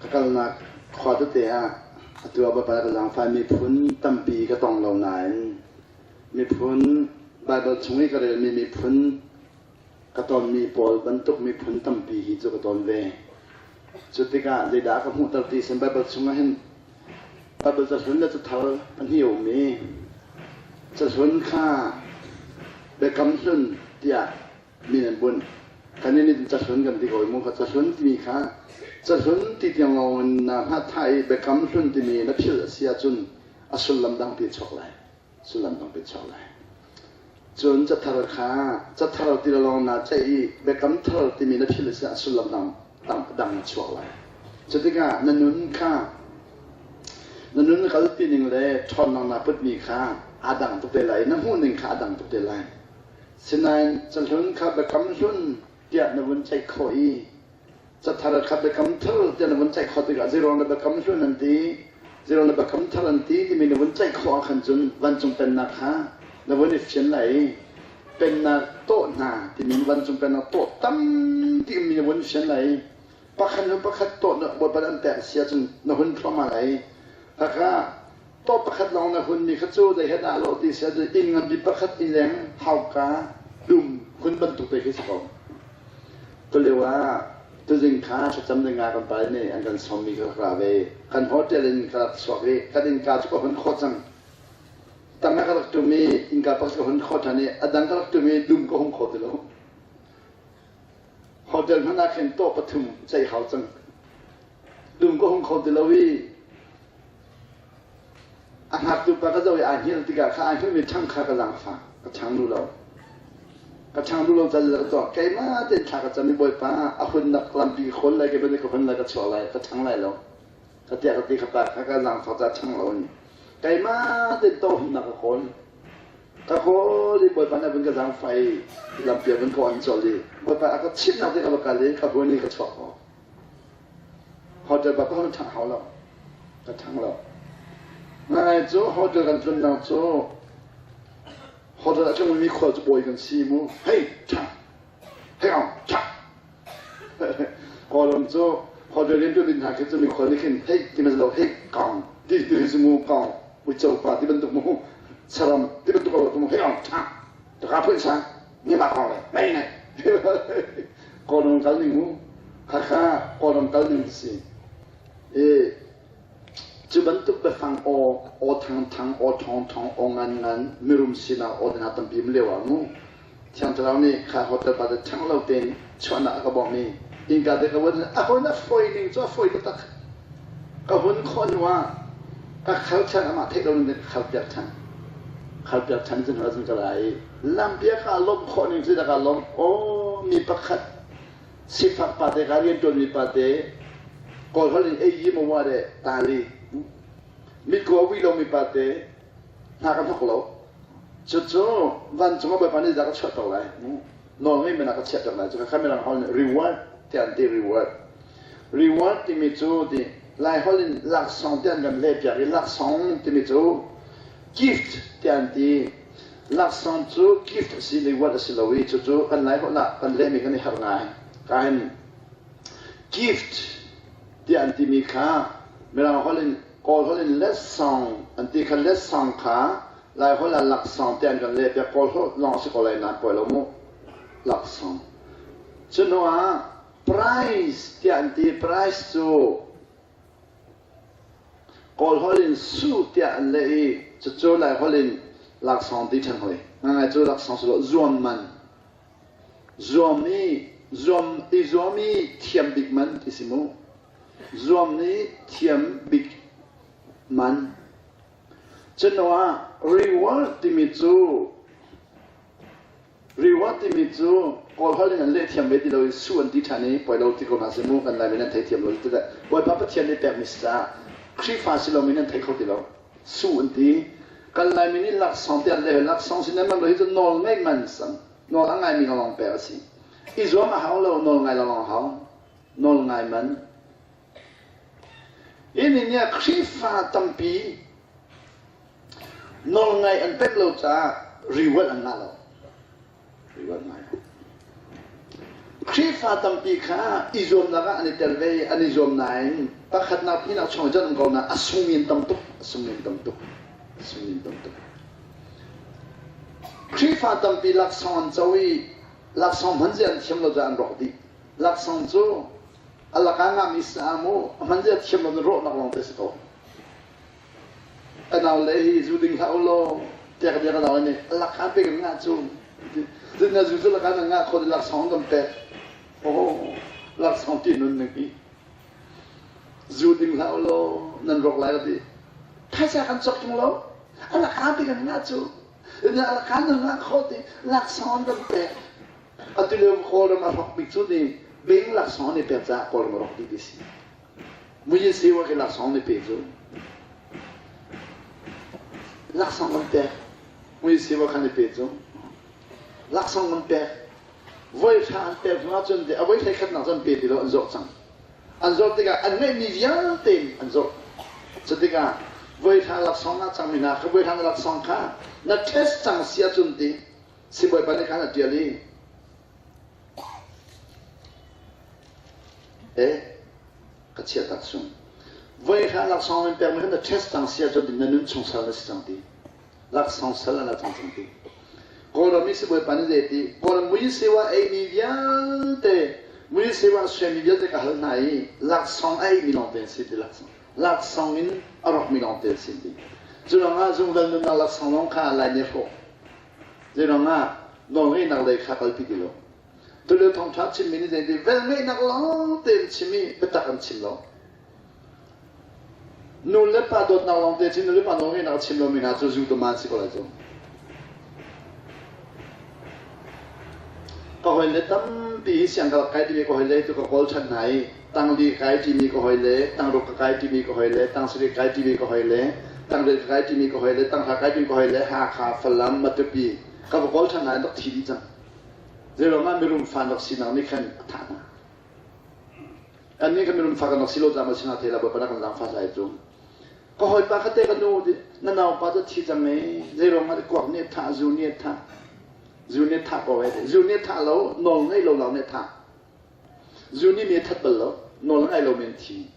Ka kalnak khua tete ah atu ah Bawipa ka zaangfah miphun tampi ka tong lo nain miphun Baibal chung i ka relmi miphun ka tonmi pawl bantuk miphun tampi hi cu ka ton ve. Cu tikah zeidah ka hmuhter ti sin Baibal chungah hin Baibal cahlun le cathar pahnih a um i cahlun kha biakam hlun tiah min an bunh. Kan nih cahlun kan ti ko mu kha cahlun timi kha cahlun ti tiang lawng in na hngatha i biakam hlun timi na philh a si ahcun a sullam dangpi chuak lai. Sullam dangpi chuak lai. Cun cathar kha cathar ti lawng na ceih i biakam thar timi na philh a si ah sullam dang dang na chuak lai. Cutikah na nun kha na nun kalpi ning le ṭhawnnak naa putmi kha aa dang tuk te lai i na hmuh ning kha aa dang tuk te lai. Sinain cahlun kha biakam hlun tiah na vun ceih khawh i cathar kha biakam thar tiah na vun ceih khawh tikah zeiruang dah biakam hlun an ti, zeiruang dah biakam thar an ti timi na vun ceih khawh ahkhan cun vancung pennak kha na vun i fian lai i pennak tawh hna timi vancung pennak tawh tampi ummi na vun fian lai i pakhat hnu pakhat tawh na Bawipa an pek si ahcun na hun thluahmah lai i khakha tawh pakhat lawng na hunmi kha cu zei he dah lo ti si ahcun inn nganpi pakhat inn leng hauka dum hun bantuk te khi si ko. Tulio ah tuzing kha thlacam ding ah kan pa nih an kan sawmmi ka rak ra ve. Kan hotel in ka rak chuak i kan innka cu ka hun khawh cang. Tang ah ka rak ṭum i innka pakhat ka hun khawh ṭhan i a dang ka rak ṭum i dum ka hung kho ti lo. Hotel hmanh ah khin tawh pathum ceih hau cang. Dum ka hung kho ti lo i a ngaktu pa ka zoh i aa hngilh tikah kha aa hngilhmi ṭhang kha ka zaangfah ka ṭhang duh lo. Ka ṭhang duh lo ca ka tuah. Keimah tein thla ka cam i Bawipa a hunnak lampi ka khawn lai, kei ka hun lai ka chuak lai, ka ṭhang lai lo. Ka tiah ka ti kha pa kha ka zaangfak ca ṭhang lo in. Keimah tein tawh hunnak ka kawl. Ka kawl i Bawipa nih a vun ka zaangfah i lampi a vun ka on colh i Bawipa a ka chimhnak te ka va kal i ka hun i ka chuak ko. Hotel bak ka hun ṭhang hau lo. Ka ṭhang lo. Ngai cu hotel kan tlunnak cu hotel a tlungmi khual cu bawi kan si mu. Hei, ṭhang! Hei ong, ṭhang! Kawlram cu hotel rianṭuan ding hna khi cu mikhual nih khin hei ti ma lo hei kong ti ti cu mu kong uico pa ti bantuk mu saram ti bantuk lo mu hei ong ṭhang taka phun sang ni ma kong le mei ne Kawlram kal ning mu khakha Kawlram kal ning si i cu bantuk biafang aw aw thang thang aw thong thong aw ngan ngan mirum sinak aw hna tampi um lio ah mu Thiang Thlarau nih kha hotel pa te ṭhang lo tein chuahnak a ka bawmh i innka te ka vun a hun a fawi ning cu a fawi taktak. Ka hun khawh hnu ah ka khal ṭhan amah theih lo ning ka khal piak ṭhan. Khal piak ṭhan cun hna cun ka ra i lampi ah ka lawmh khawh ning cu ka lawmh. Aw mi pakhat sifak pa te ka rianṭuanmi pa te Kawl holh in ei yi maw de tali mitku a ui lomi pa te hna ka hnok lo. Cucu vancung ah Bawipa nih dah ka chuahter lai? Nawl ngei men ah ka chiahter lai. Cuka kha Mirang holh nih reward tiah an ti reward. Reward timi cu ti Lai holh in laksawng tiah an kan lehpiak i laksawng timi cu gift tiah an ti. Laksawng cu gift a si reward a si lo i cucu kan Lai holh ah kan lehmi kan i harh ngai. Ka hin gift tiah an timi kha Mirang holh in Kawl holh in letsawng an ti kha letsawng kha Laiholh ah laksawng tiah an kan leh piak. Kawl holh lawng si ko lai nain pawi lo mu. Laksawng. Cu hnu ah prize tiah an ti. Prize cu Kawl holh in su tiah an leh i cucu Laiholh in laksawng ti ṭhan hoi. Ngangai cu laksawng si lo zuam man. Zuam i zuam i zuam i thiam bik man ti si mu. Zuam nih thiam bik man. Cuhnuah reward timi cu reward timi cu Kawl holh in an leh thiam ve ti lo i su an ti ṭhan i poi lo ti ko hna seh mu kan Laimi nan thei thiam lo ti Bawipa Pathian nih pekmi si caah Khrihfa si lomi nan thei kho ti lo su an ti kan Laimi nih laksawng ti an leh laksawng si nan man lo hi cu nawl ngeih man sang nawl a ngaimi lawng pek a si i zuam a hau lo nawl ngai lawng a hau nawl ngai man Hi nih Khrihfa tampi nawlngaih an pek lo caah reward an ngah lo. Reward ngah lo. Khrihfa tampi kha i zuamnak ah an i tel ve i an i zuam nain pakhatnak phnihnak chung in um ko na a sungmi an tam tuk, a sungmi an tam tuk, a sungmi an tam tuk. Khrihfa tampi laksawng an co i laksawng hman zia an thiam lo caah an rawk dih. Laksawng cu a lakah ngahmi sa mu a hman zia thiam lo na rawhnak lawng te si ko. Ka nau le hi zu ding hlah u law tiah ka bia ka nau nih a lakah pe kan ngah cu. Cun na zu cu lakah na ngah khawh laksawng kan pek. Oh, laksawng ti nun ning hi. Zu ding hlah u law nan rawk lai ka ti. Phaisa kan cawk tung lo. A lakah pe kan ngah cu. Na lakah na ngah khawh ti laksawng kan pek. Atu lio Kawlram a rawk bik cu ni bing laksawng an i pek caah Kawlram a rawk dih ti si. Muyin sewa ke laksawng ni pe cu. Laksawng kan pek. Muyin sewa khan ni pe cu. Laksawng kan pek. Voi hra an pek hnu ahcun a voi hlei khatnak cu an pe ti lo an zawh cang. An zawh tikah an ngeihmi vialte in an zawh. Cu tikah voi hra laksawng ah cangmi hna kha voi hra na laksawng kha na test cang si ahcun ti sibawipa nih khan a ṭial i eh ka chiatak sung voi hra laksawng in pekmi kha na test cang si ahcun na nun chung sal na si cang ti laksawng sal na cang cang ti Kawlram i sibawipa nih zei ti Kawlram mui sewa eimi vialte mui sewa suaimi vialte ka hal hna i laksawng a eimi lawng te si ti laksawng laksawng in a rawkmi lawng te si ti cu ruangah zungzal nunnak laksawng lawng kha lai nih hrawh Zeiruangah nawlngeihnak lei kha kalpi ti lo. Tulio thawngṭha chimmi nih zeiti velngeihnak lawng tein chim i biatak an chim lo. Nu le pa dawtnak lawng te chim, nu le pa nawlngeihnak a chim lomi hna cu zu dama an si ko lai cu. Ka hawile tampi hi siang ka rak kai timi ka hawile cu ka kawl ṭhan hna i tangli kai ṭimi ka hawile, tangruk ka kai ṭimi ka hawile, tangsarih kai ṭimi ka hawile, tangriat ka kai ṭimi ka hawile, tanghra kai ṭimi ka hawile, Hakha, Falam, Matupi ka va kawl ṭhan hna an rak thi dih cang. Zeiruangah mirum fa an rak sinak nih khan a thah hna. Kannih kan mirum fa kan rak si lo caah ma si hna thei la Bawipa na kan zaangfah lai cu. Ka hawipa kha te ka nu na naupa cu thi cang ee zeiruangah kuak nih a thah, zu nih a thah, zu nih a thah ko ee zu nih a thah lo, nawl ngei lo lawng nih a thah. Zu nih mi a that bal lo, nawl a ngai lomi an thi.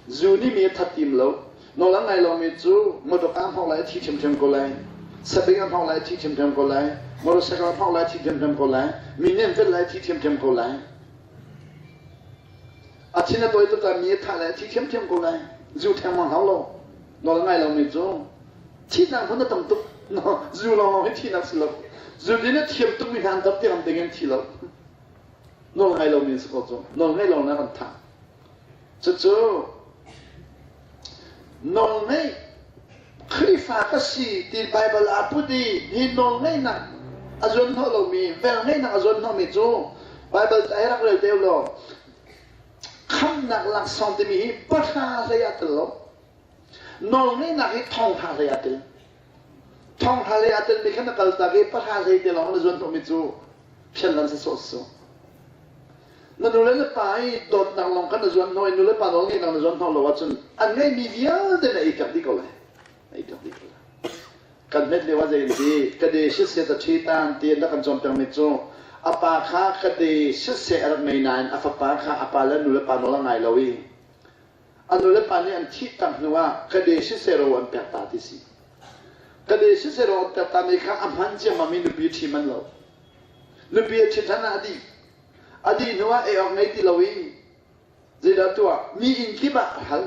Zu nih mi a that tim lo, nawl a ngai lomi cu motor a hmawk lai a thi ṭhiamṭhiam ko lai, sabing a hmawk lai a thi ṭhiamṭhiam ko lai, motorcycle a hmawk lai a thi ṭhiamṭhiam ko lai, mi nih an velh lai a thi ṭhiamṭhiam ko lai. A thin a tawi tuk ah mi a thah lai a thi ṭhiamṭhiam ko lai. Zu thengmang hau lo, nawl a ngai lomi cu thihnak hmun a tam tuk. No, zu lawnglawng hi thihnak si lo. Zu din a thiam tukmi hna an tam tiang ding in thi lo. Nawl ngai lomi si ko cu. Nawl ngai lo na kan thah. Cucu nawl ngeih Khrihfa ka si ti Bible aa put i hi nawl ngeihnak a zuan hnawh lomi, vel ngeihnak a zuan hnawhmi cu Bible ai rak rel te law khamnak laksawng timi hi pahra hlei ah tel lo. Nawlngeihnak hi thongtha hlei aa tel. Thongtha hlei aa telmi kha na kaltak i pahra hlei te lawng na zuan hnawhmi cu phian lan sawsawh si. Na nu le na pa i dawtnak lawng kha na zuan hnawh i nu le pa nawlngeihnak na zuan hnawh lo ahcun an ngeihmi vialte na ei piak dih ko lai. Na ei piak dih ko lai. Kan hmet lio ah zei an ti ka de siseh ta ṭhi tan ti an rak kan cawnpiakmi cu a pa kha ka de siseh a rak ngei nain a fapa kha a pa le nu le pa nawl a ngai lo i A nulepa nih an thih tak hnuah ka de siseh ro an pek ta ti si. Ka de siseh ro an pek ta mi kha a hman ciammam i nupi ṭhi man lo. Nupi a ṭhit hlan ah a dih. A dih hnuah ei awk ngei ti lo i zeidah tuah mi inn kip ah a hal.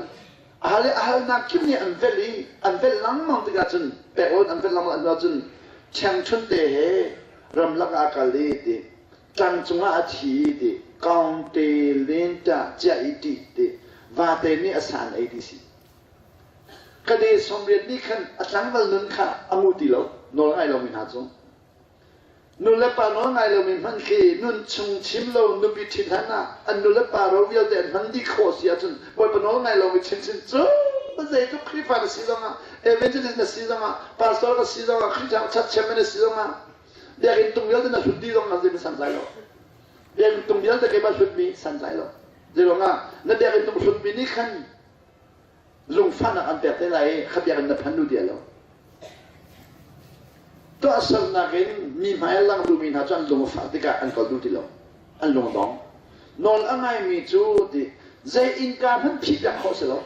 A hal i a halnak kip nih an velh i an velh lengmang tikah cun pek lo in an velh lengmang hnu ahcun ṭhengṭhunh te he ramlak ah a kal i ti Tlang cungah a thi ti kaungte lenta ciah i ṭih ti vate nih a san ei ti si. Ka de sawmriat nih khan a tlangval nun kha a ngu ti lo nawl ngai lomi hna cu. Nu le pa nawl ngai lomi hmanh khi nun chung chim lo nupi ṭhit hlan ah an nu le pa ro vialte an hman dih khawh si ahcun Bawipa nawl ngai lomi chinchin cu zeitluk Khrihfa na si zongah evangelist na si zongah pastor ka si zongah Khrihfa church chairman na si zongah Biakinn tung vialte na hlut dih zong na zei santlai lo. Biakinn tung vialte keimah hlutmi santlai lo. Zeiruangah na biakinn tung hlutmi nih khan lungfahnak an pek te lai i kha biakinn na phan lu dia lo. Tuahsernak in mi hmai a lang duhmi hna cu an lung a fah tikah an kal duh ti lo. An lung dong. Nawl a ngaimi cu ti zei innka hmanh phih piak khawh si lo.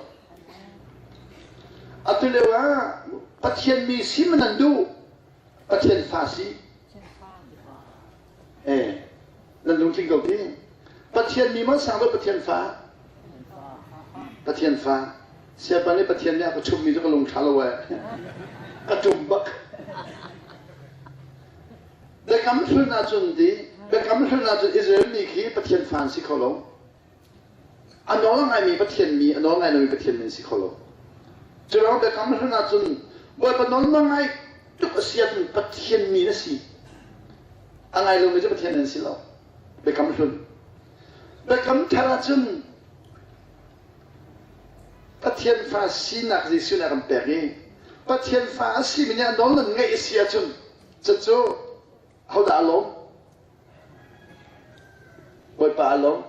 Atu lio ah Pathian mi si man an duh. Pathian fa si. Eh, nan lungtling ko ti. Pathian mi man sang do Pathian fa. Pathian fa. Siapa nih Pathian nih a ka chummi cu ka lung ṭha lo eh. Ka ṭum bak. Biakam hlun ahcun ti, biakam hlun ahcun Israel mi khi Pathian fa an si kho lo. A nawl ngaimi Pathian mi, a nawl ngai lomi Pathian mi an si kho lo. Cu ruang biakam hlun ahcun Bawipa nawl na ngai tuk a si ahcun Pathian mi na si. A ngai lomi cu Pathian an si lo. Biakam hlun. Biakam thar ahcun Pathian fa sinak Jesuh nih a kan pek i Pathian fa a simi nih a nawl nan ngaih a si ahcun cucu hodah a lawm? Bawipa a lawm.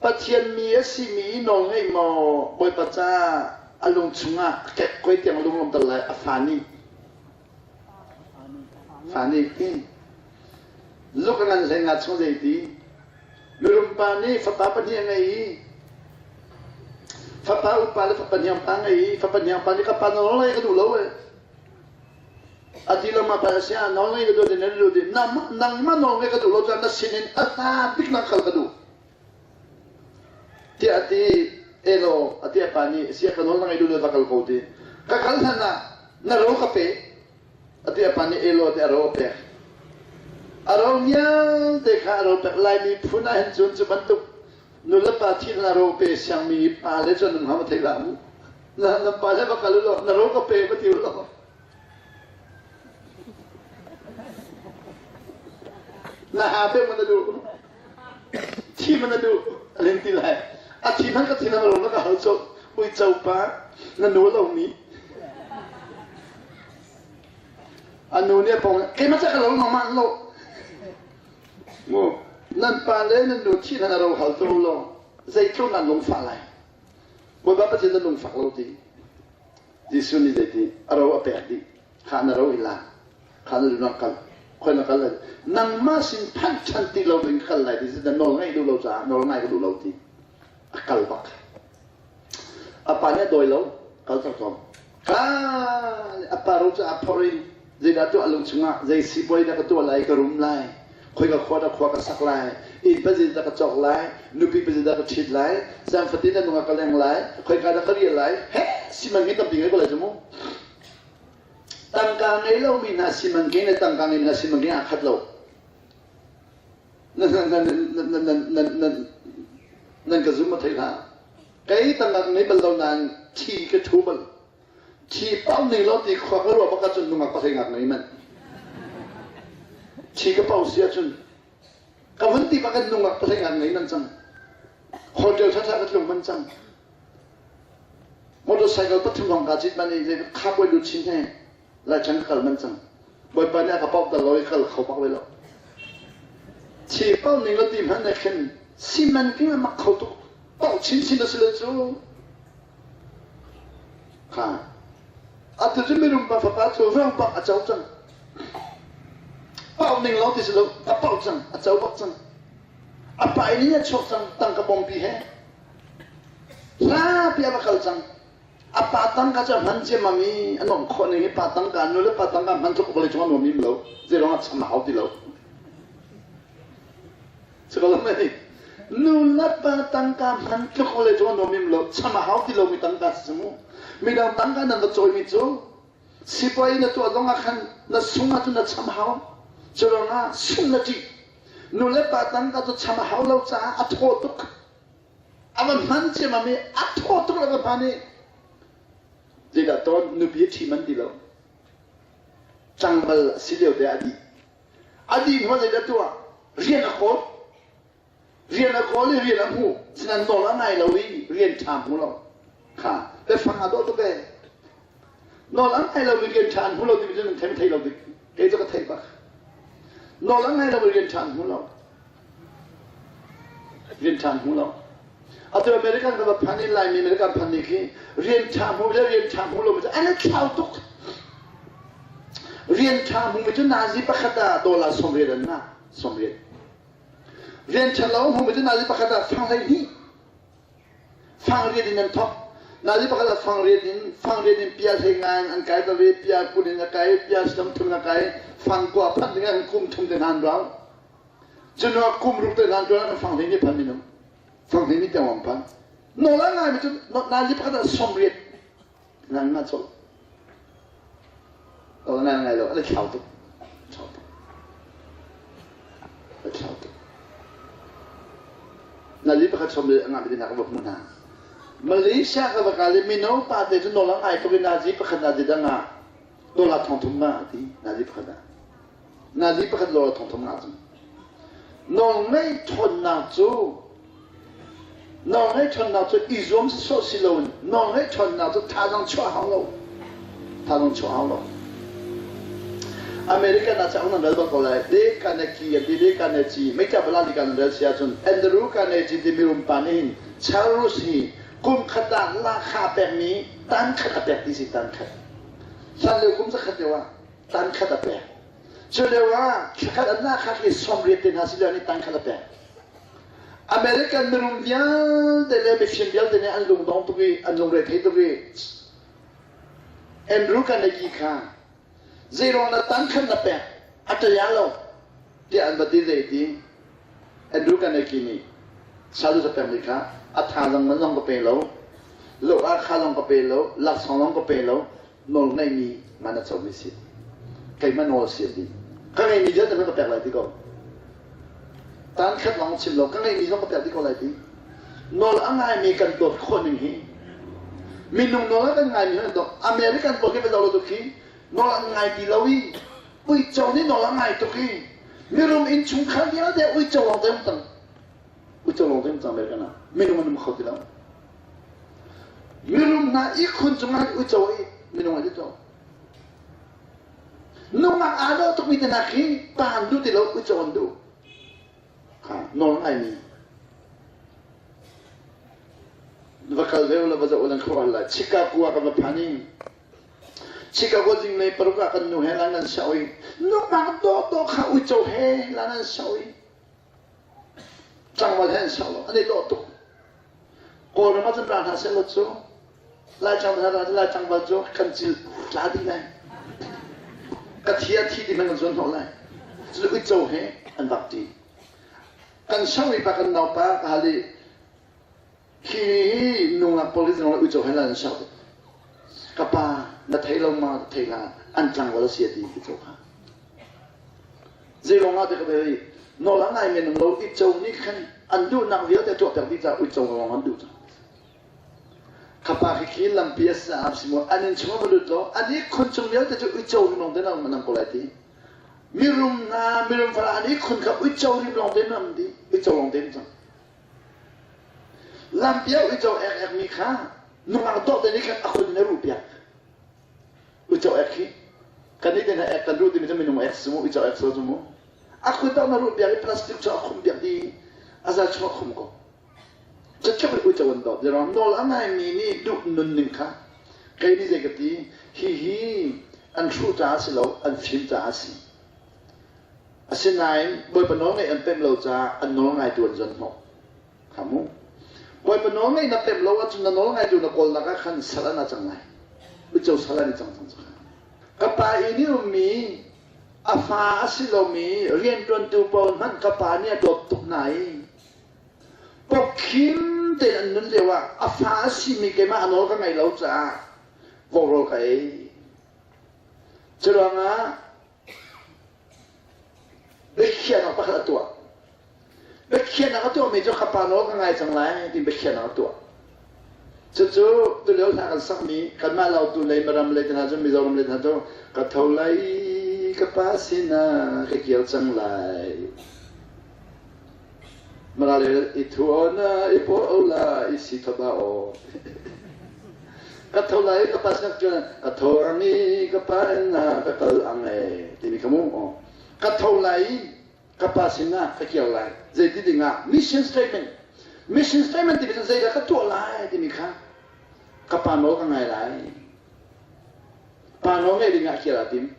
Pathian mi a simi nawl ngeih maw Bawipa ca a lung chungah a kekkuai tiang lunglawmter lai a fa nih fa nih ti luk a ngan hlei nga chung zei ti mirum pa nih fapa pahnih a ngei i fapa upa le fapa hniang pa ngei i fapa hniang pa nih ka pa nawl ngeih ka duh lo eh A ti lo ma pa sia nawl ngei ka duh din na duh din nangmah nawl ngei ka duh lo cun na sin in a hla bik nang kal ka duh tiah a ti elo a ti a pa nih sia ka nawl na ngei duh lo va kal ko ti ka kal hlan ah na ro ka pe a ti a pa nih elo ti a ro a pek a ro vialte kha a ro pek laimi phun ah hin cun cu bantuk nulepa thi na ro pe siangmi pa le cun nan hama thei la mu na na pa le va kal lo na ro ka pe va ti lo na ha pe man na duh thi man na duh alen ti lai a thi man ka thi na ro na ka hal cho ui cho pa na nu lo mi a nu nih a pong keimah ca ka lo nangmah lo mu nan pa le nan nu thi nan ro hal to lo zeitluk nan lungfah lai Bawipa Pathian nan lungfak lo ti Jesuh nih zeiti a ro a pek dih kha na ro i la kha na lunang kal khoi na kal lai nangmah sin phanh ṭhan ti lo ding kal lai ti na nawl ngaih duh lo caah nawl ngai ka duh lo ti a kal bak a pa nih a dawi lo kal cang ko ka a pa ro cu a phorh i zeidah tuah lung chungah zei sipuai dah ka tuah lai ka rum lai khoi ka khua dah khua ka sak lai inn pa zeidah ka cawk lai nupi pa zeidah ka ṭhit lai zan fatin na nungak ka leng lai khoi ka dah ka rial lai he siman tampi ngei ko lai cu mu tangka ngei lomi hna siman le tangka ngei hna siman aa khat lo nan ka zum ma thei hlah kei tangka ngei bal lo nain thi ka thu bal Thi pau ning law ti khua ka ruah bak ahcun nungak pasei ngak ngei man. Thi ka pau si ahcun ka vun ti bak in nungak pasei ngak ngei man cang. Hotel thatha ka tlung man cang. Motorcycle pathum hong ka cit man i kha poi lu chin he lai chan ka kal man cang. Bawipa nih a ka pau dal lo i kal kho bak ve lo. Thi pau ning law ti hmanh ne khin siman king a mak kho tuk. Pau chin chin a si le cu. Kha atu cu mirum pa fapa cu rang bak a co cang. Pau ning lo ti si lo, a pau cang, a co bak cang. A pa in a chuak cang, tangka bawmpi he. Hlapi a va kal cang. A pa tangka cu a hman ciammam i a nuamh khawh ning hi pa tangka nu le pa tangka hman tluk vawlei cung a nuam im lo. Zeiruang ah cham a hau ti lo. Nu le pa tangka hman tluk vawlei cung a nuam im lo cham a hau ti lomi tangka si mu. Midang tangka nan va cawimi cu sipuai na tuah zong ah khan na sung ahcun na cham hau. Cu ruangah sung na ṭih. Nu le pa tangka cu cham a hau lo caah a thaw tuk. A va hman ciammam i a thaw tuk le va hman i zeidah tawn nupi a ṭhi man ti lo. Tlangval a si lio te ah a dih. A dih hnu zeidah tuah? Rian a kawl. Rian a kawl i rian a hmuh. Sinain nawl a ngai lo i rian ṭha hmu lo. Kha biafang aa dawh tuk ee. Nawl a ngai lomi rian ṭha an hmu lo timi cu nan thei thei lo dik. Kei cu ka theih bak. Nawl a ngai lomi rian ṭha an hmu lo. Rian ṭha an hmu lo. Atu American ka va phan i Laimi American phan ni khi rian ṭha hmu le rian ṭha hmu lomi cu an i thlau tuk. Rian ṭha hmumi cu nazi pakhat ah dollar 80 an ngah. 80. Rian ṭhat lo hmumi cu nazi pakhat ah fang 12 fang riat in an thawk. Nazi pakhat ah fang riat in fang riat in pia 15 in an kai ta ve, pia 20 in a kai, pia 30 in a kai, fang 20 phanh ding ah kum thum te hna an rau. Cu hnu ah kum ruk te hna an ṭuan ah fang 12 phan minung. Fang 12 tiang an phan. Nawl a ngaimi cu nazi pakhat ah 80 nang na cawlh. O ngai ngai lo, an i thlau tuk. Thlau tuk. A thlau tuk. Na li pakhat som le ngah mi hna ka va hmu hna. Malaysia ka va kal i mino pa te cu nawl a ngai tuk i nazi pakhat nazi dang ah dollar 3000 nga ti nazi pakhat ah. Nazi pakhat dollar 3000 nga cu. Nawl ngeih ṭhawnnak cu Nawlngeih ṭhawnnak cu i zuam sawsawh si loin nawlngeih ṭhawnnak cu thazaang chuah hau lo. Thazaang chuah hau lo. American ah cauk nan rel bal ko lai. Dale Carnegie an ti Dale Carnegie meita bala liga nan rel si ahcun Andrew Carnegie timi rumpa nih hin Charles hi kum khat ah lahkhah pekmi tan khat a pek ti si tan khat. Hlan lio kum zakhat lio ah tan khat a pek. Cu lio ah thlakhat an lahkhah khi 80 te hna si lio nih tan khat a pek. American mirum vialte le mifim vialte nih an lungdong tuk i an lungre thei tuk i Andrew Carnegie kha zeiruang na tan khan na pek a ṭaya lo tiah an va ti zei ti Andrew Carnegie nih salu a pekmi kha a thazaang man zong ka pe lo lo ah kha zong ka pe lo laksawng zong ka pe lo nawl ngeimi man a comi si keimah nawl si a ti ka ngeimi vialte ka pek lai ti ko tan khat lawng chim lo ka ngeimi zong ka pek ti ko lai ti nawl a ngaimi kan dawt khawh ning hi minung nawl a kan ngaimi kan dawt American pawl khi va zoh lo tuk khi nawl an ngai ti lo i uico nih nawl a ngai tuk i mirum inn chungkhar vialte uico lawng te um cang uico lawng te um cang American ah minung an um kho ti lo Mirum hna ihkhun cungah uico i minung an i cawm. Nungak aa dawh tukmi te hna khi pa an duh ti lo uico an duh. Kha nawl ngaimi. Va kal ve la va zoh lan khuah lai. Chicago ah kan va phan i Chicago zinglei paruk ah kan nu he lan an sau i nungak dawh dawh kha uico he lan an sau i tlangval he an sau lo an i dawh tuk. Kawlram ah cun ra hna sehlaw cu Lai tlangval cu kan cil tla dih lai. Ka thi a thi ti hmanh kan zuan hnawh lai. Cu uico he an vak ṭi. Kan sangmi pa kan naupa ka hal i khi hi nungak pawl hi zong uico he lan an sau. Ka pa na thei lo ma thei la an tlangval a si a ti uico kha. Zeiruang ah ti ka thei nawl a ngai men lo uico nih khan an duhnak vialte tuahter dih caah uico lawng an duh cang. Khapa khi khi lampi a si am si mu an inn chung a va lut law an ihkhun chung vialte cu uico rim lawng te an um ko lai ti. Mirum hna mirum fara an ihkhun kha uico rim lawng te an um dih uico lawng te an cang. Lampi ah uico ek ek mi kha nungak dawh te nih khan a khun in a ruh piak. Uico ek hi kan nih te hna ek kan ruh timi cu minung ek si mu uico ek so cu mu. A khun tak na ruh piak i plastic cu a khum piak di a zal chung a khum ko. Cutluk in uico an dawt. Zeiruang nawl a ngaimi nih duh nunning kha kei nih zei ka ti hihi an hruh caah si lo an fim caah a si. Asinain Bawipa nawl ngaih an pemh lo caah an nawl ngaitu an zon hnawh. Kha mu. Bawipa nawl ngaih na pemh lo ahcun na nawl ngaitu na kawlnak ah khan sal an ah cang lai. Uico sal an i cang cang cang. Ka pa inn i ummi a fa a si lomi rianṭuantu pawl hmanh ka pa nih a dawt tuk hna i Pawkhim tein an nun lio ah a fa a simi keimah a nawl ka ngaih lo caah vawrawl ka ei. Curuangah biakhiahnak pakhat a tuah. Biakhiahnak a tuahmi cu ka pa nawl ka ngai cang lai tiin biakhiahnak a tuah. Cucu tulio hla kan sakmi kanmah Lautu lei Maram lei te hna cu Mizoram lei te hna cu ka tho lai ka pa sinah ka kir cang lai. Marale i thu na i po la i si tho ba o. Ka tho lai ka pa sinak cun ka tho ang i ka pa na ka kal ang e timi ka mu o. Ka tho lai ka pa sinah ka kir lai zeiti dingah mission statement mission statement timi cu zeidah ka tuah lai timi kha ka pa nawl ka ngai lai pa nawl ngaih dingah kir aa tim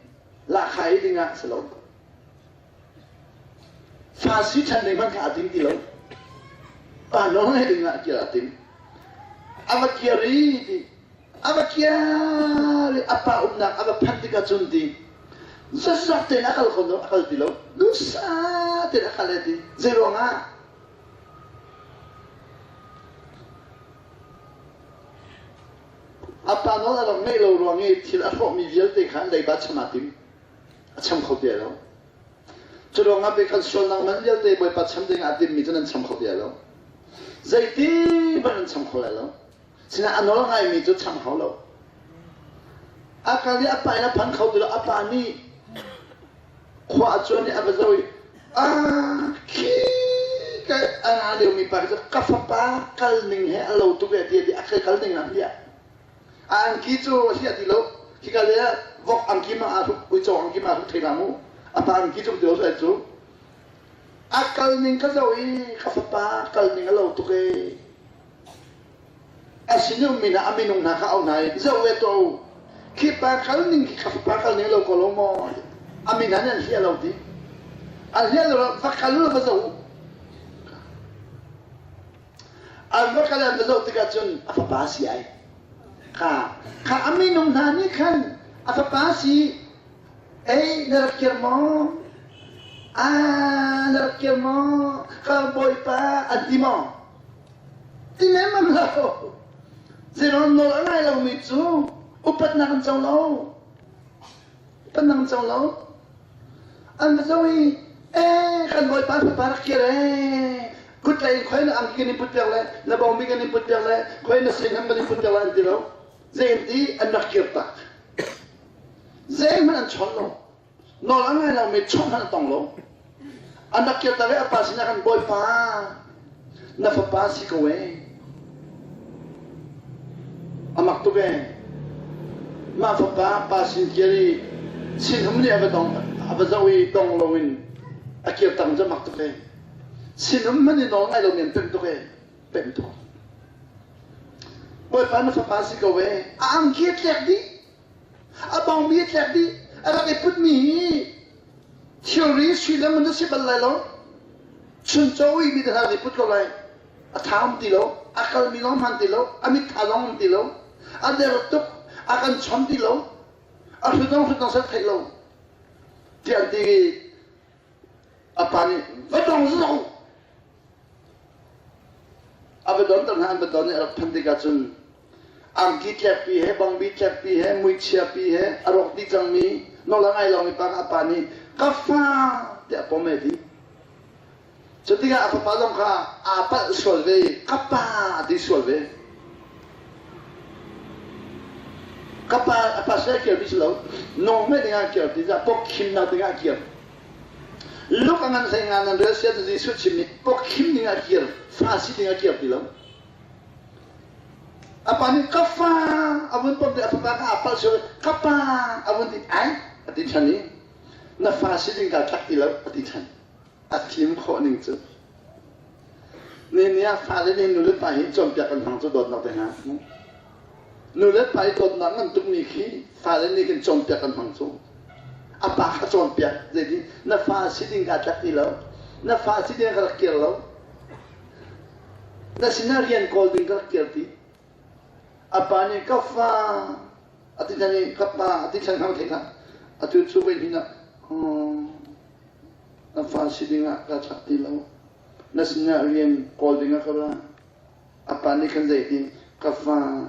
lahkhah ei dingah si lo. Fa si ṭhan ding hmanh kha aa tim ti lo. Pa nawl ngaih ding ah kir aa tim. A va kir i ti a va kir i a pa umnak a va phanh tikah cun ti zatzak tein a kal kho lo a kal ti lo duhsah tein a kal e ti zei ruangah a pa nawl a rak ngeih lo ruang i thil a hrawhmi vialte kha leiba cham aa tim a cham kho ti lo cu ruangah pei kan sualnak man vialte Bawipa cham ding ah timmi cu nan cham kho ti lo zeiti hmanh nan cham kho lai lo sinah a nawl ngaimi cu cham hau lo a kal i a pa in a phan kho ti lo a pa nih khua a cuan i a va zoh i a khi ka a nga liomi pa cu ka fapa kal ning he a lo tuk e ti a ti a kal ning ah hliah A angki cu a hliah ti lo. Hika le ah vok angki ma aa hruk, uico angki ma aa hruk thei hlah mu. A pa angki cu ti lo sai cu. A kal ning ka zoh i ka fapa kal ning a lo tuk e. A sin i ummi hna a minung hna kha au hna i zoh ve tuah u. Khi pa kal ning khi ka fapa kal ning a lo ko lo maw? A min hna nih an hliah lo ti. An hliah lo va kal u va zoh u. An va kal an va zoh tikah cun a fapa si ai. Kha kha a minung hna nih khan a fapa si ei na rak kir maw? Ah na rak kir maw? Ka bawipa an ti maw? Ti lemmang lo. Zeiruang nawl a ngai lomi cu upatnak an co lo. Upatnak an co lo. An va zoh i ee kan bawipa fapa rak kir ee kutlei in khoi na angki kan in put piak le na bawngbi kan in put piak le khoi na seihnam kan in put piak le an ti lo zei an ti an rak kir tak zeihmanh an chawn lo nawl a ngai lomi chawnh hmanh a tong lo an rak kir tak i a pa sinah kan bawipa na fapa si ko ee A mak tuk ee. Mah fapa pa sin kir i sinum nih a va dong a va zoh i dong loin a kir tang cu a mak tuk ee. Sinum hmanh i nawl ngai lomi an pemh tuk ee. Pemh tuk. Bawipa na fapa si ko ee. A angki a tlek dih. A bawngmi a tlek dih. A rak i putmi hi thilri sui le ngun a si bal lai lo. Chuncaw uimi te hna rak i put ko lai. A tha um ti lo. A kalmi zong hman ti lo. A mit tha zong um ti lo. A der tuk. A kan chon ti lo. A hrut zong hrut zong sal theih lo. Tiah an ti i a pa nih va dong zong a va don ter hna an va don i a rak phanh tikah cun angki tlekpi he bawngbi tlekpi he muichiapi he a rawk dih cangmi nawl a ngai lomi pa kha a pa nih ka fa tiah a pom e ti cu tikah a fapa zong kha aa palh sual ve i ka pa a ti sual ve ka pa a pa seh kir ti si lo nawl ngeih dingah kir ti cah pawkhimnak dingah kir Luk a ngan hlei nga nan rel sia Jesuh chimmi pawkhim ding ah kir fa si ding ah kir ti lo a pa nih ka fa a vun pom a fapa kha aa palh sual ka pa a vun ti ai a ti ṭhan i na fa si ding kaa tlak ti lo a ti ṭhan a fim khawh ning cu Ni ni ah fale nih nu le pa hi cawnpiak kan hmang cu dawtnak te hna. Nu le pa i dawtnak ngan tukmi khi fale nih kan cawnpiak kan hmang cu. A pa kha cawnpiak zeiti na fa si ding kaa tlak ti lo. Na fa si ding ka rak kir lo. Na sinah rian kawl ding ka rak kir ti. A pa nih ka fa a ti than i ka pa a ti than hang thei hlah. Atu cu voi hnih ah Na fa si dingah kaa tlak ti lo. Na sinah rian kawl dingah ka ra. A pa nih khan zeitin ka fa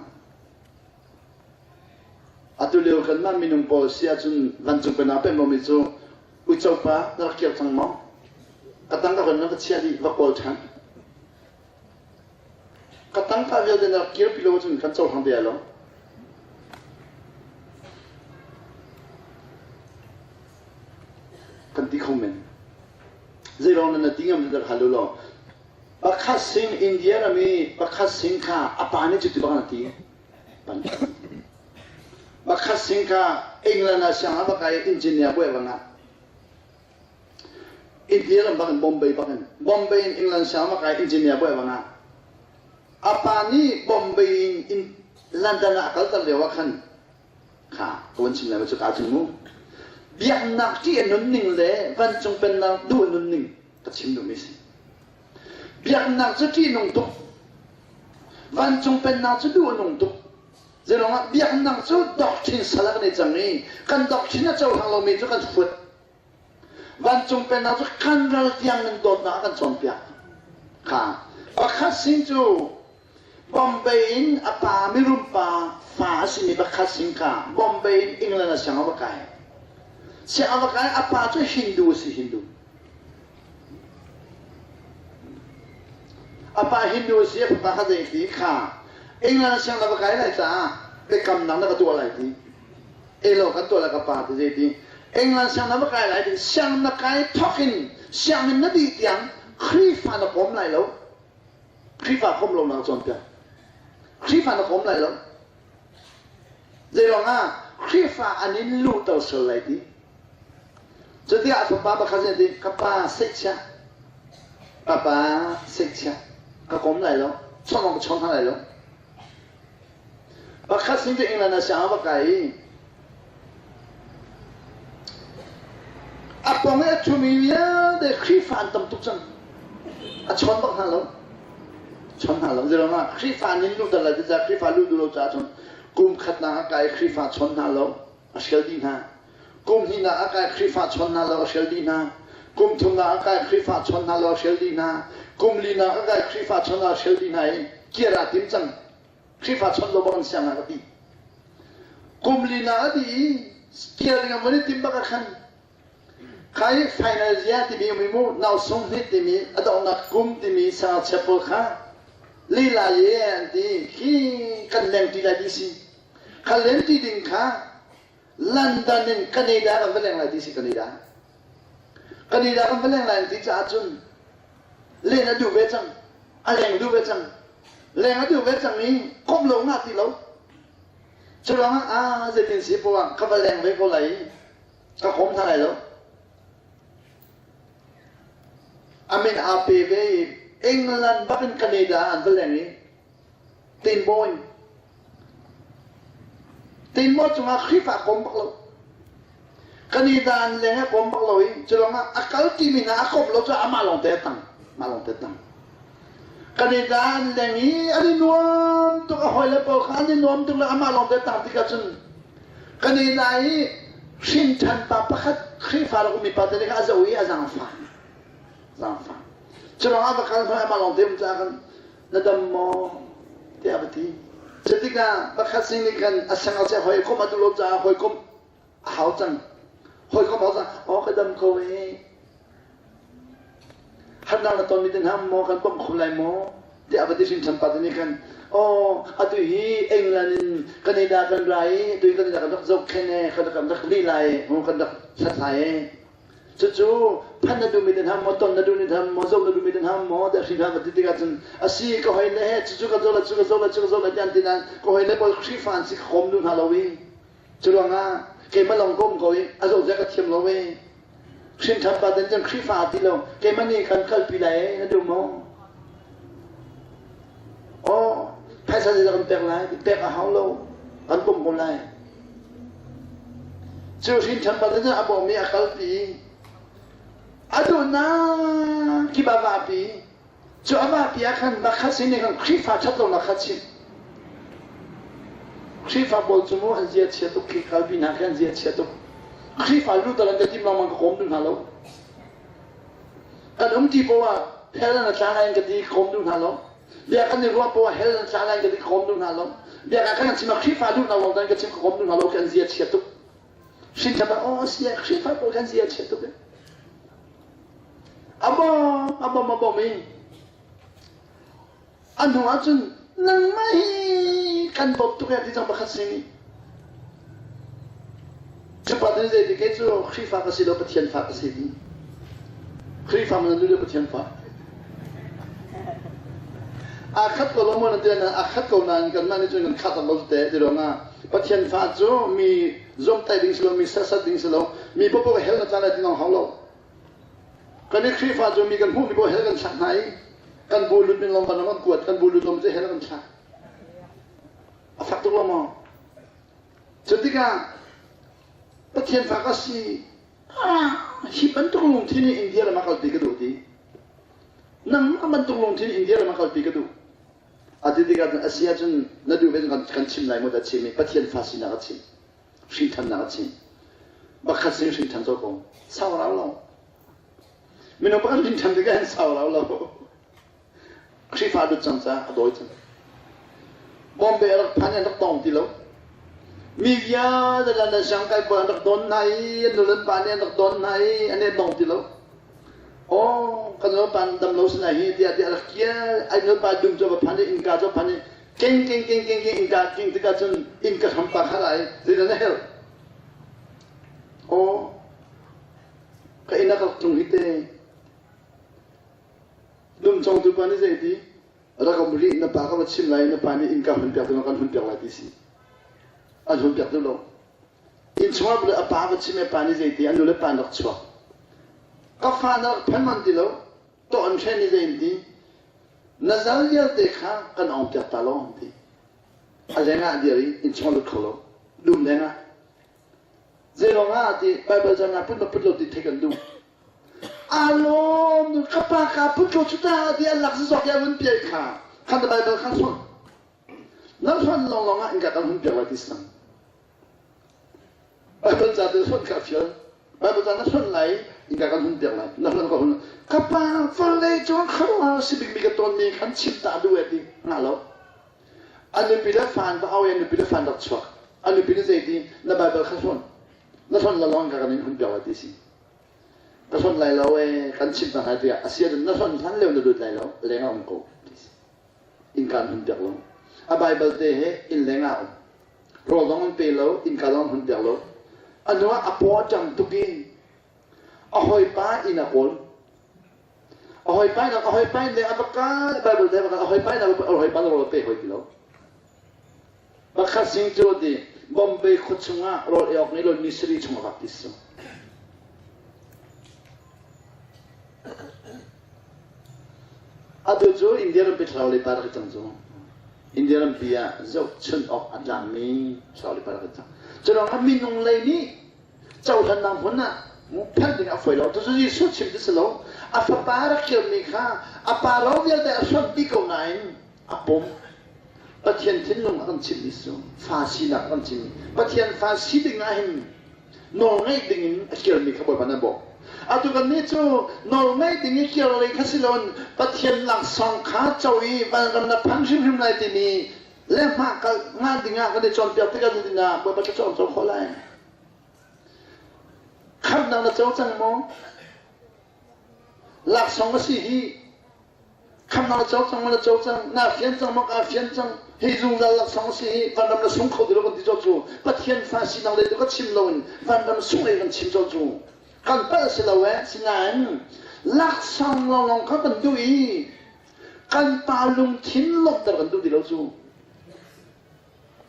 atu lio kanmah minung pawl si ahcun vancung pennak pek lomi cu uico pa na rak kir cang maw? Ka tangka kan na va chiah dih va kawl ṭhan. Ka tangka vialte na rak kirpi lo ahcun kan cohlang te lo. Kan ti kho men. Zeiruang na ti ngam na hal law. Pakhat sing India ram i pakhat sing kha a pa nih cuti bak na ti. Pakhat sing kha England ah siang ah bak i engineer buai bang ah India ram bak in Bombay bak in Bombay in England siang bak i engineer buai bang ah a pa nih Bombay in London ah a kalter lio ah khan kha ka van chim lai cu ka cun mu biaknak ṭih a nun ning le vancung pennak duh a nun ning. Ka chim duhmi si. Biaknak cu ṭihnung tuk. Vancung pennak cu duh a nung tuk. Zeiruangah biaknak cu doctrine sal ah kan i cang i kan doctrine a cohlang lomi cu kan fuat. Vancung pennak cu kan ral tiang in dawtnak a kan cawnpiak. Kha pakhat sin cu Bombay in a pa mirum pa fa a simi pakhat sin kha Bombay in England ah siang a va kai. Siang a va kai a pa cu Hindu a si Hindu. A pa Hindu a si a fapa kha zei ti kha England ah siang na va kai lai caah biakamnak na ka tuah lai ti. Elo kan tuah lai ka pa ti zei ti. England siang na va kai lai ti siang na kai thawk in sianginn na dih tiang Khrihfa na pawm lai lo. Khrihfa khom lo na cawnpiak. Khrihfa na khom lai lo. Zeiruang ah Khrihfa an in luhter sual lai ti. Cutiah a fapa pakhat nih a ti, ka pa seihchiah, papa seihchiah, ka kom lai lo, chawnh ka chawn hna lai lo. Pakhat sin cu England ah siang a va kai i a pong i a ṭhumi vialte Khrihfa an tam tuk cang. A chawn bak hna lo. Chawn hna lo. Zeiruang ah Khrihfa nin luhter lai ti caah Khrihfa luh duh lo caah cun kum khatnak a kai Khrihfa chawn hna lo. A hrial dih hna. Kum hnihnak a kai Khrihfa chawn hna lo a hrial dih hna. Kum thumnak a kai Khrihfa chawn hna lo a hrial dih hna. Kum linak a kai Khrihfa chawn hna a hrial dih hna i kir aa tim cang. Khrihfa chawn lo bak an siang a ti. Kum linak a dih i kir ding an vun i tim bak ah khan khai final year timi um i mu nau sung hnih timi a donghnak kum timi sangachia pawl kha lila ye an ti khi kan leng ti lai ti si. Kha len ti ding kha London in Canada kan va leng lai ti si Canada. Canada kan va leng lai ti caah cun len a duh ve cang. A leng duh ve cang. Leng a duh ve cang i komh lo ngah ti lo. Cu ruangah ah zeitin si poah ka va leng ve ko lai i ka kom hna lai lo. Amin aa pe ve i England bak in Canada an va leng i Tinbaw in Tinbaw cungah Khrihfa kom bak lo. Kan i dan leng a kom bak lo i culangah a kal timi hna a kom lo cu amah lawng te a tang. Mah lawng te tang. Kan i dan leng i an i nuam tuk a hawile pawl kha an i nuam tuk le amah lawng te tang tikah cun kan i lai i hrin ṭhan pa pakhat Khrihfa rak ummi pa te nih kha a zoh i a zaangfah. Zaangfah. Culangah va kal hmanh amah lawng te um caah kan na dam maw tiah a va ti cutikah pakhat sing nih khan a sang a hawikom a duh lo caah hawikom a hau cang hawikom hau cang aw ka dam ko e harnak na tonmi te hna maw kan bawmh kho lai maw tiah a va ti hrinṭhan pa te nih khan aw atu hi England in Canada kan ra i atu hi Canada kan rak zohkhenh e kan rak lih lai e kan rak hlathlai e Cucu phan na duhmi te hna maw, ton na duhmi hna maw, zoh na duhmi te hna maw, tiah hri hna va ti tikah cun a si ka hoi le he cucu ka zoh lai, cu ka zoh lai, cu ka zoh lai tiah an ti nain ka hoi le pawl Khrihfa an si ka kawm duh hna lo i cu ruangah keimah lawng ka um ko i a zoh zia ka thiam lo i hrinṭhan pa ten cun Khrihfa a ti lo keimah nih kan kalpi lai e na duh maw? Aw phaisa zeidah kan pek lai? Pek a hau lo kan bawmh ko lai. Cu hrinṭhan bal cu a bawm i a kalpi. A duhnak kip a vahpi. Cu a vahpi ah khan pakhat sin nih khan Khrihfa ṭhat lonak kha chim. Khrihfa pawl cu mu an zia chia tuk khi kalpi hna khi an zia chia tuk. Khrihfa luter an ka tim lengmang ka kawm duh hna lo. Kan um ti poah ah hell an tla lai an ka ti kawm duh hna lo. Bia kan i ruah poah hell an tla lai ka ti kawm duh hna lo. Bia ka kan chim ah Khrihfa duh hna lo dan ka chim ka kawm duh hna lo kan zia chia tuk. Hrinṭha ba oh sia Khrihfa pawl kan zia chia tuk. Abom abom abom i a hnu ahcun nangmah hi kan bawm tuk ya ti cang pakhat si ni. Cupa tu zei ti kei cu Khrihfa ka si lo Pathian fa ka si ti. Khrihfa man nu Pathian fa. Aa khat ko lo maw na ti na aa khat ko nain kanmah nih cun kan khat lo te ti ruangah Pathian fa cu mi zomtaih ding si lo mi serhsat ding si lo mi popo hell na tla lai ti nong hau lo. Kan i Khrihfa cu mi kan hmuh mi paoh hell kan thlak hna i kan bu lut min lawng kan kan kuat kan bu lut lawng cu hell kan thlak. A fak tuk lo maw? Cu tikah Pathian fa ka si hi bantuk lungthin in India ram ah kalpi ka duh ti. Nangmah bantuk lungthin India ram ah kalpi ka duh. A ti tikah cun a si ahcun na duh ve kan kan chim lai mu ta chim i Pathian fa sinak a chim. Hrinṭhannak a chim. Pakhat sing hrinṭhan cawk ko. Sau rau lo. Minung pakhat hrinṭhan tikah hin sau rau lo. Khrihfa lut cang caah a dawi cang. Bombay a rak phan i an rak tawng ti lo. Mi vialte London siangkai pawl an rak don hna i an nu le an pa nih an rak don hna i an i dong ti lo. Aw, kan nu pa dam lo sinai hi tiah tiah rak kial. Ai nu pa dum cu va phan i innka cu phan i keng keng keng keng keng innka keng tikah cun innka hram pa kha lai zeidah na herh? Aw, ka inn ah ka rak tlung hi te. Dum cawngtu pa nih zei ti? Rak um rih, na pa ka va chim lai, na pa nih innka hun piak ding kan hun piak lai ti si. An hun piak duh lo. Inn chungah le a pa va chim i pa nih zei ti, a nu le pa an rak chuak. Ka fa na rak phan man ti lo, to an hren i zei an ti. Na zal vialte kha kan ong piak ta lo an ti. A leng ah a dir i inn chungah lut kho lo. Dum leng ah. Zei ruang ah ti Bible cang ah put ma put lo ti theih kan duh. Alawm ka pa ka put lo cu ta ti an lak zawk ya vun piai kha khan the Bible kha hron nan hron long long ah inka kan hun piak lai ti sang Bible ca te hron kha fial Bible ca na hron lai inka kan hun piak lai na hron ka hun ka pa vawlei cung kharuah si bik mi ka ton mi khan chim ta du e ti nga lo a nupi le fan va au i a nupi le fan rak chuak a nupi nih zei ti na Bible kha hron na hron la long ka kan in hun piak lai ti si ka hron lai lo e kan chimh hna lai tiah a si ahcun na hron hlan lio na lut lai lo leng ah um ko ti si innka an hun piak lo a Bible te he inn leng ah um rawl zong an pe lo innka zong an hun piak lo a hnu ah a paw a ṭam tuk i a hawipa inn a kawl a hawipa inn a hawipa inn le a va kal Bible te a va kal a hawipa inn a hawipa rawl a pe hoi ti lo Pakhat sing cu a ti, Bombay khua chungah rawl ei awk ngei lo ni sarih chung a vak ti si. Atu cu India rampi thlarau lei pa rak i cang cu. India rampi ah zohchun awk a tlakmi thlarau lei pa rak i cang. Cu ruangah minung lei nih cohlannak hmun ah phanh ding a fawi lo. Cucu Jesuh chim ti si lo. A fapa rak kirmi kha a pa ro vialte a hlonh dih ko nain a pom. Pathian thinlung a kan chimhmi cu fa sinak a kan chimmi. Pathian fa si ding ah hin nawl ngeih ding in a kirmi kha Bawipa nih a bawmh. Atu kannih cu nawl ngeih ding i kir lei kha si loin Pathian laksawng kha co i vanram na phan hrimhrim lai timi le hma kal nga ding ah kan i cawnpiak tikah zeitindah Bawipa thluachuah kan co khawh lai? Khamhnak na co cang maw? Laksawng a si hi Khamnak na co cang maw na co cang naa fian cang maw kaa fian cang hi zungzal laksawng a si hi vanram na sung kho ti lo kan ti cawk cu Pathian fa sinak lei tu ka chim loin vanram sung lei kan chim cawk cu kan palh si lo eh sinain laksawng lawnglawng kha kan duh i kan pa lungthin lawmhter kan duh ti lo cu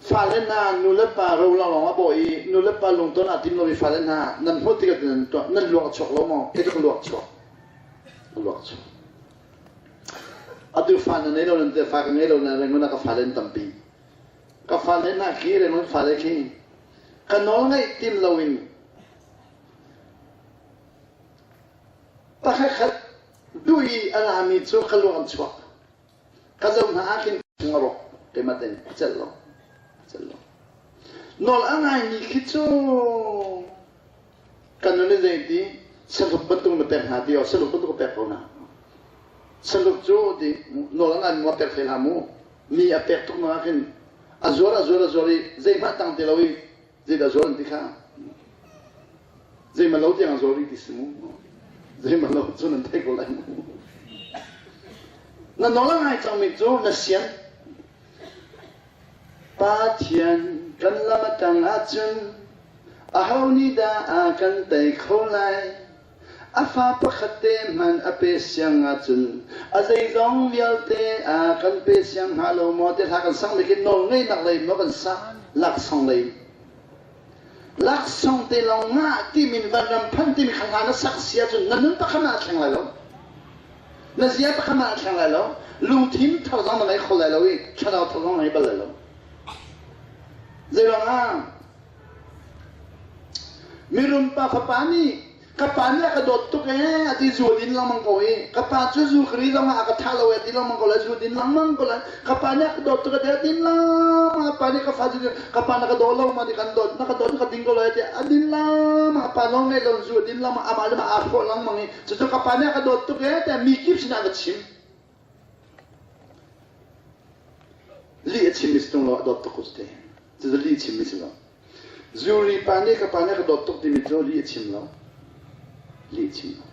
Fale hna nu le pa ro lawnglawng a bawh i nu le pa lungton aa tim lomi fale hna nan hmuh tikah nan tuah nan luak a chuak lo maw? Kei cu ka luak chuak. Ka luak chuak. Atu fa na nei lo nan te fa ka ngei lo na Rangoon ah ka fale an tampi. Ka fale hna khi Rangoon fale khi ka nawl ngaih tim loin pakhat khat duh i a rami cu ka luak an chuak. Ka zoh hna ah khin a rawk keimah tein a celh lo a celh lo nawl a ngaimi khi cu kan nun i zeiti saluk bantuk na pek hna ti aw saluk bantuk ka pek ko na saluk cu ti nawl a ngaimi ma pek hlei hlah mu mi a pek tuk na khin a zuar a zuar a zuar i zeihmah tang ti lo i Zeidah zuar an ti kha? Zeimah lo tiang a zuar rih ti si mu. Zeimah lo cu nan theih ko lai mu. Na nawl a ngai cangmi cu na sian. Pathian kan lam a tang ahcun aho nih dah a kan tei kho lai? A fa pakhat te hmanh a pe siang ahcun a zeizong vialte a kan pe siang hnga lo maw ti hla kan sak mi khi nawlngeihnak lei maw kan sak laksawng lei laksawng te lawng ngah timi vanram phan timi kha hla na sak si ahcun na nun pakhat ah a thleng lai lo na zia pakhat ah a thleng lai lo lungthin thar zong na ngei kho lai lo i thlarau thar zong na ngei bal lai lo zeiruangah Mirum pa fapa nih Ka pa nih a ka dawt tuk ee a ti zu a din lengmang ko i ka pa cu zu ka ri zong ah a ka thah lo ee a ti lengmang ko lai zu din lengmang ko lai ka pa nih a ka dawt tuk a ti a din lengmang a pa nih ka fa cu ka pa na ka daw lo ma ti kan dawt na ka dawt ka ding ko lai ti a din lengmang a pa nawl ngaih lo zu a din lengmang amah le mah aa hrawh lengmang i cucu ka pa nih a ka dawt tuk ee tiah mi kip sinah a va chim Lih a chimmi si ṭung lo a dawt tuk ko cu te. Cucu lih a chimmi si lo. Zuri pa nih ka pa nih ka dawt tuk timi cu lih a chim lo. Lih a chim lo.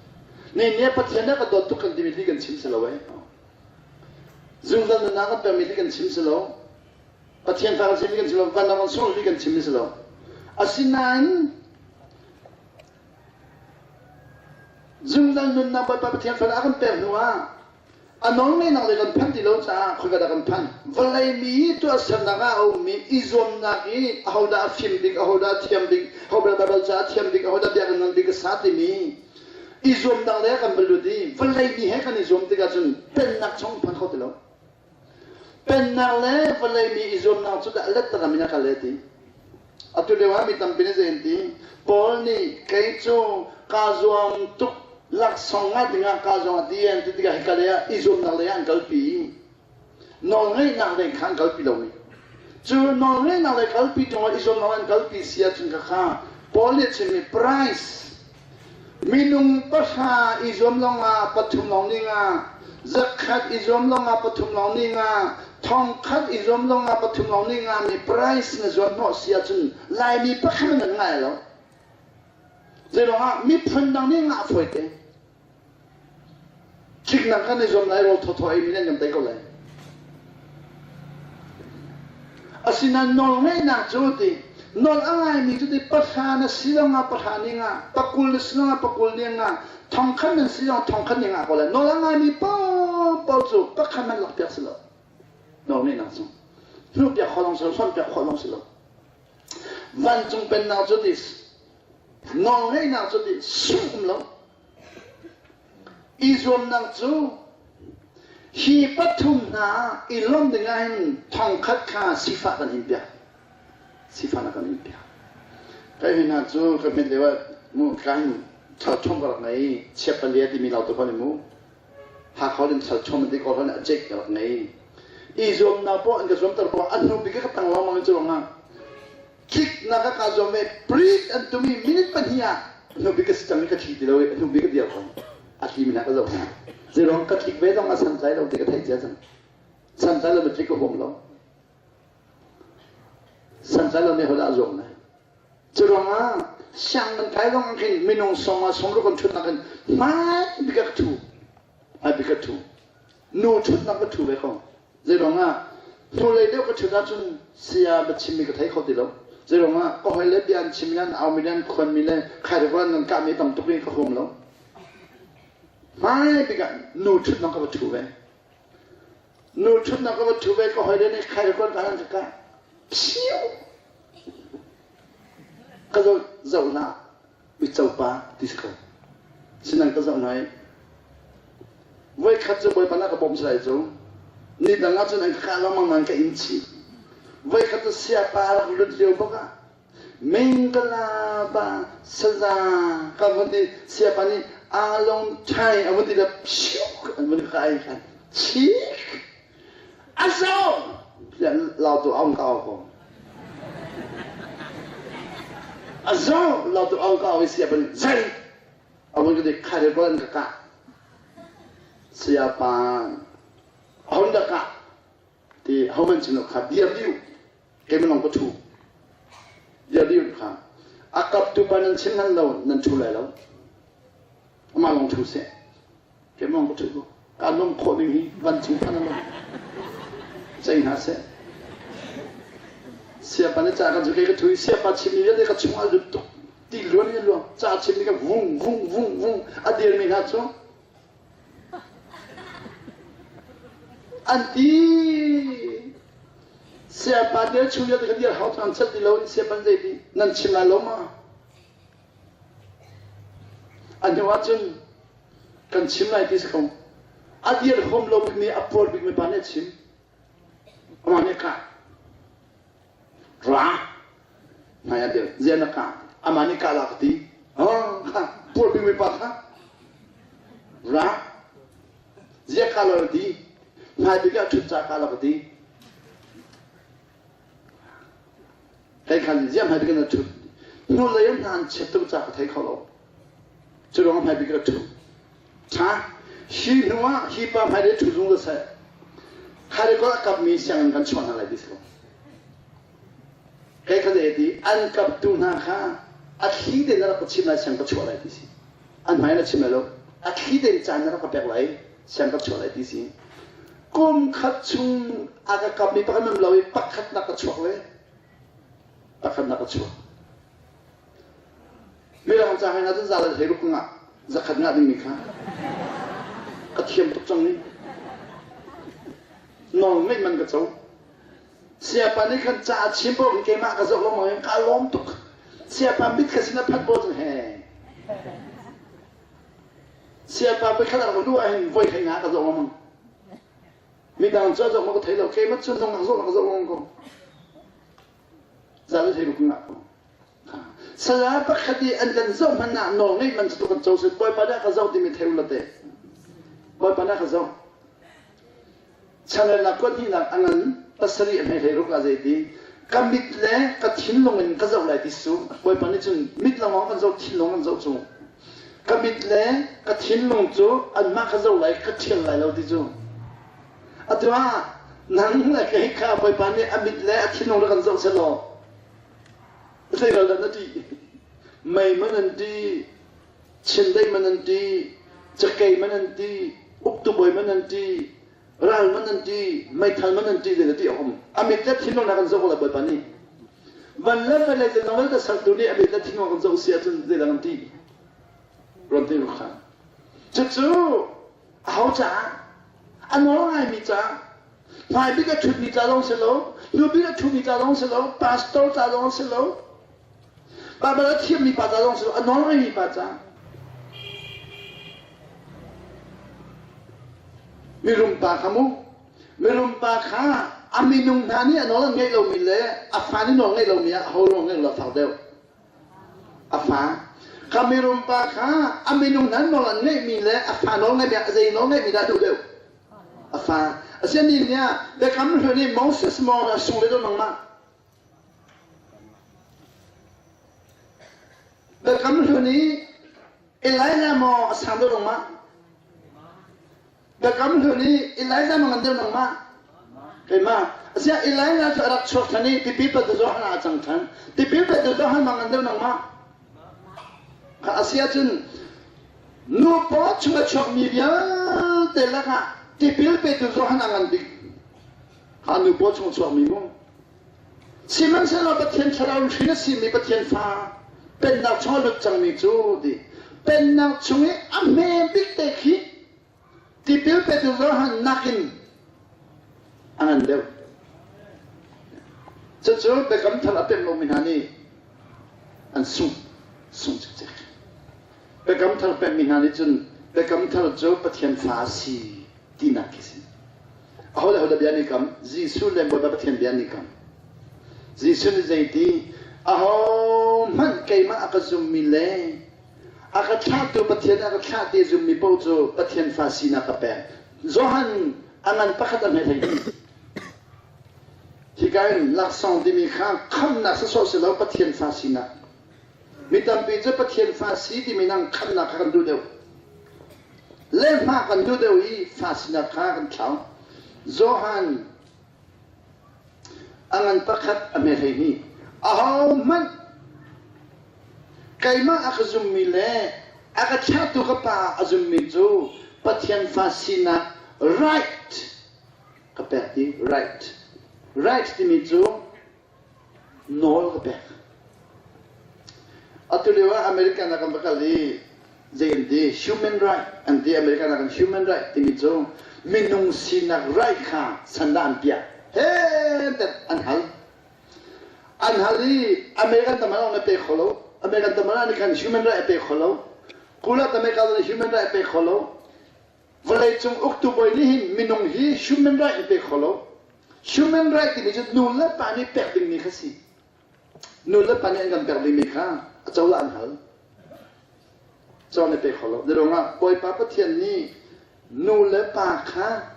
Ni nih Pathian nih ka dawt tuk kan timi lih kan chim si lo eh. Zungzal nunnak kan pekmi lih kan chim si lo. Pathian fa kan chimmi kan chim lo. Van kan sung lih kan chimmi si lo. Asinain zungzal nunnak Bawipa Pathian fa a kan pek hnu ah A nawlngeihnak lei kan phanh ti lo caah khoika dah kan phanh? Vawlei mi i tuahsernak ah a ummi i zuamnak i ahodah a fim bik, ahodah a thiam bik, ahodah Baibal ca a thiam bik, ahodah biakinn ngan bik a sa timi i zuamnak lei ah kan va lut i vawlei mi he kan i zuam tikah cun pennak chung phan kho ti lo. Pennak le vawlei mi i zuamnak cu dah let in a kal e ti. Atu lio ah mi tampi nih zei an ti? Paul nih kei cu kaa zuam tuk laksawng ngah dingah kaa zuam a ti an ti tikah hika lei ah i zuamnak lei ah an kalpi. Nawlngeihnak lei kha an kalpi lomi. Cu nawlngeihnak lei kalpi ṭung ah i zuamnak an kalpi si ahcun khakha Paul nih a chimmi price Minung pahra i zuam lawngah pathum lawng nih nga, zakhat i zuam lawngah pathum lawng nih nga, thongkhat i zuam lawngah pathum lawng nih nga mi price na zuam hnawh si ahcun Laimi pakhat nan ngai lo. Zeiruangah miphun dang nih ngah fawi te. Ṭhiknak kan i zuam lai rawl thawthaw ei mi nan kan tei ko lai. Asinain nawlngeihnak cu ti nawl a ngaimi cu ti pahra na si zongah pahra ning ah pakul na si zongah pakul ning ah thongkhat nan si zongah thongkhat ning ah ko lai nawl a ngaimi paohpaoh cu pakhat man lakpiak si lo nawlngeihnak cu hnuhpiak khawh lawng si lo hrawnpiak khawh lawng si lo vancung pennak cu ti nawlngeihnak cu ti sungh um lo I zuamnak cu hi pathum hna i lawmh dingah hin thongkhat kha sifah kan inpiak. Sifah na kan inpiak. Kai hi hna cu ka hmet lio ah mu ka hin chalchom ka rak ngei. Chiapalia timi lau tu ni mu. Hakha in chalchom an ti ko hlan a cek ka rak ngei. I zuamnak poh an ka zuamter poh an hnu bik ka tang lengmang cu ruangah Tlik na ka ka zuam ve prit an tumi minute pahnih ah hnu bik ka si cang i ka thi ti lo i hnu bik ka dir ko a thli mi hna ka zoh hna zeiruang ka tlik ve zong a santlai lo ti ka theih cia cang santlai lo mi tlik ka huam lo santlai lo mi hodah zuam lai cu ruangah siang kan kai zong khin minung song ah song kan thutnak in hmai bik ka thu hmai bik ka thu nu thutnak ka thu ve ko Zeiruangah hnulei deuh ka ṭhut ahcun saya va chimmi ka thei kho ti lo. Zeiruangah ka hawile bia an chimmi le an aumi le an khuanmi le khairekuan an kahmi tam tuk in ka huam lo. Hmai bik ah nu ṭhutnak ka va ṭhu ve. Nu ṭhutnak ka va ṭhu ve ka hawile nih khairekuan ka han ka kah. Phiu! Ka zoh zoh hlah. Uico pa ti si ko. Sinan ka zoh hna i voikhat cu Bawipa na ka bawmh salai cu ni dang ah cun an ka kah lengmang nain ka in chih. Voikhat cu siapa a rak lut lio bak ah Mingkala ba saza ka vun ti siapa nih along thai a vun ti le phiuk an vun ka ai khan chik a zo lau tu aung ka au ko A zo lo tu ong ka oi sia ban zai a vun ka ti khai ko an ka kah saya pa hon da kah ti ho man chim kha bia biu ke man ka thu bia biu kha a kap tu pa nan chim nan lo nan thu lai lo amah long thu seh Keimah ka ṭih ko. Kaa lawmh khawh ding hi vancung phan a lo. Cei hna seh. Siapa nih ca kan cu kei ka thu i siapa chimmi vialte ka chung ah lut tuk. Ti luan in a luang. Ca chimmi ka vung vung vung vung a dirmi hna cu an ti. Siapa dir chung vialte ka dir hau an chat ti lo in siapa zei ti nan chim lai lo ma? A hnu ahcun kan chim lai ti si ko. A dir huam lo bikmi a puar bikmi pa nih a chim. Amah nih kah. Ra. Hmai ah dir. Ziah na kah? Amah nih kah la ka ti. Oh, kha. kha puar bikmi pa kha ra zia ka lo ti hmai bik ah ṭhut ca ka lo ka ti Kai khan ziah hmai bik in a ṭhut. Hnulei in hna an chiat tuk caah ka thei kho lo. Cu ruang hmai bik a ṭhu. Ṭha. Hi hnu ah hi pa hmai le ṭhu zung seh. Khairikol a kapmi sianginn kan chuah hna lai ti si ko. Kai kha zei ti an kaptu hna kha a thli tein na rak ka chim lai siang ka chuah lai ti si. An hmai na chim lai lo. A thli tein caan na rak ka pek lai siang ka chuah lai ti si. Kum khat chung a ka kapmi pakhat um lo i pakhatnak ka chuak le pakhatnak ka chuak. Mirang ca hai cun za le hlei ruk ngah zakhat ngah dingmi kha ka thiam tuk cang ni. Nawl ngeih man ka co. Siapa nih khan ca a chim paoh in keimah ka zoh lengmang in ka lawm tuk. Siapa mit ka sin a phanh paoh cun he. Siapa pakhat a rak luh ahhin voi hlei nga ka zoh lengmang. Midang cu a zoh ma ka thei lo. Keimah cu nung zoh ka zoh lengmang ko. Za le hlei ruk ngah ko. Saya pakhat i an kan zoh hmanh ah nawl ngeih man cu kan co si. Bawipa nih a ka zoh timi thei u la te. Bawipa nih a ka zoh. Chanrelnak kuat hnihnak a ngan pasarih a hmei 16 ah zeiti ka mit le ka thinlung in ka zoh lai ti su Bawipa nih cun mit lawng kan zoh thinlung kan zoh cu ka mit le ka thinlung cu anmah ka zoh lai ka ṭhial lai lo ti cu atu ah nang le kei kha Bawipa nih a mit le a thinlung rak kan zoh selaw zei ral dah na ṭih mei man an ṭih chindeih man an ṭih cakei man an ṭih uktu bawi man an ṭih ral man an ṭih meithal man an ṭih zei ti a um a mit le thinlung kan zoh la bawipa nih van le vawlei zeizong vialte sertu nih a mit le thinlung kan zoh si ahcun zeidang an ṭih ruan te kha cucu aho caah a nawl ngaimi caah hmai bik a ṭhutmi ca zong si lo hnu bik a ṭhumi ca zong si lo pastor ca zong si lo Baibal a thiammi pa ca zong si lo a nawl ngaimi pa ca Mirum pa kha mu mirum pa kha a minung hna nih a nawl an ngeih lomi le a fa nih nawl ngeih lomi ah aho nawl ngeih lo a fak deuh. A fa kha mirum pa kha a minung hna nawl an ngeihmi le a fa nawl ngeihmi ah zei nawl ngeihmi dah duh deuh? A fa. Asianin nih Biakam Hlun i Moses maw a sung le deuh nangmah? Biakam Hlun i Elijah maw a sang deuh nangmah? Biakam Hlun i Elijah maw ngan deuh nangmah? Keimah. Asiah Elijah cu a rak chuak ṭhan i tipil petu Johan ah a cang ṭhan. Tipil petu Johan maw ngan deuh nangmah? A si ahcun nu paw chung a chuakmi vialte lakah tipil petu Johan a ngan bik. Kha nu paw chung chuakmi mu. Sihmanhsehlaw Pathian thlarau hrin a simi Pathian fa pennak chung a lut cangmi cu ti pennak chung i a hme bik te khi tipil petu Johan nakin a ngan deuh. Cucu Biakam Thar a pemh lomi hna nih an sungh sungh cikcek. Biakam Thar pemhmi hna nih cun Biakam Thar cu Pathian fa a si tinak khi si. Aho le aho bia nih kam Jesuh le Bawipa Pathian bia nih kam. Jesuh nih zeiti aho hmanh keimah a ka zummi le a ka thlahtu Pathian a ka thlah ti zummi paoh cu Pathian fa sinak ka pek. Johan a ngan pakhat a hme hlei Hika in laksawng timi kha khamnak sawsawh si lo Pathian fa sinak. Mi tampi cu Pathian fa si timi nang khamnak kha kan duh deuh. Lehhmah kan duh deuh i fa sinak kha kan thlau. Johan a ngan pakhat a hme 12. Ahohmanh keimah a ka zummi le a ka thlahtu ka pa a zummi cu Pathian fa sinak right ka pek ti right. Right timi cu nawl ka pek. Atu lio ah American ah kan va kal i zei an ti human right an ti American ah kan human right timi cu minung sinak right kha sandah an piah he an hal an hal i American tamar na pe kho lo American tamar nih khan human right a pe kho lo kula America nih human right a pe kho lo vawleicung uktu bawi nih hin minung hi human right an pe kho lo Human right timi cu nu le pa nih pek dingmi kha si. Nu le pa nih an kan pek dingmi kha a cozah an hal. Cawn i pe kho lo. Zeiruangah Bawipa Pathian nih nu le pa kha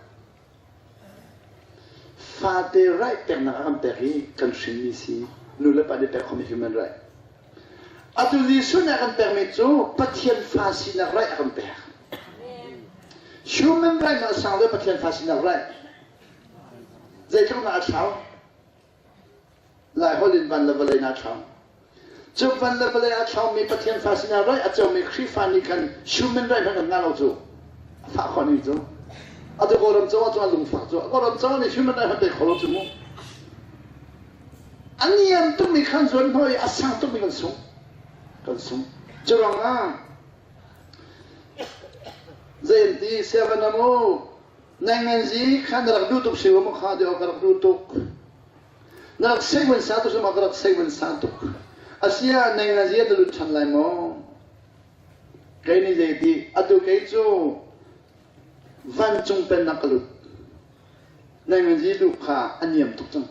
fate right peknak a kan pek i kan hrinmi si nu le pa nih pek khomi human right. Atu Jesuh nih a kan pekmi cu Pathian fa sinak right a kan pek. Human right na sang le Pathian fa sinak right. Zeitluk na a thlau? Laiholh in van le vawlei na thlau. Cu van le vawlei a thlaumi Pathian fa sinah right a comi Khrihfa nih khan human right hmanh kan ngah lo cu. A fah khawh ni cu. Atu Kawlram cozah cu a lungfak cu. Kawlram cozah nih human right hmanh pe kho lo cu mu. A niam tukmi khan zuan hnawh i a sang tukmi kan sung. Kan sung. Cu ruangah zei an ti siavan mu Nainganzi kha na rak duh tuk si mu kha ti ka rak duh tuk. Na rak seihmun sa tuk ma ka rak seihmun sa tuk. Asia nainganzi na lut ṭhan lai maw? Kei nih zei ti atu kei cu vancung pennak ka lut. Nainganzi duh kha a niam tuk cang.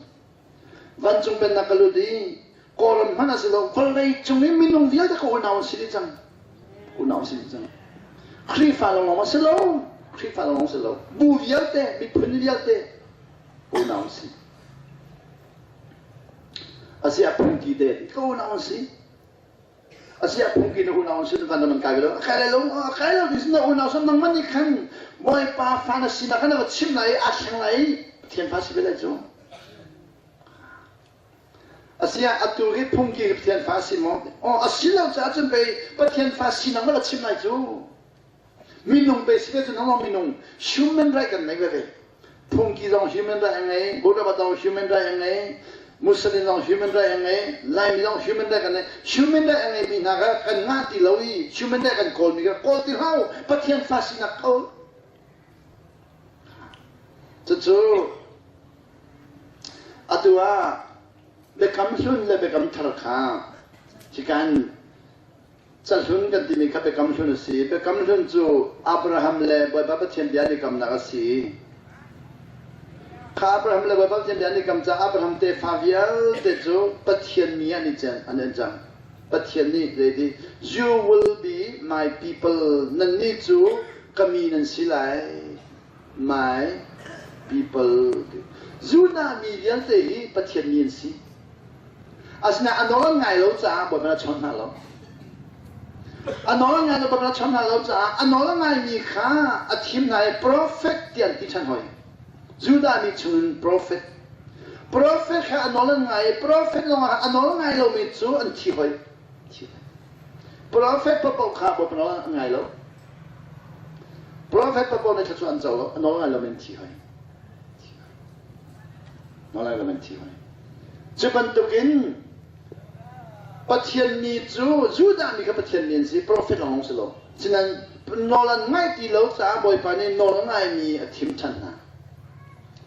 Vancung pennak ka lut i Kawlram hmanh a si lo, vawlei cung i minung vialte ka unau an si dih cang. Unau an si dih cang. Khrihfa lawnglawng a si lo. Khrihfa lawnglawng si lo. Bu vialte, miphun vialte unau an si. Asiah phungki te ka unau an si. Asiah phungki na unau an si van man kai lo. Kai lai lo, kai lo ti na unau sam nangman nih khan Bawipa fa na sinak khan na va chim lai i aa thleng lai i Pathian fa si ve lai cu. Asiah atu hi phungki hi Pathian fa a si maw? Aw a si lo caah cun pei Pathian fa sinak va la chim lai cu. Minung pe si ve cu nang minung human right kan nei veve. Phungki zong human right a ngei, Buddha zong human right a ngei, Muslim zong human right a ngei, Laimi zong human right kan nei. Human right a ngeimi hna kha kan ngah ti lo i human right kan kawlmi kha kawl ti hlah u. Pathian fa sinak kawl. Cucu atu ah biakam hlun le biakam thar kha cikan cahlun kan timi kha biakam hlun a si. Biakam hlun cu Abraham le Bawipa Pathian bia an i kamnak a si. Kha Abraham le Bawipa Pathian bia an i kam caah Abraham tefa vialte cu Pathian mi an i an i cang. Pathian nih zeiti you will be my people nannih cu ka mi nan si lai my people Judah mi vialte hi Pathian mi an si asinain a nawl an ngai lo caah Bawipa a chawnh hna lo a nawl an ngai lo Bawipa a chawnh hna lo caah a nawl a ngaimi kha a thim hna i prophet tiah an ti ṭhan hoi Judah mi chungin prophet Profet kha a nawl an ngai i profet lawngah a nawl ngai lomi cu an thi hoi. Profet paohpaoh kha Bawipa nawl an ngai lo. Profet paohpaoh nih thluachuah an co lo, a nawl ngai lomi an thi hoi. Nawl ngai lomi an thi hoi. Cu bantukin Pathian mi cu Judah mi kha Pathian mi an si, profet lawng si lo. Sinain nawl an ngaih ti lo caah Bawipa nih nawl a ngaimi a thim ṭhan hna.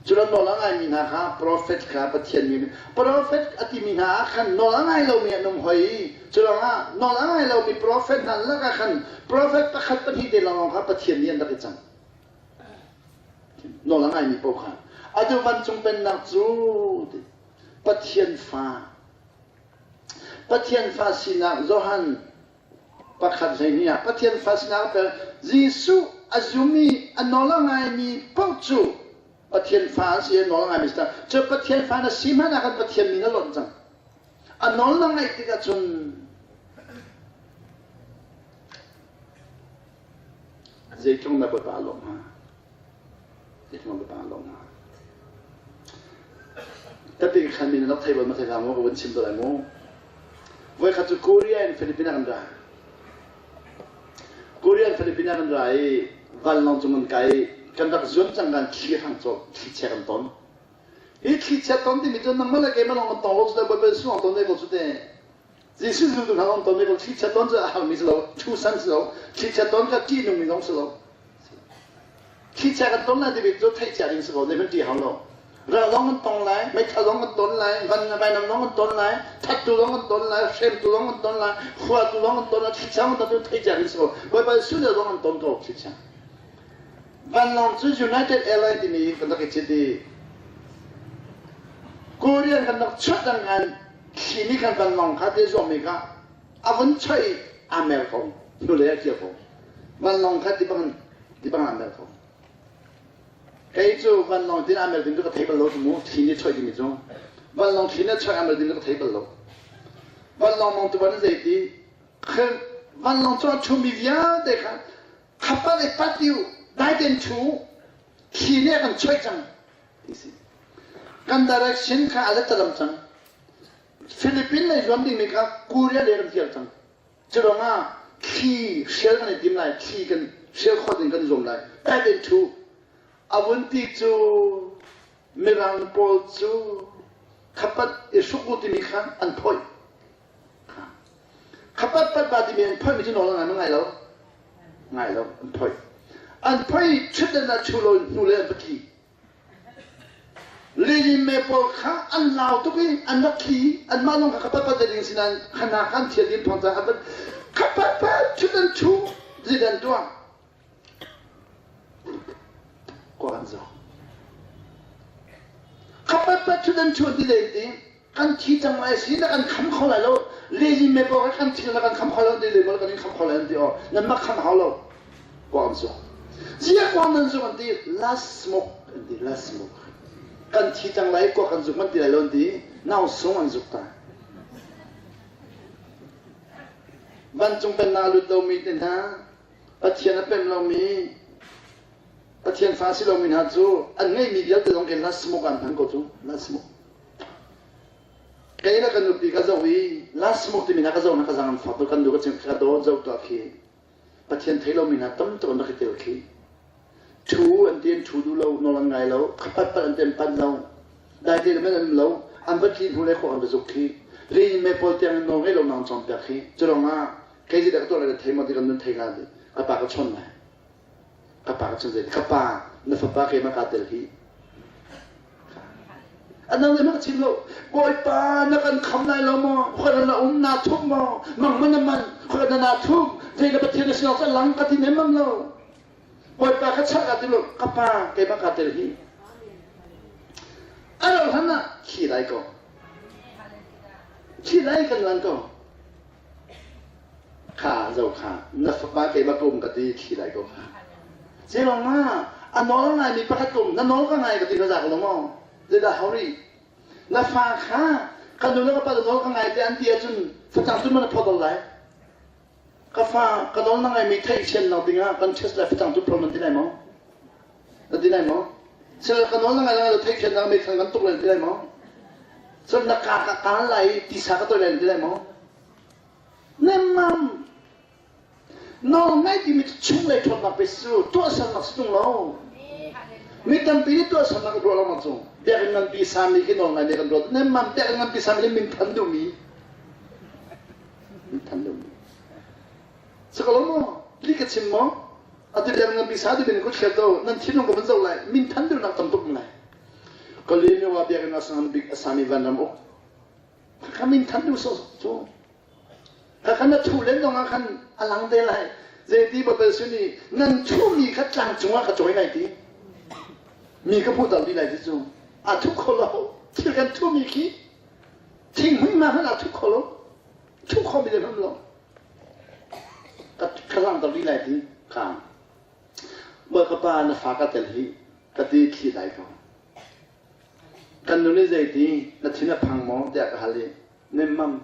Cu lo nawl a ngaimi hna kha profet kha Pathian mi profet a timi hna ah khan nawl a ngai lomi an um hoi i cu ruangah nawl a ngai lomi profet hna lakah khan profet pakhat pahnih te lawnglawng kha Pathian nih an rak i cang. Nawl a ngaimi paoh kha atu vancung pennak cu Pathian fa Pathian fa sinak Johan pakhat 12 ah Pathian fa sinak per Jesuh a zum i a nawl a ngaimi paoh cu Pathian fa an si i a nawl a ngaimi si cu Pathian fa na si hmanh ah khan Pathian min a lonh cang a nawl na ngaih tikah cun zeitlung na Bawipa a lawmh hnga zeitlung na Bawipa a lawmh hnga Tapi khan min rak thei bal ma thei hlah maw ka vun chim to lai mu Voikhat cu Korea in Philippines ah kan ra. Korea in Philippines ah kan ra i vanlawng cung kan kai i kan rak zuam cang kan thli hrang cawk thlichia kan ton. Hi thlichia ton timi cu nangmah le keimah lawng kan tong lo cu te Bawipa Jesuh lawng ton ve ko cu te. Jesuh zultu hna lawng ton ve ko thlichia ton cu a harmi si lo, thu san si lo, thlichia ton kha ṭihnungmi zong si lo. Thlichia kan ton lai timi cu theih cia ding si ko, zeihmanh ṭih hau lo. Ral zong kan tong lai, meithal zong kan ton lai, van vainam zong kan ton lai, thattu zong kan ton lai, hremtu zong kan ton lai, huatu zong kan ton lai, thlichia kan ton cu theih cia ding si ko. Bawipa Jesuh le zong kan ton ko thlichia. Vanlawng cu United Airlines timi kan rak i cit i Korean kan rak chuah dang thli nih khan vanlawng kha te zuammi kha a vun choih i aa mer ko. Hnulei a kir ko. Vanlawng kha ti bang ti bang aa mer ko. Kei cu vanlawng tin aa mer ding cu ka thei bal lo cu mu thli nih choih dingmi cu. Vanlawng thli nih choih aa mer ding cu ka thei bal lo. Vanlawng mong tu ban zei ti vanlawng cu a ṭhumi vialte kha khapat i pat u dai tein ṭhu thli nih a kan choih cang ti si. Kan direction kha a let a lam cang. Philippines lei zuam dingmi kha Korea lei kan kir cang. Curuangah thli hrial kan i tim lai, thli kan hrial khawh ding kan zuam lai. That in thu. A vun ti cu Mirang pawl cu khapat i hruk u timi kha an phoih. Khapat pat ba timi an phoihmi cu nawl an ngai lo. Ngai lo, an phoih. An phoih ṭhutdan ah ṭhu lo in hnu le an va tli. Lilin me pawl kha an lau tuk i an rak thli anmah lawng kha khapat pat ding sinain khana khan thial din thawng caah an khapat pat chut an chu zit an tuah ko an zo khapat pat chut an chu ti le ti kan thi cang lai si na kan kham kho lai lo lilin me pawl kan thil na kan kham kho lo ti le kan in kham kho lai an ti o nan mak kham hau lo Kuang zuk. Zia kuang nan zuk an ti last smoke an ti last smoke. Kan thi cang lai kuak kan zuk man ti lai lo an ti nau sung an zuk ta. Vancung pennak lut lomi te hna Pathian a pem lomi Pathian fa si lomi hna cu an ngeihmi vialte zong khi last smoke an hman ko cu last smoke. Kei le ka nupi ka zoh i last smoke timi hna ka zoh na ka zang an fak kan nu ka chim ka dawt zoh tuah khi Pathian thei lomi hna tam tuk an rak i tel khi. Thu an ti an thu duh lo, nawl an ngai lo, khapat pat an ti an panh lo, dai te men an lo, an va tli hnu le khua an va zuk khi. Ri me pawl tiang in nawl ngei lo nang cawnpiak khi. Cu ah kei zeidah ka tuah lai na thei maw ti kan nun thei la ti. Ka pa ka chawn lai. Ka pa ka chawn zei ka pa na fapa keimah kaa tel hi. A nang nih chim lo. Bawipa na kan kham lai lo maw? Khoi na um na thup maw? Mang man na man khoi na na thup? Zei na Pathian na si ka lang ka ti nem lo. Bawipa ka chak ka ti lo. Ka pa keimah ka tel hi. A lo hlan ah thi lai ko. Thi lai kan lan ko. Kha zo kha na fapa keimah ka um ka ti thi lai ko kha. Zelong ma a nawl ngaimi pakhat kum na nawl ka ngai ka ti na za ko lo maw? Zeidah hori na fa kha ka nu le ka pa nawl ka ngai te an ti ahcun facang tun man a phawt lai. Ka fa ka nawl na ngaimi theih sian lo dingah kan test lai facang tun phol man ti lai maw? Na ti lai maw? Sel ka nawl na ngai lai theih sian nak mei khang kan tuk lai ti lai maw? Cun na ka ka kaan lai tisa ka toi lai ti lai maw? Nemmam Nawlngaih timi cu chunglei ṭhawnnak pe su tuahsernak si tung lo. Mi tampi nih tuahsernak ruah lo cu biakinn nganpi sami khi nawlngai nih kan ruat. Nemmam biakinn nganpi sami nih minthan duhmi. Minthan duhmi. Sakalo maw? Li ka chim maw? Atu biakinn nganpi sa duhmi ku thliat do nan thinlung ka van zoh lai. Minthan duhnak tam tuk lai. Kalemi wa biakinn a bik a sami vanram uk. Kha minthan duh so cu. Kha na thu len zong ah khan a lang te lai. Zeiti Baibal sin i nan thumi kha tlang cungah ka cawi lai ti. Mi ka hmuh dih lai ti cu. A thu kho lo. Thil kan thumi khi thinghmui ma hmanh a thu kho lo. Thu kho mi le hmanh lo. Ka ka lang dih lai ti. Kha. Bawi ka pa na fa ka tel hi ka ti thli lai ko. Kan nu nih zeiti na thin a phang maw tiah ka hal i nemmam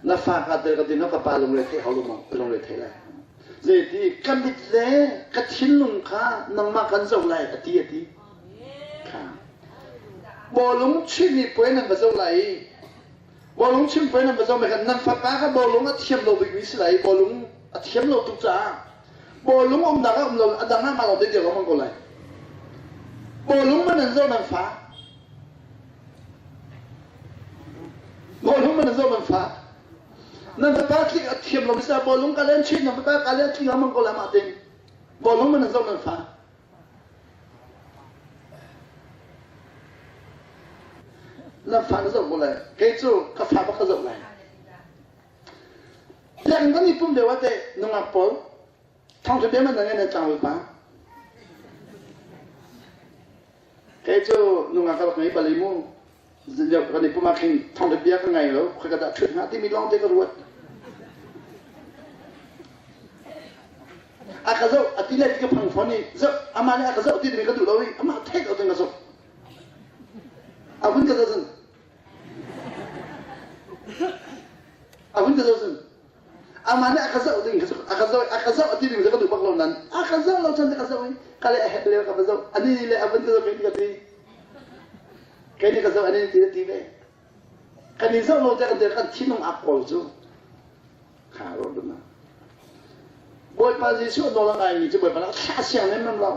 na fa ka tel ka ti ka pa lungre thei hau lo maw ka lungre thei lai zeiti ka mit le ka thinlung kha nangmah kan zoh lai a ti a ti kha bawlung chimmi puai nan va zoh lai i bawlung chim puai nan va zoh mai khan nan fapa kha bawlung a thiam lo bikmi si lai i bawlung a thiam lo tuk caah bawlung umnak a um lo a dang ah mah lawng te dir ko lai bawlung man nan zoh nan fa Bawlung man zo man fa. Nan fapa tlik a thiam lo misa bawlung ka len chin nan fapa ka len tling amang ko la ma ting. Bawlung man zo nan fa. Na fa na zo ko lai. Kei cu ka fa bak ka zo lai. Biakinn kan i pum deuh ate nungak pawl thawngtha bia man na ngai na tlangval pa. Kei cu nungak ka rak ngei bal i mu kan i pum ah khin thawngtha bia ka ngai lo khoi ka dah ṭhut hnga timi lawng te ka ruat. A ka zoh a ti le ti ka phang fawn i zoh amah nih a ka zoh ti ding ka duh lo i amah theih lo cun ka zoh. A vun ka zoh cun a vun ka zoh cun amah nih a ka zoh ding a ka zoh a ka zoh a ti ding cu ka duh bak lo nan a ka zoh lo cun ka zoh i ka le a hek leo ka va zoh ani le a vun ka zoh kei ka ti kei nih ka zoh ani ti ti ve kan i zoh lo te kan kan thinlung a kawl cu kha ro dun Bawipa Jesuh nawl a ngaimi cu Bawipa nih a thlah siang lemmam lo.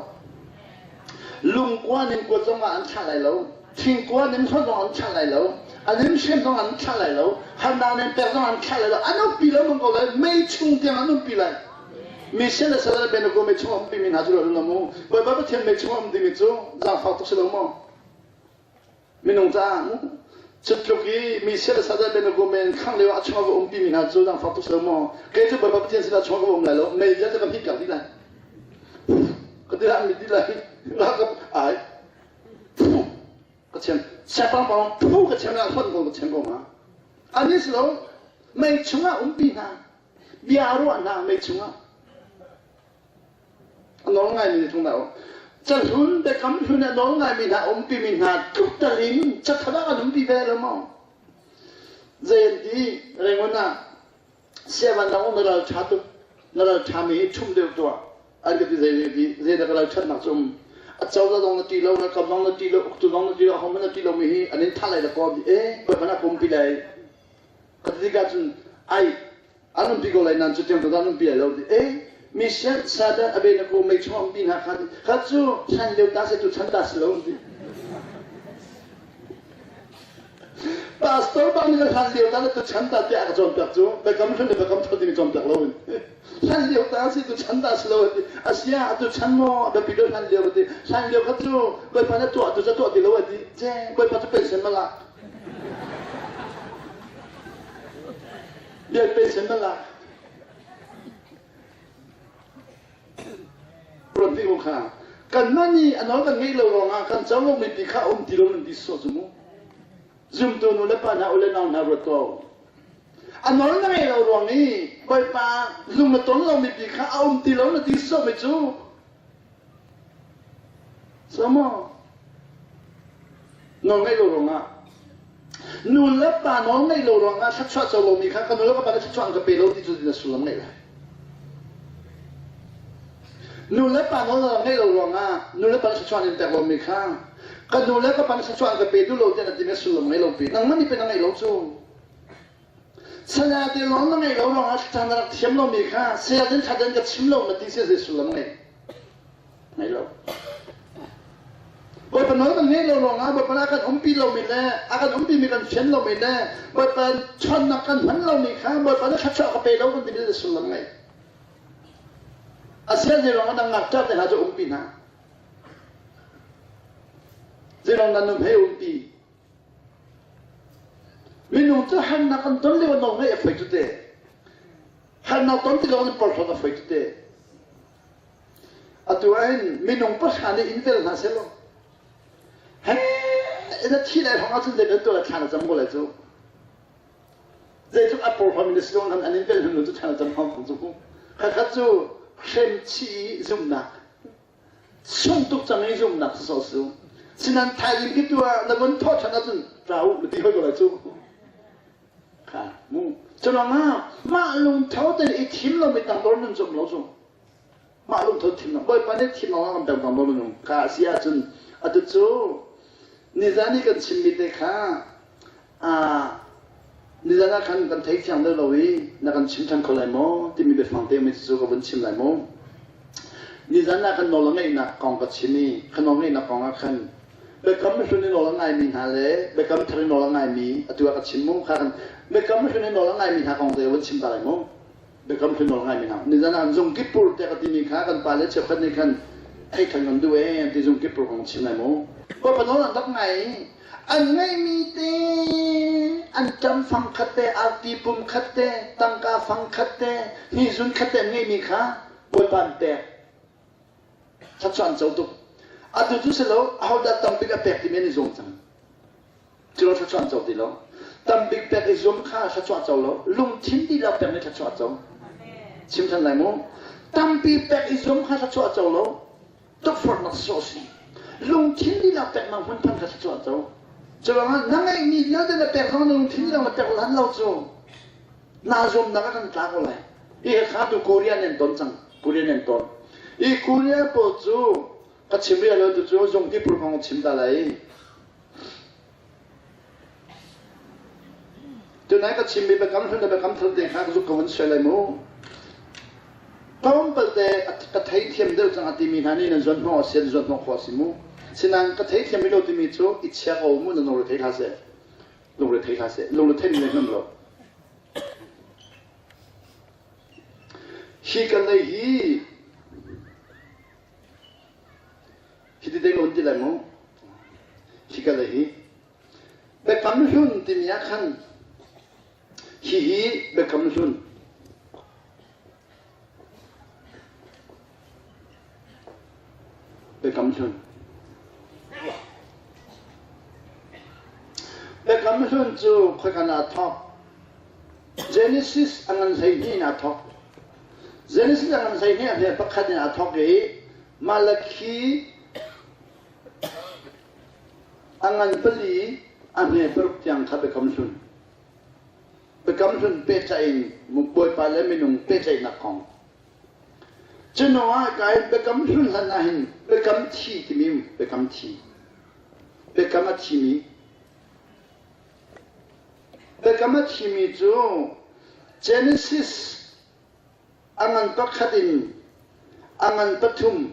Lungkua nin kuat zongah an thlah lai lo. Thingkua nin hlonh zong an thlah lai lo. An in hrem zong an thlah lai lo. Harnak nin pek zong an thlah lai lo. An umpi lo mang ko lai. Mei chung tiang an umpi lai. Mi sian le sal le ben mei chung umpi mi hna cu lo mu. Bawipa Pathian mei chung um ding cu zaangfak tuk si lo maw? Minung caah mu cutluk i mi sia le sadal ben ko men khang lio ah chung va um timi hna cu zaangfak tuk si lo maw? Kei cu Bawipa Pathian sinah chung ka um lai lo. Mei vialte ka hmit piak dih lai. Ka ti mi dih lai. Ka ai. Phu ka chem. Siapang pang phu ka chem la hon ko ka chem ko ma. Ani si lo. Mei chungah umpi hna. Bia ruah hna mei chungah. A nawl ngaimi nih tung dah Cahlun biakam hlun a nawl ngaimi hna umpi mi hna tluk tal in cathar ah an umpi ve lo maw? Zei an ti Rangoon ah siavan dang na ral ṭha tuk na ral ṭha mi hi ṭhum deuh tuah an ka ti zei ti zei dah ka ral ṭhatnak cu um a cozah zong na ṭih lo ralkap zong na ṭih lo uktu zong na ṭih lo ahohmanh na ṭih lo mi hi an in thah lai dakaw ti e bawipa na ka umpi lai ka ti tikah cun ai an umpi ko lai nan cu tiang an umpi lai lo ti e mi sian satan abe na ko mei chung umpi hna kha kha cu chan lio ta se tu chan ta si lo ti pastor bang nih hlan lio ta le tu chan ta tiah ka cawnpiak cu biakam hlun le biakam thar ding cawnpiak lo in hlan lio ta si tu chan ta si lo ti asia tu chan maw biapi lo hlan lio ti hlan lio kha cu bawipa na tuah tu ca tuah ti lo ti che bawipa cu pension ma lak Biak pension na lak. Ruat ding kha kan mah nih a nawl kan ngeih lo ruangah kan co lomi ti kha um ti lo nan ti sawh cu mu. Zumtu nu le pa hna u le nau hna ruat ko. A nawl na ngeih lo ruang i Bawipa lung na ton lomi ti kha a um ti lo na ti sawh mi cu Sama nawl ngeih lo ruangah nu le pa nawl ngeih lo ruangah thluachuah co lomi kha ka nu le ka pa nih thluachuah an ka pe lo ti cu na sullam ngeih lai. Nu le pa nawl ngeih lo ruangah nu le pa nih thluachuah an in pek lomi kha ka nu le ka pa nih thluachuah an ka pe duh lo tiah na timi sullam ngei lo pi. Nangmah nih pe na ngeih lo cu. Saya te lawng na ngeih lo ruangah thlacam na rak thiam lomi kha saya den thla den ka chim lo na ti si zei sullam ngei ngei lo. Bawipa nawl kan ngeih lo ruangah Bawipa a kan umpi lomi le a kan umpi mi kan fian lomi le Bawipa chawnnak kan hman lomi kha Bawipa na thluachuah ka pe lo kan timi sullam ngei. Asian zei ruangah nang ngakṭah te hna cu umpi hna. Zei ruang nan nun hei umpi. Minung cu harnak an ton lio nawl ngeih a foi cu te. Harnak ton ti lawng in porhlawt a foi cu te. Atu ahhin minung pahra nih in vel hna selaw he na thi lai hrawng ahcun zei bantuk le thla na cam ko lai cu. Zeitluk a porhlawmi na si zong an in vel hnu cu thla na cam hrawng cu. Khatkhat cu hrem chih i zumhnak sung tuk cang i zumnak sawsawh su sinan thaizing khi tu ah na vun thawh ṭhan ahcun tla u na ti hoi ko lai cu kha mu curuangah mah lungtho te i thim lomi tangdor nun zum lo cu mah lungtho thim lo bawipa nih thim lo kan pek tangdor nun kha a si ahcun atu cu nizan i kan chimmi te kha Nizan ah khan kan thei fiang deuh lo i na kan chim ṭhan kho lai maw timi biafang te mi cu ka vun chim lai maw? Nizan ah kan nawl a ngeihnak kong ka chim i ka nawl ngeihnak kong ah khan biakam hlun i nawl a ngaimi hna le biakam thar i nawl a ngaimi atu ah ka chim mu kha kan biakam hlun i nawl a ngaimi hna kong te ka vun chim ta lai mu. Biakam hlun nawl ngaimi hna. Nizan ah zungkip pur te ka timi kha kan pale cheukhat nih khan theih than kan duh ee an ti zungkip pur kong chim lai mu. Bawipa nawl an rak ngai i an ngeihmi te an ṭam fang khat te arti pum khat te tangka fang khat te hnizun khat te an ngeihmi kha Bawipa an pek. Thluachuah an co tuk. Atu cu si lo ahodah tambik a pek timi an i zuam cang. Culo thluachuah an co ti lo. Tambik pek i zuam kha thluachuah co lo. Lungthin dihlak pek nih thluachuah co. Chim ṭhan lai mu. Tampi pek i zuam kha thluachuah a co lo. Tukforhnak sawh a si. Lungthin lila peknak hmun phan kha thluachuah a co. Cu ruangah na ngeihmi vialte na pek zong na lungthin lila na pek lan lo cu naa zuamnak ah kan tla ko lai. Hi kha tu Korea nih an ton cang. Korea nih an ton. I Korea pawl cu ka chim rih lo tu cu zungti pur kong chim ta lai. Tunai ka chimmi biakam hlun le biakam thar te kha ka zuk ko an suai lai mu. Tlawmpal te ka theithiam deuh cang a timi hna nih nan zuan hnawh a si, nan zuan hnawh khawh a si mu. Sinain ka theithiam rih lo timi cu i chia ko mu nan lungre thei hlah seh. Lungre thei hlah seh. Lungre thei mi le lo. Hi kan lei hi Hiti deng on ti lai mu. Hi ka le hi. Biakam hlun timi ah khan hihi biakam hlun. Biakam hlun. Biakam hlun cu khoikan ah thawk. Genesis a ngan 12 in aa thawk. Genesis a ngan 12 a hme pakhat in aa thawk i Malakhi a ngan pali a hme paruk tiang kha biakam hlun. Biakam hlun pehtlaih in Bawipa le minung pehtlaihnak kong. Cu ah kai biakam hlun hlan ah hin biakam thi timi biakam thi. Biakam a thimi Biakam a thimi cu Genesis a ngan pakhat in a ngan pathum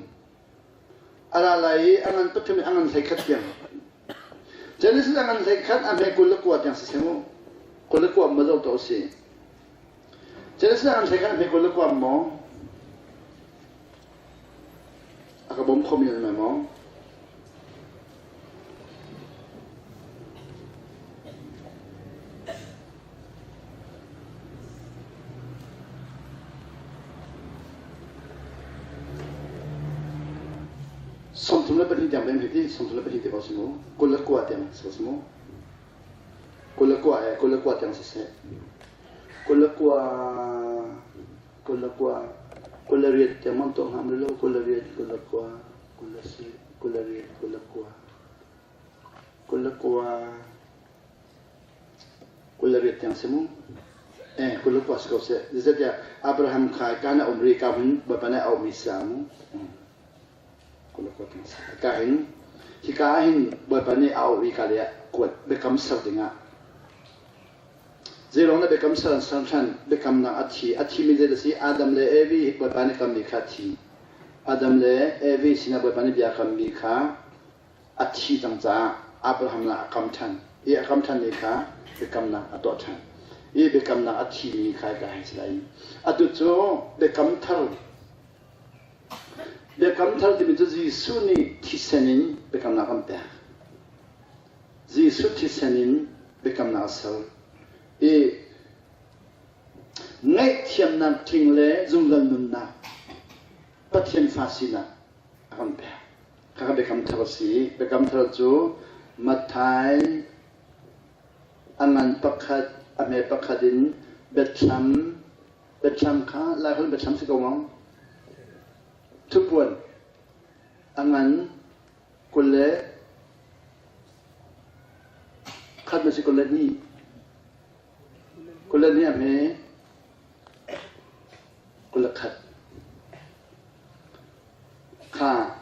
a ra lai i a ngan pathum in a ngan 11 tiang. Genesis a ngan 11 a hme 29 tiang si seh mu. 29 ma zoh to si. Genesis a ngan 11 a hme 29 maw? A ka bawm khomi nan maw? 32 tiang leng ti 32 te ko si mu 29 tiang si mu 29 e 29 tiang si seh 29 29 28 tiang man to ngam lo 28 29 20 28 29 29 28 tiang si mu eh 29 si ko seh zeicahtiah Abraham kha kana um ri ka hun Bawipa nih a auhmi si mu 29 tiang si ka hin hika hin Bawipa nih a auh i ka le kuat biakam ser dingah Zeilawng na biakam ser an ser hlan biakamnak a thi a thimi zei a si Adam le Evi Bawipa nih kammi kha a thi Adam le Evi sinah Bawipa nih bia kammi kha a thi cang caah Abraham lah a kam ṭhan i a kam ṭhanmi kha biakamnak a tuah ṭhan i biakamnak a thimi kha ka hei si lai. Atu cu biakam thar biakam thar timi cu Jesuh nih thisen in biakamnak an pek. Jesuh thisen in biakamnak a ser i ngaihthiamnak tling le zungzal nunnak Pathian fa sinak a kan pek. Kha biakam thar a si. Biakam thar cu Matthai a ngan pakhat, a hme pakhat in biathlam, biathlam kha Laiholh biathlam si ko maw? Thupuan a ngan 21 na si 22. 22 a hme 21. Kha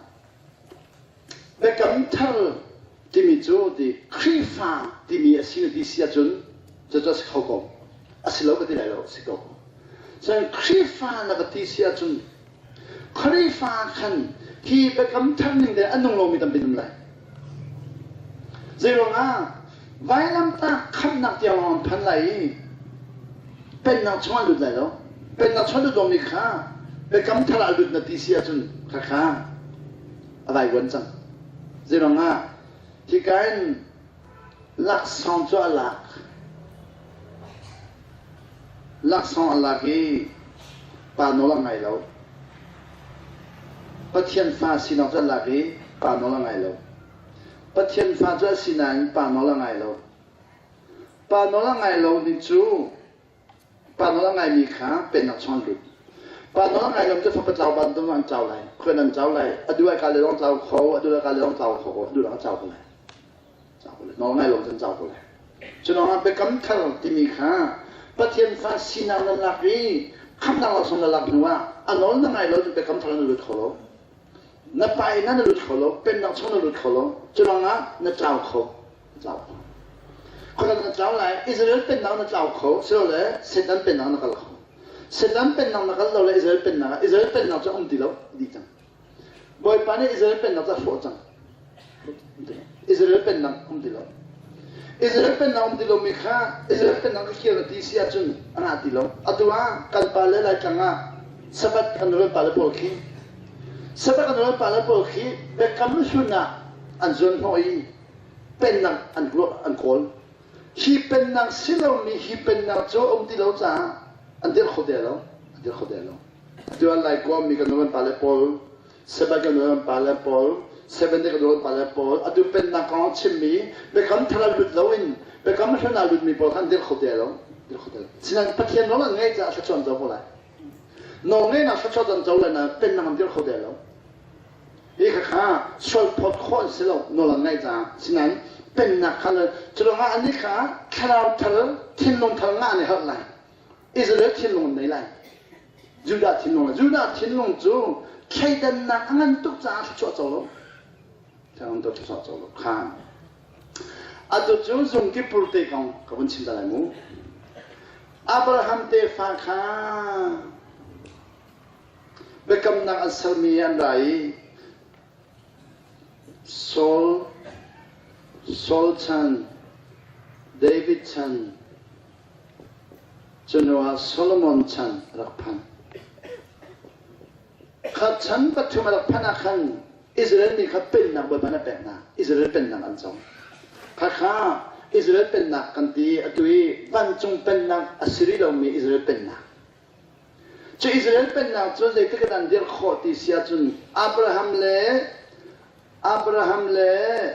biakam thar timi cu ti Khrihfa timi a si na ti si ahcun cucu a si kho ko. A si lo ka ti lai lo, a si ko. Cun Khrihfa na ka ti si ahcun Khrihfa khan hi biakam thar ning te a nung lomi tampi um lai. Zeiruangah vailamtah khamhnak tiang lawng an phan lai i pennak chungah lut lai lo. Pennak chung lut lomi kha biakam thar ah lut na ti si ahcun khakha a vaivuan cang. Zeiruangah hika in laksawng cu a lak. Laksawng a lak i pa nawl a ngai lo. Pathian fa sinak cu a lak i pa nawl a ngai lo. Pathian fa cu a si nain pa nawl a ngai lo. Pa nawl a ngai lo ni cu pa nawl a ngaimi kha pennak chung an lut. Pa nawl ngai lo cu fapa tlau bantuk an tlau lai. Khuan an tlau lai. A duh ai ka le zong tlau kho, a duh ai ka le zong tlau kho, a duh dang tlau ko lai. Tlau ko lai. Nawl ngai lo cun tlau ko lai. Cu lawngah biakam thar timi kha Pathian fa sinak na lak i khamhnak laksawng na lak hnu ah a nawl na ngai lo cu biakam thar na lut kho lo. Na pa inn ah na lut kho lo, pennak chung na lut kho lo. Cu lawngah na tlau kho. Na tlau kho. Khualam na tlau lai, Israel pennak na tlau kho, silole Satan pennak na kal kho. Satan pennak na kal lo le Israel pennak ah Israel pennak cu um ti lo, dih cang. Bawipa nih Israel pennak cu a hrawh cang. Israel pennak um ti lo. Israel pennak um ti lomi kha Israel pennak ka kir na ti si ahcun a ngah ti lo. Atu ah kan pa le Laitlang ah Sabbath kan ruan pa le pawl khi Sabbath kan ruan pa le pawl khi biakam hlun ah an zuan hnawh i pennak an ruah an kawl. Hi pennak si lomi hi pennak cu a um ti lo caah an dirh kho te lo. An dirh kho te lo. Atu ah Laikuam mi kan ruan pa le pawl Sabbath kan ruan pa le pawl Seven day kan ruan pa le pawl atu pennak kong chimmi biakam thar ah lut loin biakam hlun ah lutmi pawl kha an dirh kho te lo. Dirh kho te lo. Sinain Pathian nawl an ngeih caah thluachuah an co ko lai. Nawl ngeihnak thluachuah an co lai nain pennak an dirh kho te lo. Hi khakha sualphawt khawh an si lo nawl an ngaih caah sinain pennak kha le culangah anih kha thlarau thar thinlung thar ngah an i harh lai. Israel thinlung an nei lai. Judah thinlung Judah thinlung cu thleidannak a ngan tuk caah thluachuah co lo. Thleidan tuk thluachuah co lo kha. Atu cu zungkipur te kong ka vun chim ta lai mu. Abraham tefa kha biakamnak an sermi an ra i Saul, Saul chan, David chan, cu hnuah Solomon chan a rak phan. Kha chan pathum a rak phanh ah khan Israel mi kha pennak Bawipa nih a pek hna. Israel pennak an co. Khakha Israel pennak kan ti atu i vancung pennak a si rih lomi Israel pennak. Cu Israel pennak cu zeitik in an dirh khawh ti si ahcun Abraham le Abraham le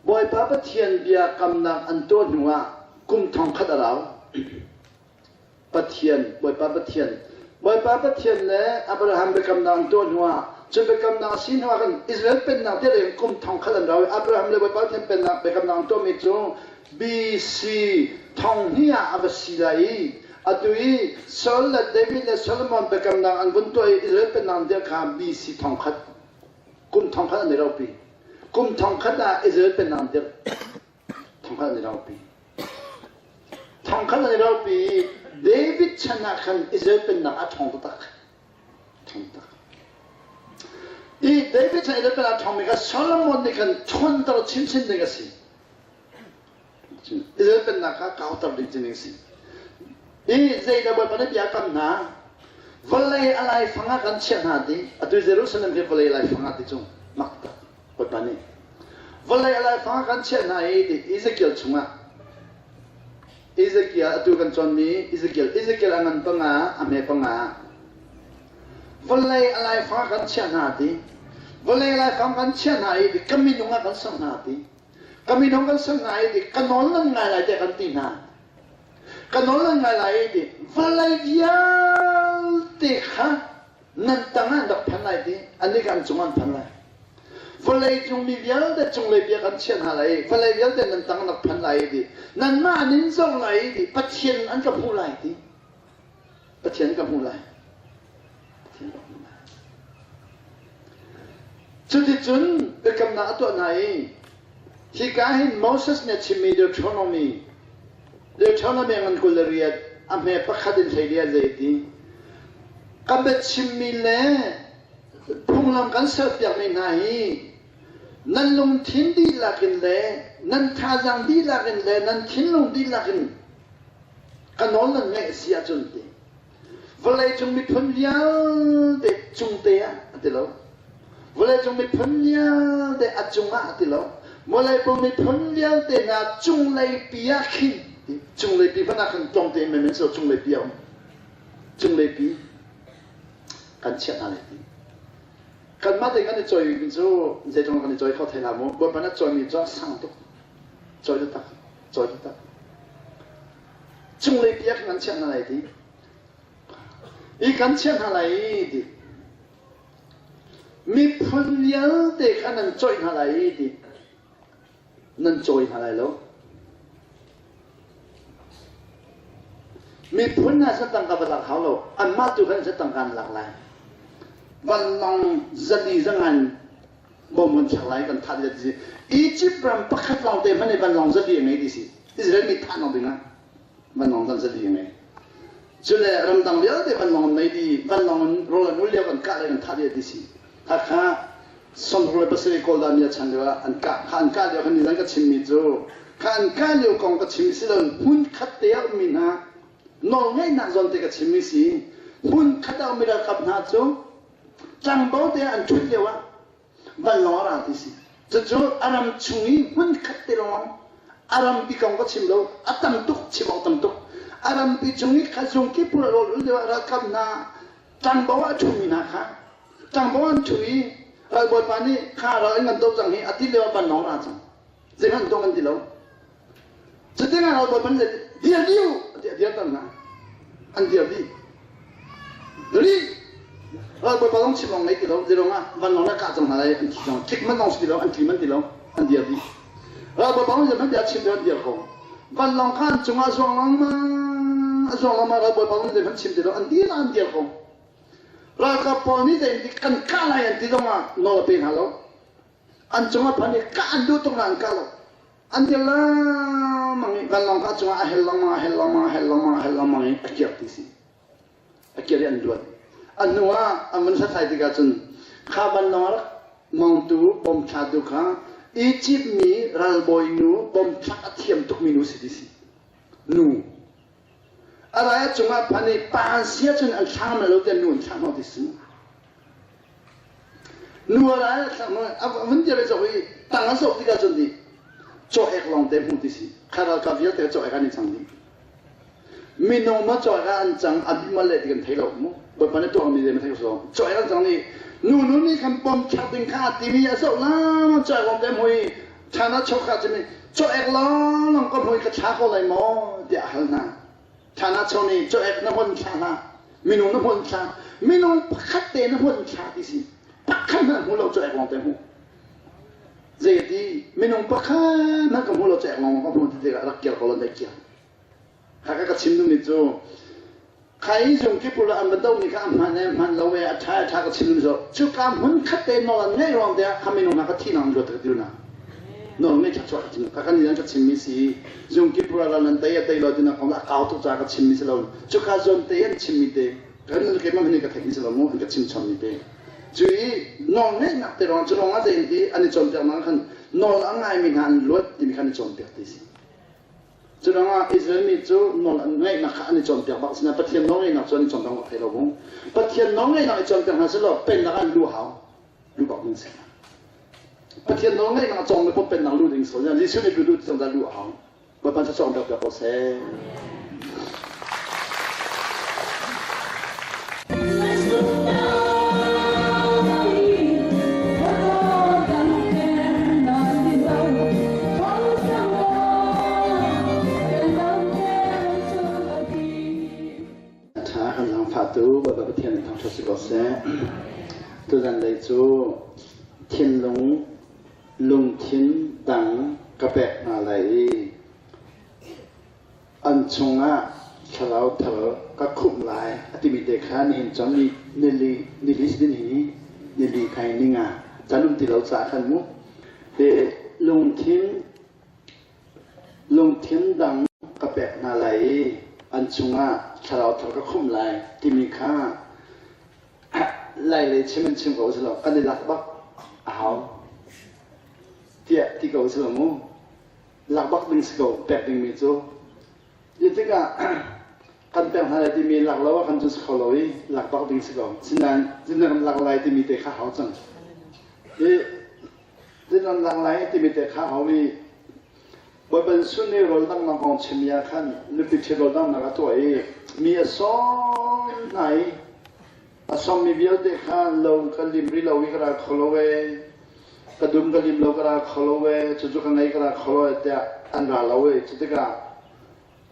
Bawipa Pathian bia kamnak an tuah hnuah kum thong khat a rau. Pathian, Bawipa Pathian. Bawipa Pathian le Abraham biakamnak an tuah hnuah cun biakamnak a si hnuah khan Israel pennak tiah kum thong khat an rau i Abraham le Bawipa Pathian pennak biakamnak an tuahmi cu BC thong hnih ah a va si lai i atu i Saul le David le Solomon biakamnak an vun tuah i Israel pennak an dirh kha BC thong khat kum thong khat an i ropi. Kum thong khat ah Israel pennak an dirh. Thong khat an i ropi. Thong khat an i ropi i David chan ah khan Israel pennak a ṭhawng taktak. Ṭhawng taktak. I David chan Israel pennak a ṭhawngmi kha Solomon nih khan ṭhawnter chinchin ding a si. Israel pennak kha kauter ding ding a si. I zeidah Bawipa nih bia kam hna? Vawlei a laifang ah kan chiah hna ti. Atu Jerusalem hi vawlei laifang ah ti cu mak tak. Bawipa nih vawlei a laifang ah kan chiah hna i ti Ezekiel chungah Ezekiel atu kan cawnmi Ezekiel Ezekiel a ngan panga a hme panga vawlei a laifang ah kan chiah hna ti vawlei a laifang kan chiah hna i ti ka minung ah kan ser hna ti Ka minung kan ser hna i ka nawl nan ngai lai tiah kan ti hna. Ka nawl nan ngai lai i vawlei vialte kha nan tang ah an rak phan lai ti annih kha an cung an phan lai. Vawlei cung mi vialte cunglei bia kan chiah hna lai i vawlei vialte nan tang an rak phan lai i ti nanmah an in zoh lai i ti Pathian an ka hmuh lai ti Pathian ka hmuh lai. Pathian ka hmuh lai. Cuticun biakamnak a tuah hna i hika hin Moses nih a chimmi Deuteronomy Deuteronomy ngan 28 a hme pakhat in hlei li zei ti ka biachimmi le phunglam kan serpiakmi hna hi nan lungthin dihlak in le nan thazaang dihlak in le nan thinlung dihlak in ka nawl nan ngaih a si ahcun ti vawleicung miphun vialte cung te ah a ti lo vawleicung miphun vialte a cungah a ti lo vawleicung miphun vialte hna cunglei pi ah khin cunglei pi hmanh ah khan tlawng te men men so cunglei pi a um cunglei pi kan chiah hna lai ti kanmah te kan i cawi cu zeitluk kan i cawi kho thai la mu bawipa na cawimi cu a sang tuk cawi taktak cawi taktak cunglei pi ah khan kan chiah hna lai ti. I kan chiah hna lai ti. Miphun vialte kha nan coih hna lai ti. Nan cawi hna lai lo. Miphun hna sin tangka va lak hau lo. Anmah tu khan sin tangka an lak lai. Vanlawng zali zangan bom kan thlak lai kan that let si. Egypt ram pakhat lawng te hmanh i vanlawng zali a ngei ti si. Israel mi thah nak ding ah vanlawng zan zali a ngei. Cule ramdang vialte vanlawng an nei di vanlawng in rawl an ul lio kan kah le kan thah dih ti si. Hakha 67 Kawl mi chan lio ah an kah kha an kah lio khan nizan ka chimmi cu kha an kah lio kong ka chim si lo hmun khat te a ummi hna nawlngeihnak zawn te ka chimmi si hmun khat a ummi ralkap hna cu tlangbo te an ṭhut lio ah vanlawng a ra ti si cucu a ram chung i hmun khat te lawng a rampi kong ka chim lo a tam tuk chim awk tam tuk a rampi chung i kha zung kip rawl ul lio ah ralkap hna tlangbo ah a ṭhumi hna kha Tlangbo an ṭhu i ralbawipa nih kha ral in kan doh cang hi a ti lio ah vanlawng ra cang. Zeihmanh tuah kan ti lo. Cutin ah ralbawipa nih dir dih u ti a dirter hna. An dir dih. Ri ralbawipa zong chim awk ngei ti lo. Zeiruang ah vanlawng le kah cang hna lai an thi cang. Tlik man zong si ti lo, an tli man ti lo. An dir dih. Ralbawipa zong zeihmanh bia chim lo an dir ko. Vanlawng kha an cungah zuang lengmang, a zuang lengmang ralbawipa zong zeihmanh chim ti lo. An dir an dir ko. Ralkap pawl nih zei kan kah lai an ti zongah nawl a pe hna lo. An cungah phan i kah an duh tuk na an kah lo. An dir lengmang i vanlawng kha a cungah a hel lengmang, a hel lengmang, a hel lengmang, a hel lengmang i a kir ti si. A kir i an luat. A hnu ah an vun hlathlai tikah cun kha vanlawng a rak mongtu bom thlatu kha Egypt mi ralbawi nu bom thlak a thiam tukmi nu si ti si. Nu A rai a cungah phan i pa an si ahcun an thlang lo tiah nu an thlah hnawh ti si. Nu a rai a thlah hnawh a vun dir i zoh i tang a zoh tikah cun di caw ek lawng te hmuh ti si. Kha ralkap vialte caw ek an i cang dih. Minung ma caw ek ah an cang a bi mal le ti kan thei lo mu. Bawipa nih tuah mi zei ma thei so. Caw ek an cang ni nu nu nih khan bom thlak ding kha timi a zoh la caw ek lawng te hmu i China chokha cu mi caw-ek lawng ka hmui ka thla ko lai maw tiah a hal hna. China cho nih caw-ek na hmun thla hlah, minung na hmun thla, minung pakhat te na hmun thla ti si. Pakhat hmanh hmu lo caw-ek lawng te hmu. Zei ti minung pakhat hmanh ka hmu lo caw-ek lawng ka hmu ti tikah rak kir ko lo dai kir. Haka ka chim duhmi cu khai zung kip ula an va domi kha a hman e hman lo e a ṭha e ṭha ka chim duhmi cu cuka hmun khat te nawl an ngeih ruang te ah kha minung hna ka thi nang luat ka ti na nawl ngei ṭha chuah ka chim ka kan an ka chimmi si zung kip ula ral nan tei a tei lo ti na kong a kau tuk caah ka chimmi si lo cuka zawn te an chimmi te kan keimah nih ka theihmi si lo mu an ka chim chommi te cu i nawl ngeihnak te ruang cu ruang ah zei ti an i cawnpiaknak khan nawl a ngaimi hna an luat timi khan i cawnpiak ti si Curuangah Israel mi cu nawl an ngaihnak kha an i cawnpiak bak asinain Pathian nawlngeihnak cu an i cawnpiak bak thai lo bung. Pathian nawlngeihnak i cawnpiak hna selaw pennak ah an luh hau. Luh bak ding si. Pathian nawlngeihnak a cawngmi paoh pennak luh ding so. Jesuh nih luh ti zong luh hau. Bawipa cu cawnpiak piak ko seh. Ṭha kan zaangfahtu Bawipa Pathian in thangṭhat si ko seh. Tuzan lei cu thinlung lungthin dang ka pek hna lai i An chungah thlarau thar ka khumh lai a timi te kha nihin cun nili nili si din hi nili khai ninga can um ti lo caah khan mu te lungthin lungthin dang ka pek hna lai i an chungah thlarau thar ka khumh lai timi kha lai lei chim in chim ko si lo kan i lak bak a hau tiah ti ko si lo mu lak bak ding si ko pek dingmi cu ti tikah kan pek hna lai timi lak lo ah kan cun si kho lo i lak bak ding si ko sinain zin kan lak lai timi te kha hau cang i zin kan lak lai timi te kha hau i Bawipa Jesuh nih rawl dangnak kong chim ah khan nupi ṭhi rawl dangnak a tuah i mi a sawm hna i a sawmmi vialte kha lo ka lim rih lo i ka ra kho lo ee ka dum ka lim lo ka ra kho lo ee cucu ka ngei ka ra kho lo ee tiah an ra lo ee cu tikah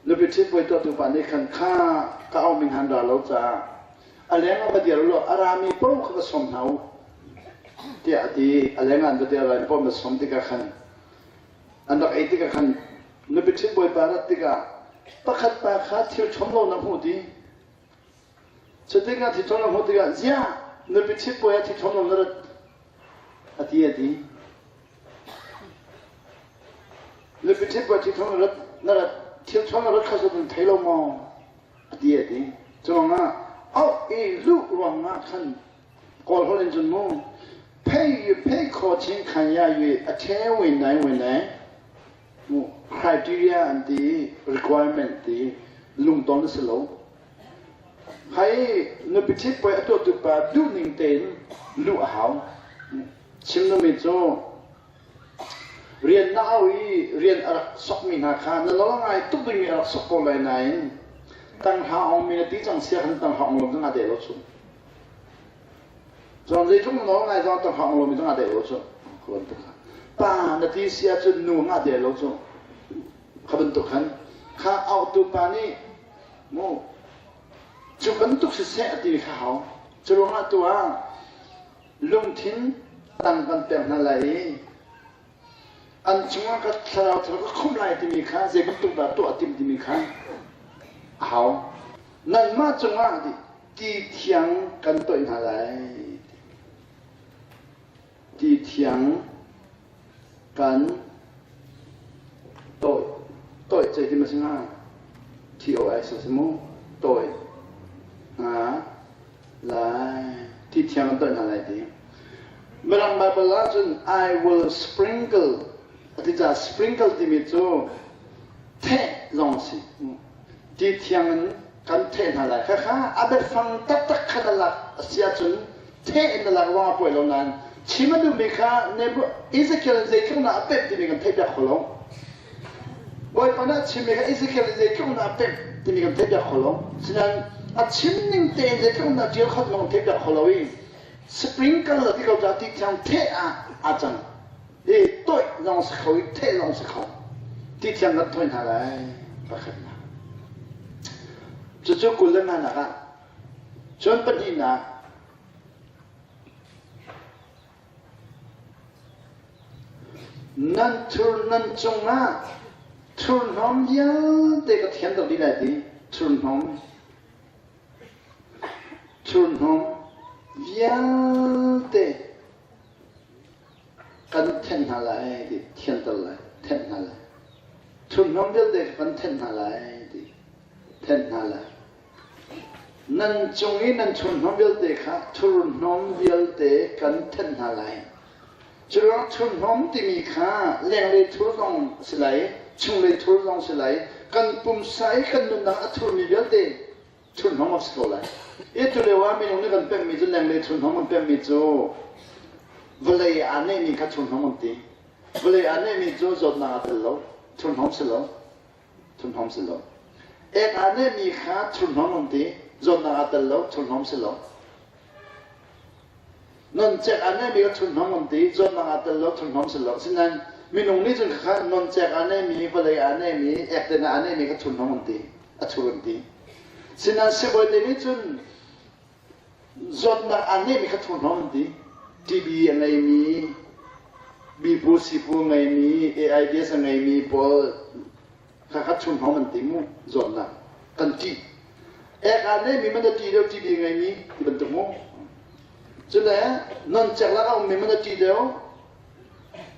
nupi ṭhit puai tuahtu pa nih khan kha ka auhmi hna an ra lo caah A leng ah va dir law a rami paoh kha va sawm hna u tiah a ti. A leng ah an va dir lai paoh va sawm tikah khan an rak ei tikah khan nupi ṭhit bawipa rat tikah pakhat pa kha thil ṭhom lo na hmuh ti. Cutikah thil ṭhom lo hmuh tikah ziah nupi ṭhit bawi ah thil ṭhom lo na rat a ti a ti. Nupi ṭhit bawi thil ṭhom na rat na rat thil ṭhom na rat kha cu nan thei lo maw? A ti a ti. Curuangah auh i luh ruangah khan Kawl holh in cun mu phei phei kho chin khan ya yue a the win nai win nai mu criteria an ti requirement ti lungton a si lo. Hai nupi ṭhit puai a tuahtu pa duhning tein luh a hau. Chim numi cu Rian na au i rian a rak sokmi hna kha na nawl ngai tuk dingmi a rak sok ko lai nain tanghra ongmi na ti cang sia khan tanghra ong lo cu nga deh lo chung. Cun zeitluk na nawl ngai zong tanghra ong lomi cu nga deh lo cu. Kha bantuk kha. Pa na ti si ahcun nu nga deh lo cu. Kha bantuk khan kha autu pa nih mu cu bantuk siseh a ti kha hau. Cu ruangah tu ah lungthin tang kan pek hna lai i an cungah ka thlarau thar ka khumh lai timi kha zei bantuk dah tuah a timh timi kha a hau. Nanmah cungah ti thiang kan toih hna lai. Ti thiang kan toih. Toih cei ti ma si hnga? T-O-S a si mu. Toih hna lai ti thiang an toih hna lai ti. Mirang Bible ahcun I will sprinkle a ti caah sprinkle timi cu theh zong a si. Ti thiang in kan theh hna lai. Khakha a biafang taktak kha na lak a si ahcun theh in na lak ruangah puai lo nain chim a duhmi kha Ezekiel zeitluk na a pemh timi kan theihpiak kho lo. Bawipa nih a chimmi kha Ezekiel nih zeitluk in a pemh timi kan theihpiak kho lo. Sinain a chim ning tein zeitluk in a ṭial khawh zong theihpiak kho lo i sprinkle a ti ko caah ti thiang theh ah aa cang. I toih zong si kho i theh zong si kho. Ti thiang kan thawi hna lai pakhatnak. Cucu 20 le nganak ah. Cun pahnihnak Nan thur nan cungah thurhnawm vialte ka thianter dih lai ti thurhnawm thurhnawm vialte kan thenh hna lai ti thianter lai thenh hna lai thurhnawm vialte kan thenh hna lai ti thenh hna lai Nan cung i nan chunhnawm vialte kha thurhnawm vialte kan thenh hna lai. Curuang thurhnawm timi kha lenglei thur zong a si lai, chunglei thur zong a si lai, kan pumsa i kan nunnak a thurmi vialte thurhnawm a si ko lai. I tulio ah minung nih kan pemhmi cu lenglei thurhnawm kan pemhmi cu vawlei aa nehmi kha thurhnawm an ti. Vawlei aa nehmi cu zawtnak aa tel lo, thurhnawm si lo. Thurhnawm si lo. Ek aa nehmi kha thurhnawm an ti. Zawtnak aa tel lo, thurhnawm si lo. Noncek aa nehmi kha thurhnawm an ti. Zawtnak aa tel lo, thurhnawm si lo. Asinain minung nih cun kha noncek aa nehmi, vawlei aa nehmi, ek te aa nehmi kha thurhnawm an ti. A thur an ti. Sinain sibawi te nih cun zawtnak aa nehmi kha thurhnawm an ti. TB a ngeimi, bipu sipu a ngeimi, AIDS a ngeimi pawl kha kha thurhnawm an ti mu zawtnak kan ṭih. Ek aa nehmi man a ṭih deuh TB a ngeimi ti bantuk mu. Cule noncek lak a ummi man a ṭih deuh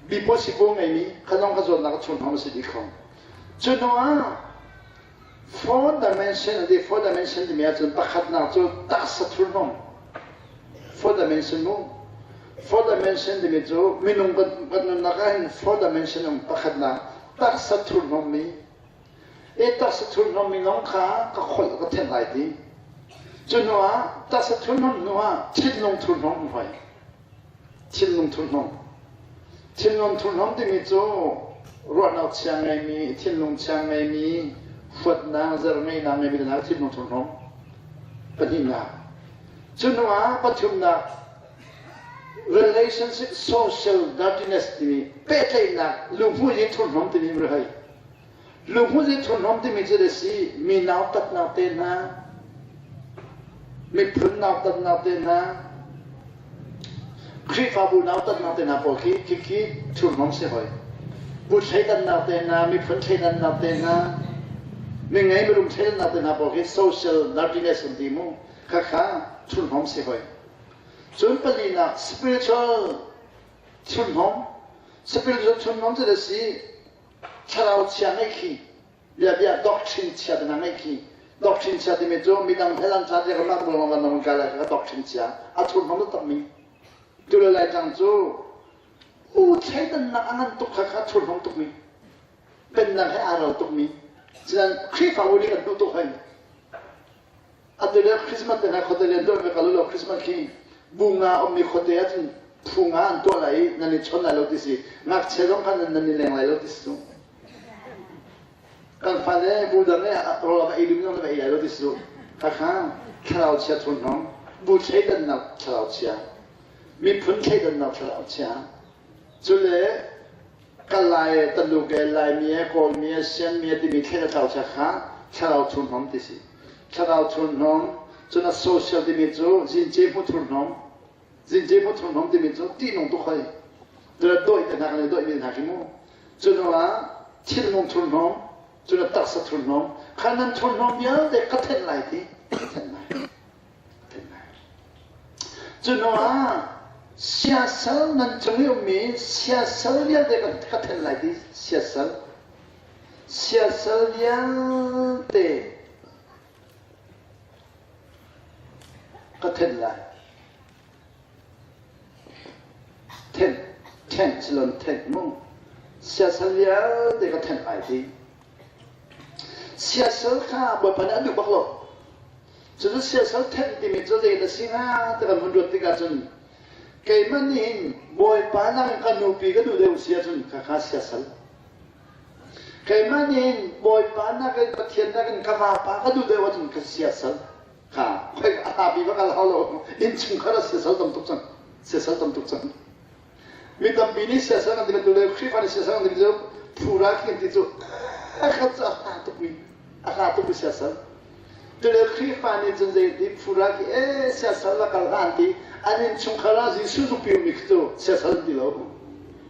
bipu sipu a ngeimi kha zong kha zawtnak a thurhnawm a si dih kho. Cu hnu ah Four dimension a ti. Four dimension timi ahcun pakhatnak cu taksa thurhnawm. Four dimension mu. Four dimension timi cu minung kan, kan nunnak ah hin four dimension um pakhatnak taksa thurhnawm mi. E taksa thurhnawm mi lawng kha ka kholh ka thenh lai ti. Cu hnu ah taksa thurhnawm hnu ah thinlung thurhnawm um hoi. Thinlung thurhnawm. Thinlung thurhnawm timi cu ruahnak chia ngeimi, thinlung chia ngeimi, huatnak, zerngeinak ngeimi hna thinlung thurhnawm. Pahnihnak. Cu hnu ah pathumnak relationship social dirtiness timi pehtlaihnak lunghmuih thurhnawm timi um hei. Lunghmuih thurhnawm timi cu a si mi nautatnak te hna. Miphun nautatnak te hna, Khrihfabu nautatnak te hna pawl khi khi thurhnawm si hoi. Bu thleidannak te hna, miphun thleidannak te hna, mingei mirum thleidannak te hna pawl khi social dirtiness an ti mu. Khakha thurhnawm si hoi. Cun palinak spiritual thurhnawm. Spiritual thurhnawm cu si thlarau chia ngeih khi bia doctrine chia te hna ngeih khi doctrine chia timi cu midang hell an tla tiah mah bu van nong kai lai kha doctrine chia a thurhnawm takmi tu le lai tlang cu u thleidannak a ngan tuk kha kha thurhnawm tukmi pennak he aa ral tukmi sinan Khrihfabu nih kan duh tuk hoi atu le Christmas te hna khuate lian deuh ve kal lo Christmas khi bu nga ummi khuate ahcun phu nga an tuah lai i nan i chon lai lo ti si ngakchia zong khan nan i leng lai lo ti si kan fale bu dang nih rawl a ei ding zong va ei lai lo ti si khakha thlarau chia thurhnawm bu thleidannak thlarau chia miphun thleidannak thlarau chia cule kalai taluk e laimi e kawlmi e sianmi e timi thleidan thlarau chia kha thlarau thurhnawm ti si thlarau thurhnawm cun a social timi cu zince hmu thurhnawm zince hmu thurhnawm timi cu ṭihnung tuk hoi cun dawih te hna kan i dawih mi hna khi mu cu hnuah thinlung thurhnawm cu na taksa thurhnawm kha nan thurhnawm vialte ka thenh lai ti ka thenh lai thenh lai cu hnuah siasal nan cung i ummi siasal vialte ka thenh lai ti siasal siasal vialte ka thenh lai Thenh, thenh silon thenh mu. Siasal vialte ka thenh ai ti. Siasal kha Bawipa nih a duh bak lo. Cucu siasal thenh timi cu zei na si hnga ti kan hun ruat tikah cun keimah nih hin Bawipa nang ka nupi ka duh deuh si ahcun khakha siasal. Keimah nih hin Bawipa nakin Pathian nakin ka vapa ka duh deuh ahcun ka siasal. Kha khoi a tapi va kal hau lo innchungkhar ah siasal tam tuk cang siasal tam tuk cang mi tampi nih siasal kan ti bantuk le Khrihfa nih siasal kan ti cu phura khi kan ti cu a khat cu a hla tuk mi a hla tuk mi siasal tule Khrihfa nih cun zei ti phura khi e siasal la kal hlah an ti an innchungkhar ah Jesuh zukpi mi khi cu siasal an ti lo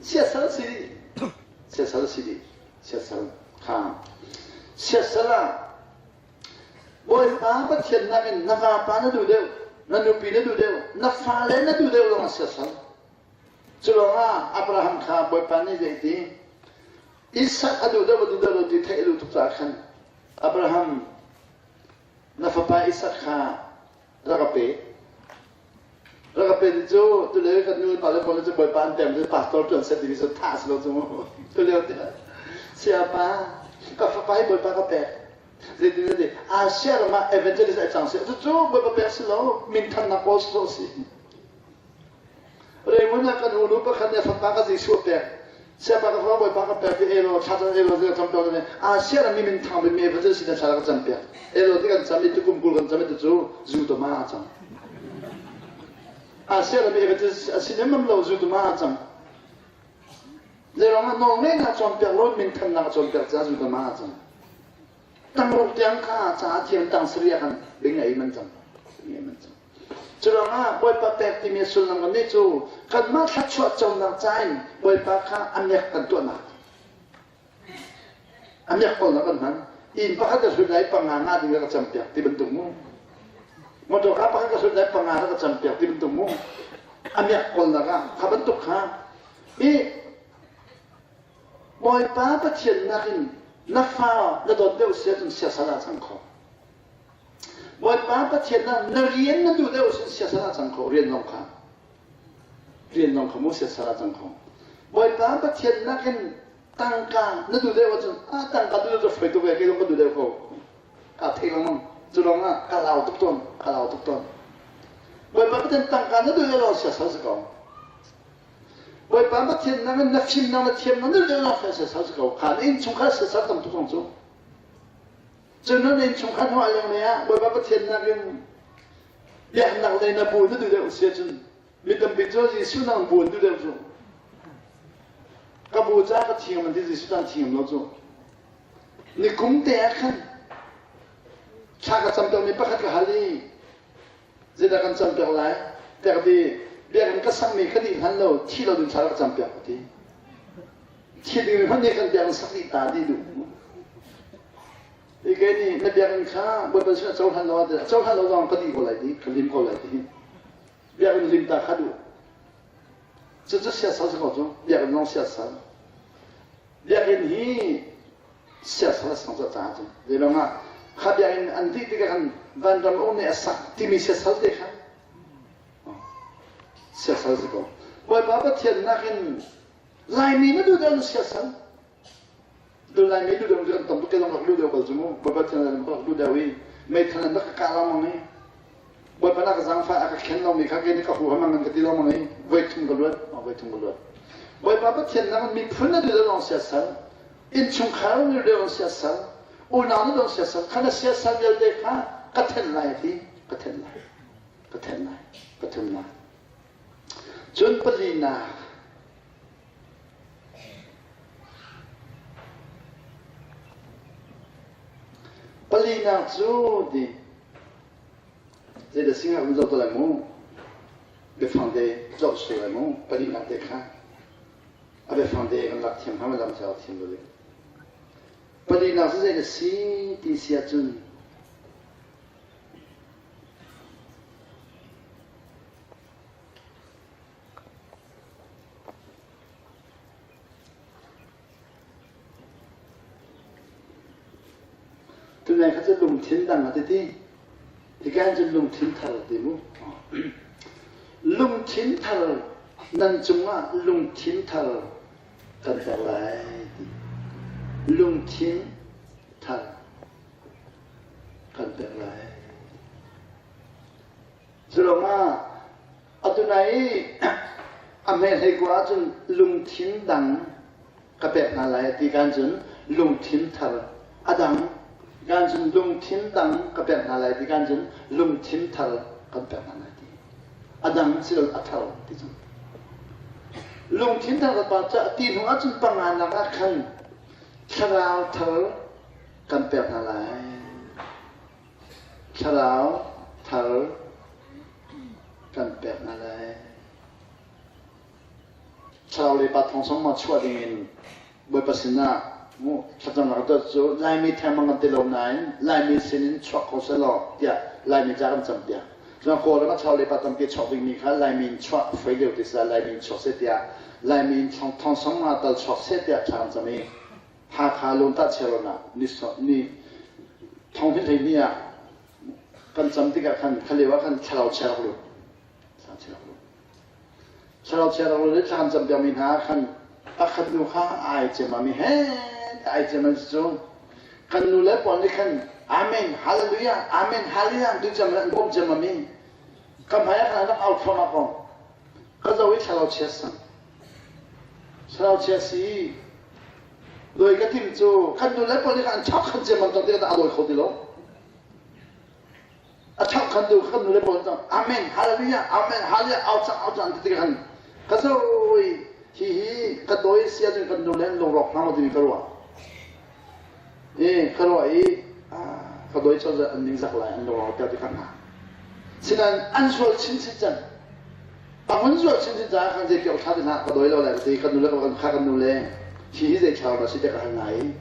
siasal si siasal si dih siasal kha siasal ah Bawipa Pathian nakin na vapa na duh deuh, na nupi na duh deuh, na fale na duh deuh lawng a siasal. Cu ruangah Abraham kha Bawipa nih zei ti? Isak a duh deuh a duh deuh lo ti theih a duh tuk caah khan Abraham na fapa Isak kha rak a pe. Rak a pe ti cu tule kan nu le pa le pawl cu Bawipa an tem cu pastor tuan set timi cu tha si lo cu mu. Tulio tiah sayapa ka fapa hi Bawipa ka pek. Zeitin ti Asia ram ah evangelist ai cang si. Cucu Bawipa pek si lo minthannak kawl si si. Raymond ah kan unu pakhat nih fapa ka Jesuh a pek. Siapa ka fapa Bawipa ka pek ti elo thla cam elo ti cam piak ne. Asia ram mi min thang mi evangelist sin thla ka cam piak. Elo ti kan cam i tukum kul kan cam i tu cu zu to ma a cang. Asia ram mi evangelist a sin mam lo zu to ma a cang. Zeirong ah nawlngeihnak cawnpiak lo min thannak cawnpiak ca zu to ma a cang. Tangruk tiang kha ca thiam tang sarih ah khan bing ei man cang. Bing ei man cang. Curuangah Bawipa pek timi sullam kan nih cu kanmah thluachuah conak ca in Bawipa kha a miak kan tuahnak. A miak kawlnak kan hman. Inn pakhat ka hlut lai panga nga ding ka campiak ti bantuk mu. Motor ka pakhat ka hlut lai panga ka campiak ti bantuk mu. A miak kawlnak ah kha bantuk kha i Bawipa Pathian nakin na fa na dawt deuh si ahcun siasal ah cang kho. Bawipa Pathian ah na rian na duh deuh sin siasal ah cang kho rian zong kha rian zong kha mu siasal ah cang kho Bawipa Pathian nakin tangka na duh deuh ahcun ah tangka duh deuh foi tuk ve kei zong ka duh deuh ko ka thei lengmang cu lawng ah ka lau tuk tawn ka lau tuk tawn Bawipa Pathian tangka na duh deuh lawng siasal si ko Bawipa Pathian nakin na fimnak na thiamnak na duh deuh lawng siasal si ko kha na innchungkhar siasal tam tuk zong cu Cun nan innchungkhar hnuah lenglei ah Bawipa Pathian nakin biaknak lei na bu na duh deuh si ahcun mi tampi cu Jesuh nang bu an duh deuh cu. Ka bu ca ka thiam an ti Jesuh caan thiam lo cu. Nikum te ah khan thla ka cam mi pakhat ka hal i. Zeidah kan campiak lai? Tiah ka ti. Biakinn ka sakmi ka dih hlan lo, thi lo ding thla rak campiak ka ti. Thi ding hmanh nih kan biakinn sak dih ta dih duh. Hi ke nih na biakinn kha Bawipa sin a cohlan lo ah cohlan lo zong ka dih ko lai ti, ka lim ko lai ti. Biakinn lim ta kha duh. Cucu siasal si ko cu, biakinn zong siasal. Biakinn hi siasal a sang caah cun zeilong ah kha biakinn an dih tikah khan vanram um nih a sak timi siasal te kha siasal si ko. Bawipa Pathian nakin Laimi na duh deuh na siasal. Tu Laimi duh deuh kan tam tuk ke zong rak duh deuh bal cu mu. Bawipa Pathian rak duh deuh i meithal an rak ka kah lengmang i Bawipa na ka zaangfah a ka khen lomi kha kei nih ka huham an ka ti lengmang i voi thum ka luat voi thum ka luat. Bawipa Pathian nang miphun na duh deuh siasal, innchungkhar na duh deuh siasal, unau na duh siasal, kha na siasal vialte kha ka then lai ti ka then lai ka then lai ka then lai. Cun palinak Palinak cu ti Zeidah singah kan zoh te lai mu? Biafang te zoh si lai mu? Pahnihnak te kha a biafang te kan lak thiam hnga ma lam thiam lo ding. Pahnihnak cu zeidah si ti si ahcun Tunai kha cu lungthin dang a ti ti. Hika cun lungthin thar a ti mu. Lungthin thar nan cungah lungthin thar kan pek lai ti. Lungthin thar kan pek lai. Culawngah atunai i a hme hlei kua ahcun lungthin dang ka pek hna lai ti kan cun lungthin thar a dang kan cun lungthin dang ka pek hna lai ti kan cun lungthin thar kan pek hna lai ti a dang si lo a thar ti cun lungthin thar ka pa ca ti hnu ahcun panganak ah khan thlarau thar kan pek hna lai Thlarau thar kan pek hna lai. Thlarau le pa thong song ma chuah ding in Bawipa sinah mu thlacamnak dot cu Laimi theng bang kan ti lo nain Laimi sin in chuak kho selaw tiah Laimi ca kan cam piak. Cun Kawlram ah thlarau le pa tampi chuak dingmi kha Laimi in chuah fei lio ti sa Laimi in chuak seh tiah Laimi in thong song nga tal chuak seh tiah thla kan cam i Hakha Lungtah Chiarawn ah ni thong hin hlei ni ah kan cam tikah khan khalio ah khan thlarau chia rak lut thlarau chia rak lut thlarau chia rak lut i thla kan cam piakmi hna ah khan pakhat nu kha ai cem mi he ai cem an cu kan nu le pawl nih khan amen hallelujah amen hallelujah tu cem an bawm cem mi ka hmai ah khan rak au thluahmah ko ka zo i thlarau chia sang Thlarau chia si dawi ka tim cu kan nu le pawl nih an chak khan ciammam cang tikah a dawi kho ti lo. A chak khan tu kan nu le pawl cang amen hallelujah amen hallelujah au cang au cang ti tikah khan ka zoi hi hi ka dawi si ahcun kan nu le an lungrawk hna maw timi ka ruah. I ka ruah i ka dawi cang an ningzak lai an lungrawk tiah ti ka hna. Sinain an sual chinchin cang. A hun zual chinchin caah khan zei tiawk thla te hna ka dawi lo lai ka ti kan nu le kan kha kan nu le hi hi zei thlarau dah si tiah ka hal hna i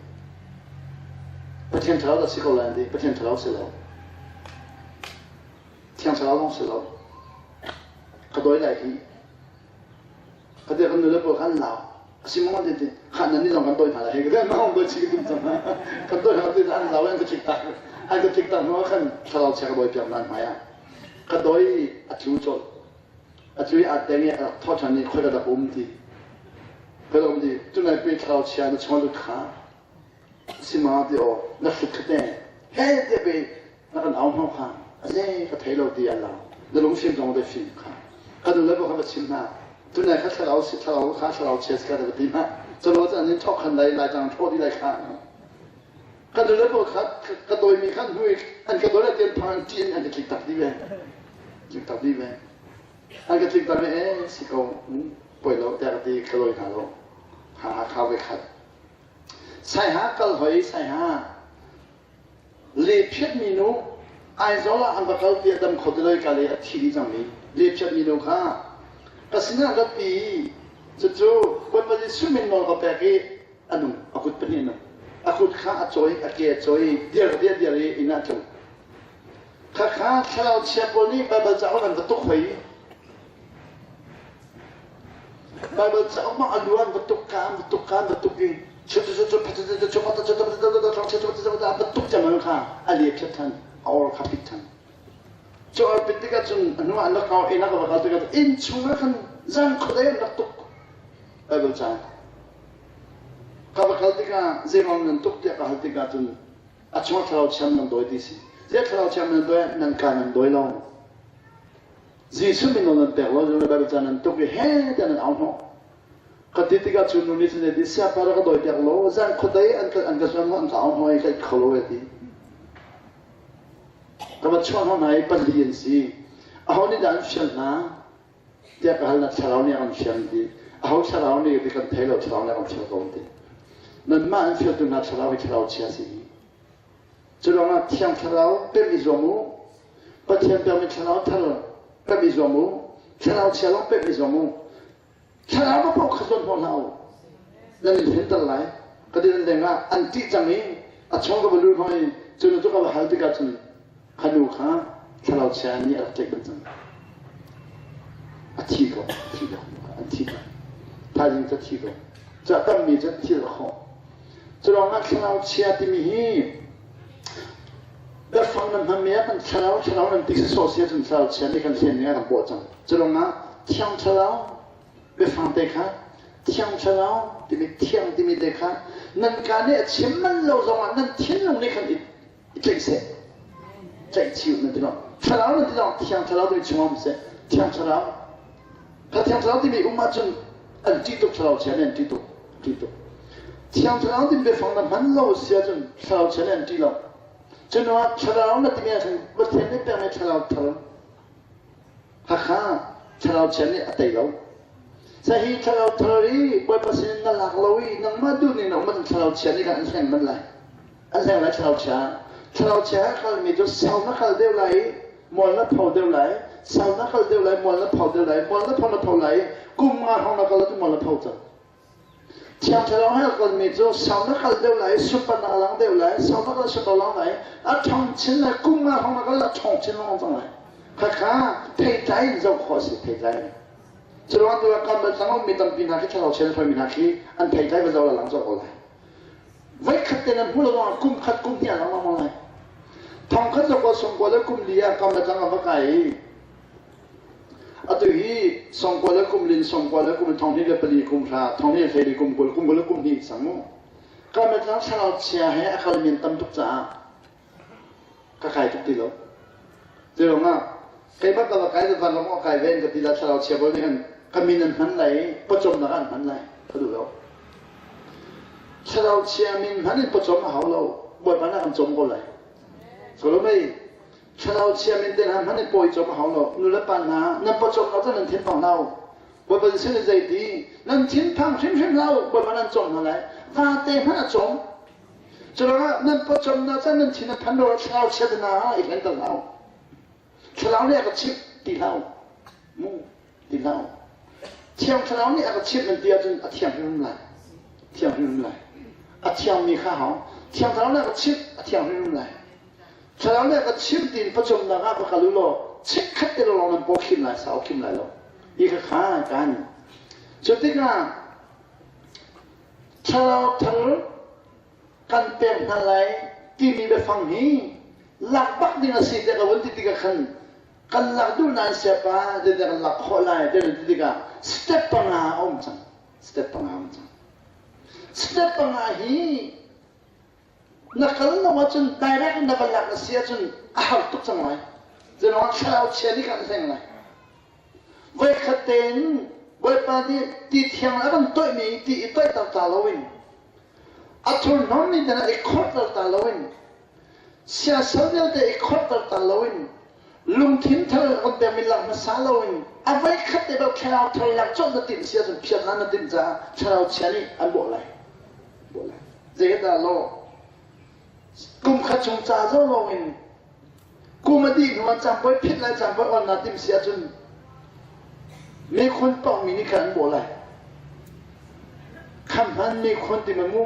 Pathian thlarau dah si ko lai an ti Pathian thlarau si lo Thiang thlarau zong si lo ka dawi lai hi ka ti kan nu le pawl khan lau a si maw an ti kha nan ni zong kan dawi hna lai ka ti ma hong dawi chi ka tum cang kan dawi hna ti an lau an ka tlik tak an ka tlik tak hnu ah khan thlarau chia ka dawi piak nan hmai ah ka dawi a tlu colh a tlu i aa teng i a rak thawh ṭhan i khoi ka rak um ti khoi rak um ti tunai pe thlarau chia na chungah lut kha sima ti aw na hrut kha te he te pe na kan au hno kha a ze ka thei lo ti an lau na lung fim zong te fim kha ka nu le kha va chim hna tunai kha thlarau si thlarau kha thlarau chia si kha ka ti hna chalo an in thok khan lai lai tang tho di lai kha Kan nule pawl kha ka dawimi kha hnu i an ka dawi le tian phang an ṭih in an ka tlik tak dih ve. Tlik tak dih ve. An ka tlik tak ve ee si ko poi lo tiah ka ti ka dawi hna lo. Ha ha kha ve khat. Saiha kal hoi saiha le phiat mi nu. Aizawl ah an va kal ti a dam kho ti lo i ka lei a thi dih cangmi lepchiatmi nu kha ka sinah ratpi i cucu Bawipa Jesuh min nawl ka pek i a nung, a kut pahnih a nung. A kut kha a cawi, a ke a cawi, dir ka dir dir i inn ah a tlung. Khakha thlarau chia pawl nih Baibal cauk an va tuk hoi i Baibal cauk ma a lu an va tuk ka an va tuk ka an va tuk i va tuk cang kha a le phiat than a or kha pit than cu or pit tikah cun a hnu ah an rak kau inn ah ka va kal tikah inn chung ah khan zan khuadei an rak tuk Baibal ca ka va kal tikah zeiruang nan tuk tiah ka hal tikah cun a chung thlarau chiam nan dawi ti si zei thlarau chiam nan dawi nan ka nan dawi lo Jesuh min nan pek lo zung le Baibal ca nan tuk i he tiah nan au hnawh Ka ti tikah cu nu nih cun a ti, siapa rak ka dawi piak law zan khuadei an ka an ka zuan an ka au hnawh i ka it kho lo a ti. Ka va chuah hnawh hna i pali an si. Aho nih dah an fial hna? Tiah ka hal na thlarau nih a kan fial an ti. Aho thlarau nih ti kan thei lo thlarau nih a kan fial ko an ti. Nanmah an fialtu hna thlarau hi thlarau chia si. Cu ruangah Thiang Thlarau pemh i zuam u. Pathian pekmi thlarau thar pemh i zuam u. Thlarau chia lawng pemh i zuam u. Thlarau va paoh kha zuan hnawh hlah u. Nan in hlinter lai. Ka dir leng ah an ṭih cang i a chung ka va lut hnawh i cu nu cu ka va hal tikah cun kha nu kha thlarau chia nih a rak tlaih cang. A thi ko, a thi ko, an thi ko. Thaizing cu a thi ko. Cu a tammi cu thil a khawh. Cu ruangah thlarau chia timi hi biafang nan hmanmi ah kan thlarau thlarau nan ti sawsawh si ahcun thlarau chia nih kan hlen ning ah kan bawh cang. Cu ruangah thiang thlarau biafang te kha thiang thlarau timi thiang timi te kha nan ka nih a chim manh lo zongah nan thinlung nih khan i tlaih seh. Tlaih chih nan ti lo. Thlarau nan ti lo thiang thlarau timi chung um seh. Thiang thlarau Kha thiang thlarau timi um ahcun an ṭih tuk thlarau chia nih an ṭih tuk. Ṭih tuk. Thiang thlarau timi biafang na hman lo si ahcun thlarau chia nih an ṭih lo. Cu ah thlarau na timi ahcun Pathian nih pekmi thlarau thar Hakha thlarau chia nih a tei lo. Sahi thlarau thar i Bawipa sin na lak lo i nangmah duh ning na um ahcun thlarau chia nih khan an hleng manh lai. An hleng lai thlarau chia. Thlarau chia a kalmi cu sau na kal deuh lai i mual na pho deuh lai. Sau na kal deuh lai, mual na pho deuh lai. Mual na pho na pho lai i kum nga hrawng na kal ahcun mual na pho cang. Thiang Thlarau he a kalmi cu sau na kal deuh lai, sunparnak a lang deuh lai, sau na kal sunparnak lang lai, a ṭhawng chin lai, kum nga hrawng na kal a ṭhawng chin lengmang cang lai. Khakha theitlai in zoh khawh a si, theitlai in. Cu ruang tu ah kan tlang ummi tampi hna khi thlarau chia hruaimi hna khi an theitlai va zoh la lang zoh ko lai. Voikhat te nan hmu lo zongah kum khat kum hnih a lang lengmang lai. Thong khat le kua sung kua le kum li ah kam le tlang a va kai i Atu hi sawmkua le kum lin sawmkua le kum thong hnih le pali kum hra thong hnih hlei kum kul kum kul le kum hnih sang mu. Ka mitlang thlarau chia he a kal min tam tuk caah ka kai tuk ti lo. Zeiruangah keimah ka va kai van lam awk kai ve in ka ti la thlarau chia pawl nih hin ka min an hman lai i pawcawmnak an hman lai ka duh lo. Thlarau chia min hman in pawcawm a hau lo. Bawipa nih a kan cawm ko lai. Solomei Thlarau chia min te hna hmanh in pawi cawm a hau lo. Nu le pa hna, nan pawcawm lo cu nan thinphang hlah u. Bawipa Jesuh nih zeiti? Nan thinphang hrimhrim hlah u. Bawipa nan cawm hna lai. Vate hmanh a cawm. Curuangah nan pawcawmnak caan nan thin a phan lo thlarau chia hna i hlenter hlah u. Thlarau nih a ka chimh ti hlah u. Mu ti hlah u. Thiang thlarau nih a ka chimh nan ti ahcun a thiang hrimhrim lai. Thiang hrimhrim lai. A thiangmi kha hau. Thiang thlarau nih a ka chimh a thiang hrimhrim lai. Thlarau nih a ka chimh tiin pawcawmnak ah va kal u law chikkhat te lawng nan paw khim lai sau khim lai lo. Hi kha kha kan. Cu tikah thlarau thar kan pek hna lai timi biafang hi lak bak ding a si tiah ka vun ti tikah khan kan lak duh nain siapa zeidah kan lak khawh lai ti ti tikah step panga a um cang. Step panga a um cang. Step panga hi Na kal lo ahcun direct in na va lak na si ahcun a har tuk cang lai. Zeiruangah thlarau chia nih khan a hleng lai. Voikhat tein Bawipa nih ti thiang a kan toihmi ti i toihter ta loin a thurhnawmmi hna i khorhter ta loin siasal vialte i khorhter ta loin lungthin thar kan pekmi lak hmasa loin a voikhat te bak thlarau thar lak colh na timh si ahcun phiat na timh caah thlarau chia nih an bawh lai. Bawh lai. Zeidah law kum khat chung ca zo lawng in. Kum a dih hnu ah cangpoi phit lai cangpoi on naa timh si ahcun mekhun pawngmi nih khan an bawh lai. Kham hman mekhun ti ma mu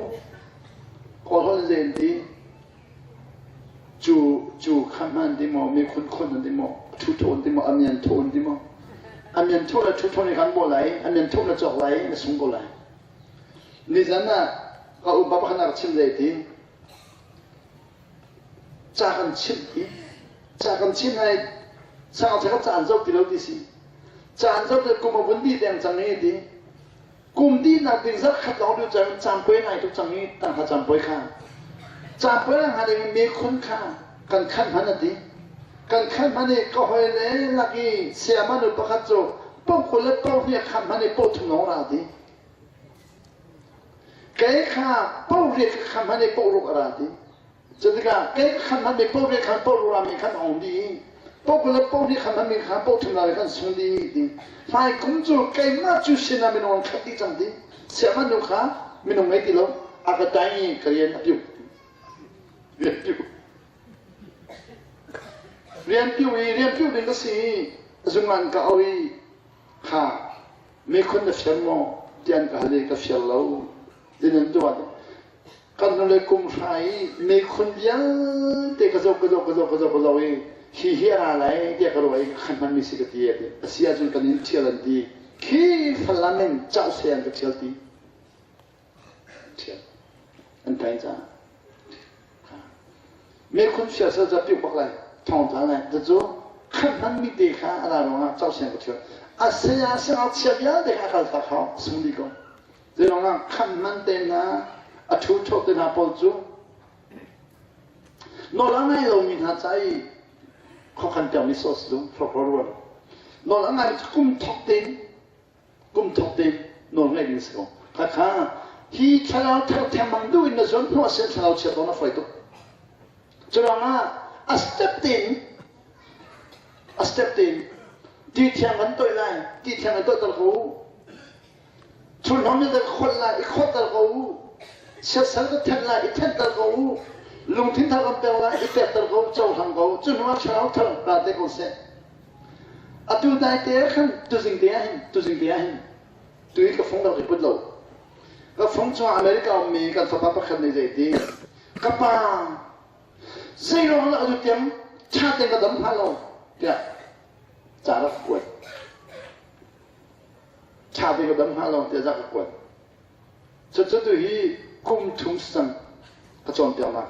kawlholh in zei an ti cu cu kham hman ti maw mekhun khun an ti maw thu tho an ti maw amian tho an ti maw amian tho le thu tho nih khan bawh lai amian tho na cawk lai na sung ko lai. Nizan ah ka upa pakhat a rak chim zei ti Ca kan chimh i ca kan chimh hna i sang ka ca an zoh ti lo ti si. Ca an zoh ti kum a vun dih deng cang i ti. Kum dihnak ding zarh khat lawng duh cang caampuai ngai tuk cang i tangka caampuai kha. Caampuai a hnga ding mekhun kha kan khan hman a ti. Kan khan hman i ka hoi le lak i sayama nu pakhat cu pawkhul le pawhnih a khan hman i pawthum lawng ra ti. Kei kha pawhriat ka khan hman i pawhruk a ra ti. Cutikah kei ka khan hmanmi pawhriat khan pawhruk rami khan a ong dih i pawhkul le pawhnih khan hmanmi khan pawhthum rami khan sung dih ti. Hmai kum cu keimah cu sinah minung an khat dih cang ti. Siahmanh nu kha minung ngei ti lo a ka dai i ka rian a piu. Rian piu. Rian piu i rian piu ding ka si i zungan ka au i kha Mikhun na fial maw? Ti an ka hal i ka fial lo. Tin an tuah. Kan hnulei kum hra i mikhun vialte ka zoh ka zoh ka zoh ka zoh ka zoh i hi hi a ra lai tiah ka ruah i ka khan hmanmi si ka ti a ti. A si ahcun kan in ṭhial an ti. Khi Falam in Cauhse an ka ṭhial ti. Ṭhial. An tain caah. Mekhun siasal ca piuk bak lai thong tla lai cucu khan hman mi te kha a ra ruangah causiang ka ṭhial a saya siangngakchia vialte kha a kal tak hau sung dih ko zei ruangah khan hman te hna a ṭhu ṭho te hna pawl cu nawl a ngai lomi hna ca i khuakhan piakmi sauce cu hrawkhrol rual nawl a ngai kum thok tein kum thok te nawl ngaih ding si ko khakha hi thlarau thar thengmang duh in na zuam hnuah sin thlarau chia tawn a fawi tuk curuangah a step tein a step tein ti thiang kan toih lai ti thiang kan toih ter ko chunhom in kan kholh lai i kholh ter ko siasal kan thenh lai i thenh ter ko lungthin thar kan pek lai i pek ter ko cohlang ko cu hnuah thlarau thar ra te ko seh Atu dai te ah khan tuzing te ah hin tuzing te ah hin tu hi ka fung rak i put lo. Ka fung chungah America ummi kan fapa pakhat nih zei ti ka pa zei ruang lah atu tiang ṭha tein ka dam hnga lo tiah ca rak kuat. Ṭha tein ka dam hnga lo tiah ca ka kuat. Cucu tu hi kum thum sang ka cawnpiaknak.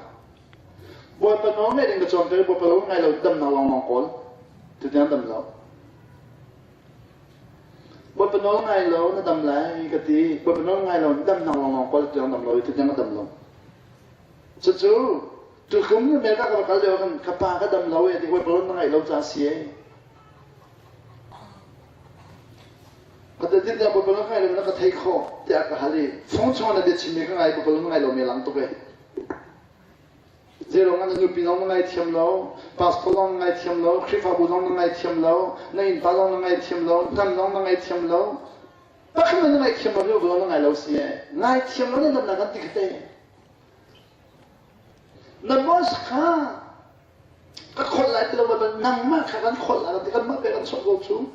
Bawipa nawl ngaih ding ka cawnpiak i Bawipa lo ngai lo damnak lawnglawng kawl. Tutiang dam lo. Bawipa nawl ngai lo na dam lai ka ti. Bawipa nawl ngai lo damnak lawnglawng kawl tutiang dam lo i tutiang ka dam lo. Cucu tukum America ka va kal lio khan ka pa ka dam lo e ti Bawipa nawl na ngaih lo ca si e. Ka tiah Baibal na ngai lo na ka thei khawh tiah ka hal i fung chung na biachimmi ka ngai Baibal na ngai lo mi lang tuk e. Zeiruang ah na nupi zong na ngai thiam lo, pastor zong na ngai thiam lo, Khrihfabu zong na ngai thiam lo, na innpa zong na ngai thiam lo, hnam zong na ngai thiam lo. Pakhat na ngai thiam lo, Baibal na ngai lo si e. Ngai thiam lo na damnak kan ti khate. Na boss kha ka kholh lai ti lo ban nangmah kha kan kholh lai ti kanmah pe kan chawnh ko cu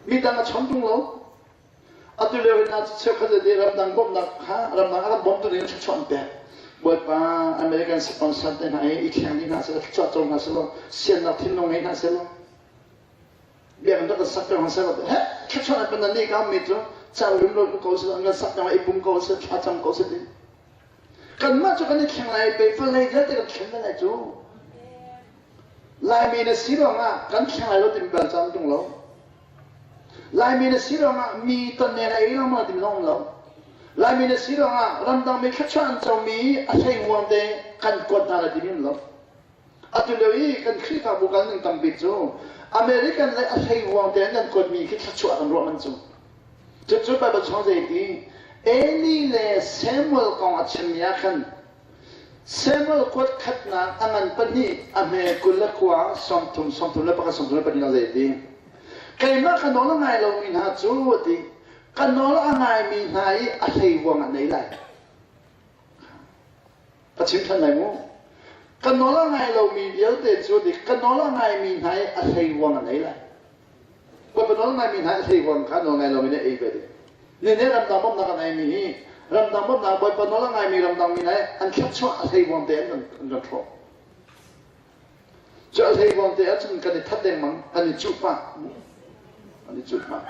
midang a chawnh tung lo atu lio hin ah cheukhat le ramdang bawmhnak kha ramdang a ram bawmtu ding thluachuah an pek Bawipa American sponsor te hna hi i thleng dih hna seh thluachuah co hna seh siannak thinlung ngei hna seh biakinn rak kan sak hna seh he thluachuah an pan ne ka mi cu cau rim lo ko seh an kan sak i pum ko seh thla cam ko seh Kanmah cu kan i thleng lai, peifal lei vialte kan thlen lai cu. Laimi na si ruangah kan thleng lai lo timi bal caan tung lo. Laimi na si ruangah mi tonne na ei lo ma timi zong um lo. Laimi na si ruangah ramdang mi thluachuah an comi a hlei nguang te kan kuat hna lai timi um lo. Atu lio i kan Khrihfabu kan ning tam bik cu American le a hlei nguang te an kan kuatmi khi thluachuah kan ruah man cu. Cucu Baibal chung zei ti Eli le Samuel kong a chimmi ah khan Samuel kuat khatnak a ngan pahnih a hme 29 sawmthum 31 32 ah zei ti keimah ka nawl a ngai lomi hna cu a ti ka nawl a ngaimi hna i a hlei ruang ah nei lai ka chim ṭhan lai mu. Ka nawl a ngai lomi vialte cu dik ka nawl a ngaimi hna i a hleivuang an ei lai. Bawipa nawl ngaimi hna a hleivuang kha nawl ngai lomi nih ei ve ding. Ni nih ramdang bawmhnak an eimi hi ramdang bawmhnak Bawipa nawl a ngaimi ramdang mi hna an thluachuah a hleivuang te an kan hrawh. Cu a hleivuang te ahcun kan i that dengmang, kan i cuh pah. Kan i cuh pah.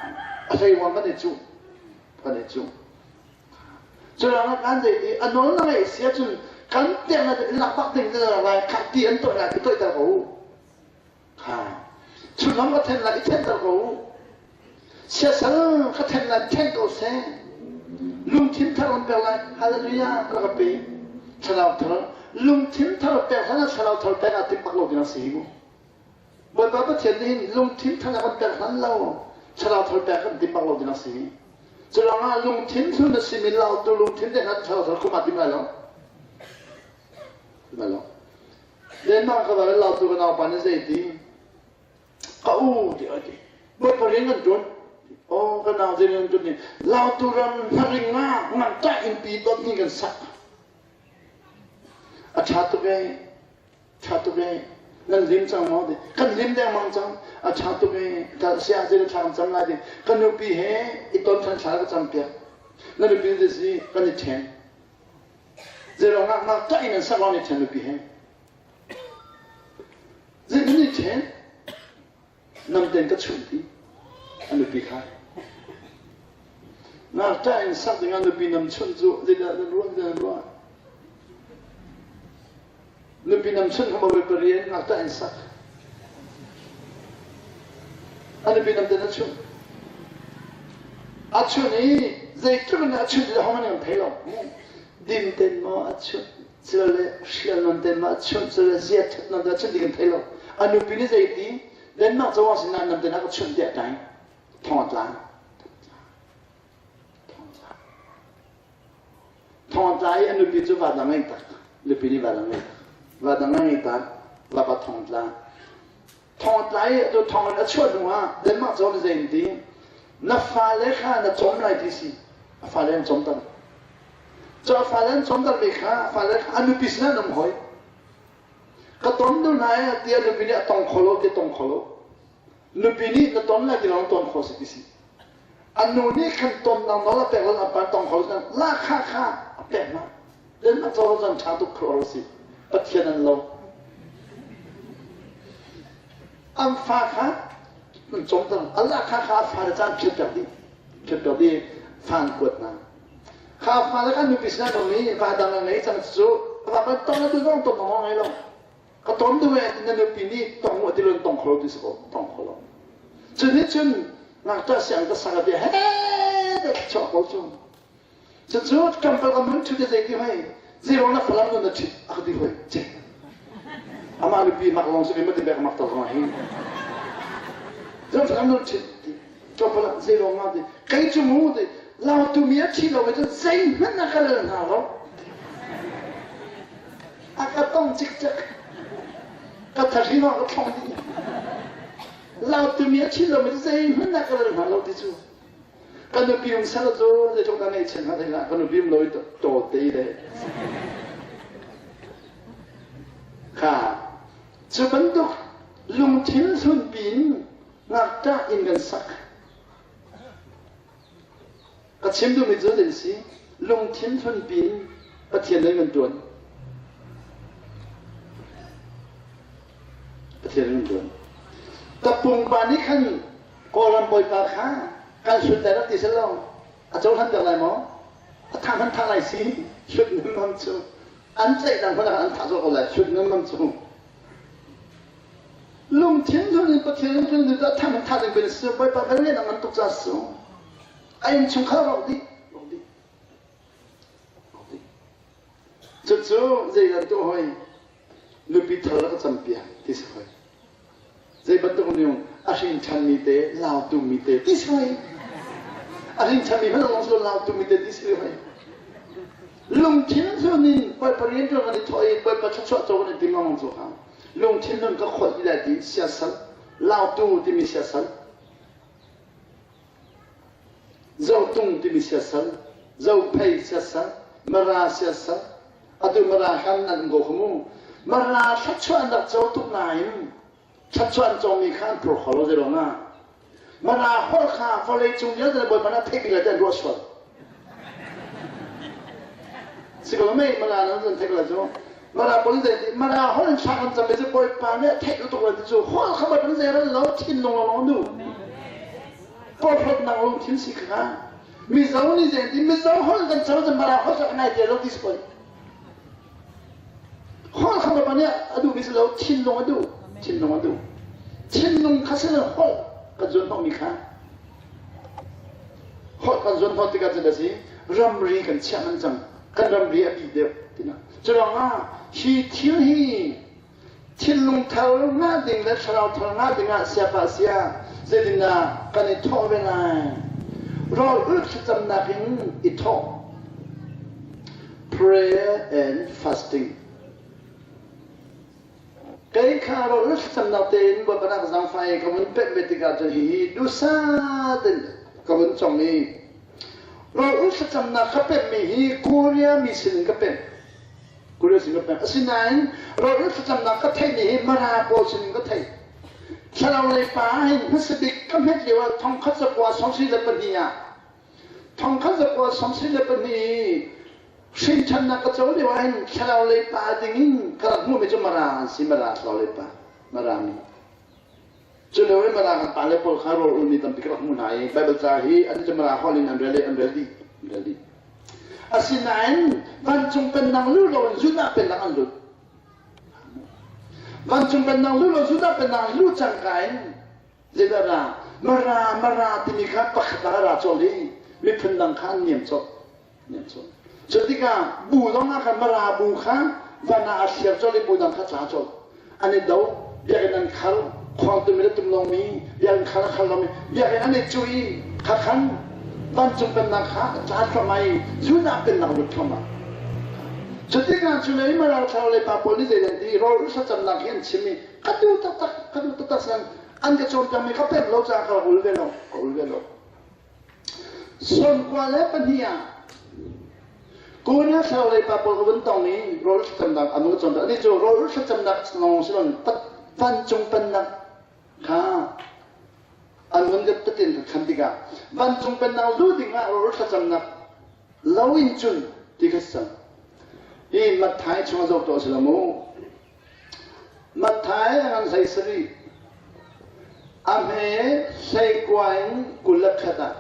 A hleivuang kan i cuh. Kan i cuh. Curuangah kan zei ti a nawl na ngeih si ahcun kan tiang na lak bak ding na lai kha ti an toih lai ti toihter ko u. Kha chunham ka then lai i thenter ko u. Siasal ka then lai then ko seh. Lungthin thar on pek lai. Hallelujah ka ka pe. Thlarau thar lungthin thar pek hlan ah thlarau thar pek ah tim bak lo ding a si hi mu. Bawipa Pathian nih hin lungthin thar a kan pek hlan lo thlarau thar pek kan tim bak lo ding a si. Curuangah lungthin hlun a simi lautu lungthin te hlan thlarau thar khum aa tim lai lo. Lai lo. Denmark ka va lautu ka naupa nih zei ti? Ka u ti a ti. Bawipa rian kan ṭuan. Oh, ka nau zei rian kan ṭuan ni. Lautu ram hnaring nga ngangṭah innpi dot ni kan sak. A ṭha tuk ee. Ṭha tuk ee. Nan lim cang maw ti. Kan lim dengmang cang. A ṭha tuk ee. Ta sia zei na thla kan cam lai ti. Ka nupi he i ton ṭhan thla ka cam piak. Na nupi te si kan i ṭhen. Zei ruangah ngakṭah in an sak lawng i ṭhen nupi he. Zei nan i ṭhen? Namten ka chunh ti. A nupi kha. Ngakṭah in sak dingah nupi nam chunh cu zeidah nan ruah nan ruah? Nupi nam chunh kha mawi parian ngakṭah in sak. A nupi namten a chunh. A chunh i zeitluk in a chunh ti hong an thei lo. Dim ten maw a chunh, silole hrial non ten maw a chunh, silole zia ṭhat non ten a chunh ti kan thei lo. A nupi nih zeiti Denmark cawang sinah nam ten a ka chunh tiah ṭai. Thong a tla. Thong a tla i a nupi cu va dang ngei tak. Nupi nih va dang ngei tak. Va dang ngei tak. Vapa thong tla. Thong a tla i atu thong in a chuah hnu ah Denmark cawng nih zei an ti? Na fale kha na cawm lai ti si. A fale an cawm ter. Cu a fale an cawm termi kha a fale kha a nupi sinah an um hoi. Ka ton nu hna e tiah nupi nih a tong kho lo ti tong kho lo. Nupi nih na ton lai ti lo ton kho si ti si. A nu nih khan ton nang nawl a pek lo a pa tong kho lo la kha kha a pek ma. Denmark cawng zan ṭha tuk kho si. Pathian an lo. An fa kha an cawm ter. Allah kha kha a fa le caan phiat piak dih. Phiat piak dih fa an kuat hna. Kha fa le kha nupi sinah dong i va dang a ngei cang cu va ban tong na tu zong tong ngong ngei lo. Ka ton du e na nupi nih tong mu ti lon tong kho ti si ko tong kho lo. Cu nih cun ngakṭah siang ka sak a bia he te chuak ko cu. Cucu ṭampal ka mun ṭhut i zei ti hoi zeiruang na Falam nun na ṭhit a ka ti hoi ce. Amah nupi mak lawng si ma ti bek mak to zong hi. Zong Falam nun ṭhit ti ṭampal ah zeiruang nga ti kei cu mu ti lautu mi a ṭhi lo mi cu zeihmanh a ka rel hna lo. A ka tong cikcek. Ka thahri ma ka thlong dih. Lautu mi a ṭhi lo mi cu zeihmanh a ka rel hna lo ti cu. Ka nupi um sal cu zeitluk dah ngaihchiat hnga thei ka nupi um lo i taw te le kha cu bantuk lungthin hlunpi in ngakṭah inn kan sak ka chim duhmi cu zei si lungthin hlunpi in Pathian lei kan ṭuan Pathian kan ṭuan tapung pa nih khan Kawlram bawipa kha kan hlut lai rak ti seh law a cohlan ter lai maw? A thah hmanh thah lai si hlut nemmam cu an tlaih dang hmanh ah an thah zawk ko lai hlut nemmam cu lungthin hlun in Pathian in hlun dah thah hmanh thah ding ben si bawipa kan lian ngan tuk ca su a inn chungkhar rawk dih rawk dih rawk dih cucu zei dan tuah hoi nupi thar ka campiak ti si hoi Zei bantuk minung a hrin ṭhanmi te lautu mi te ti si hoi. A hrin ṭhanmi hmanh lawng si lo lautu mi te ti si hoi. Lungthin hlun in Bawipa rian ṭuan kan i thawh i Bawipa thluachuah co kan i tim lengmang cu kha lungthin hlun ka kholh ti lai ti siasal lautu timi siasal Zotung timi siasal, Zophei siasal, Mara siasal, atu Mara khan an um ko kha mu. Mara thluachuah an rak co tuk nain thluachuah an comi kha an phur kho lo zeiruangah Mara holh kha vawlei cung vialte le Bawipa nih a theih bik lai ti an ruah sual. Si ko mei Mara nan zan theih la cu. Mara pawl zei ti Mara holh in thla kan cam cu Bawipa nih a theih tuk lai ti cu holh kha Bawipa nih zei ral lo thinlung lawng nu. Porhlawtnak lungthin si kha Mizo nih zei ti Mizo holh kan cam cu Mara holh cu ngai te lo ti si ko. Holh kha Bawipa nih a duhmi si lo thinlung a duh. Thinlung a duh. Thinlung kha si holh kan zuan hnawhmi kha. Holh kan zuan hnawh tikah cun a si ramri kan chiah man cang. Kan ramri a bi deuh tina. Curuangah hi thil hi thinlung thar ngah ding le thlarau thar ngah ding ah siapa sia zeitindah kan i thawh ve lai rawl ulh thlacamnak in i thawh prayer and fasting kei kha rawl ulh thlacamnak tein Bawipa nak zaangfah i ka vun pek ve tikah cun hihi duhsah tein ka vun cong i rawl ulh thlacamnak ka pemmi hi Korea mi sin in ka pem Korea sin ka pek. Asinain rawl thlacamnak ka theihmi hi Mara pawl sin ka theih. Thlarau lei pa hin hmasa bik ka hmet lio ah 1972 ah 1972 hrinṭhannak ka co lio ah hin thlarau lei pa ding in ka rak hmuhmi cu Mara an si Mara thlarau lei pa Mara mi. Cu lio i Mara kan pale pawl kha rawl ulmi tampi ka rak hmuh hna i Baibal ca hi an cu Mara holh in an rel i an rel dih an rel dih. Asinain vancung pennak lu loin Judah pennak an lut. Vancung pennak lu lo Judah pennak lu cangka in zeidah ra Mara Mara timi kha pakhat ah ra colh i miphun dang kha an niam colh. Niam colh. Cu tikah bu zong ah khan Mara bu kha van ah a thliar colh i bu dang kha tla colh. An i do biakinn an khar khuangtum in a tum lomi biakinn khar a khar lomi biakinn an i cuh i khakhan vancung pennak kha a tla thluahmah i Judah pennak lut thluahmah. Cu tikah cu lei Mara thlarau lei pa pawl nih zei an ti rawl thlacamnak hi an chim i ka duh taktak ka duh taktak san an ka cawnpiakmi ka pek lo caah ka rak ul ve lo ka ul ve lo. 92 ah Korea thlarau lei pa pawl ka vun tong i rawl thlacamnak an vun cawnpiak. Ani cu rawl thlacamnak lawng si loin vancung pennak kha an vun ka tatin ka khan tikah vancung pennak lu dingah rawl thlacamnak lo in cun ti kha si cang. Hi Matthai chung a zoh tuah si lo mu. Matthai a ngan 17 a hme 19 in 21 ah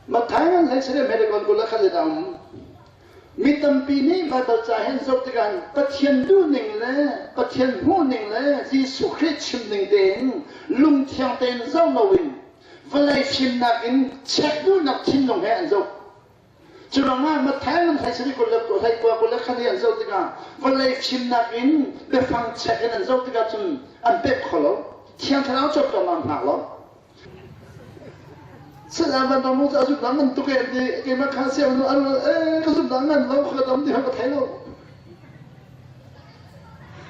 Matthai ngan 17 a hme le 21 in a um. Mi tampi nih Baibal ca hin zoh tikah Pathian duhning le Pathian hmuhning le Jesuh Khrih chimning tein lungthiang tein zoh loin vawlei fimnak in check duhnak thinlung he an zoh. Curuangah Matthai lam 17 29 kul le khat i an zoh tikah vawlei fimnak in biafang chek in an zoh tikah cun an pek kho lo. Thiang Thlarau cawpcawm an hngak lo. Sila van dang cu a zumh ngan tuk e ti keimah kha siang nu an e ka zumh ngan lo kha dam ti ka thei lo.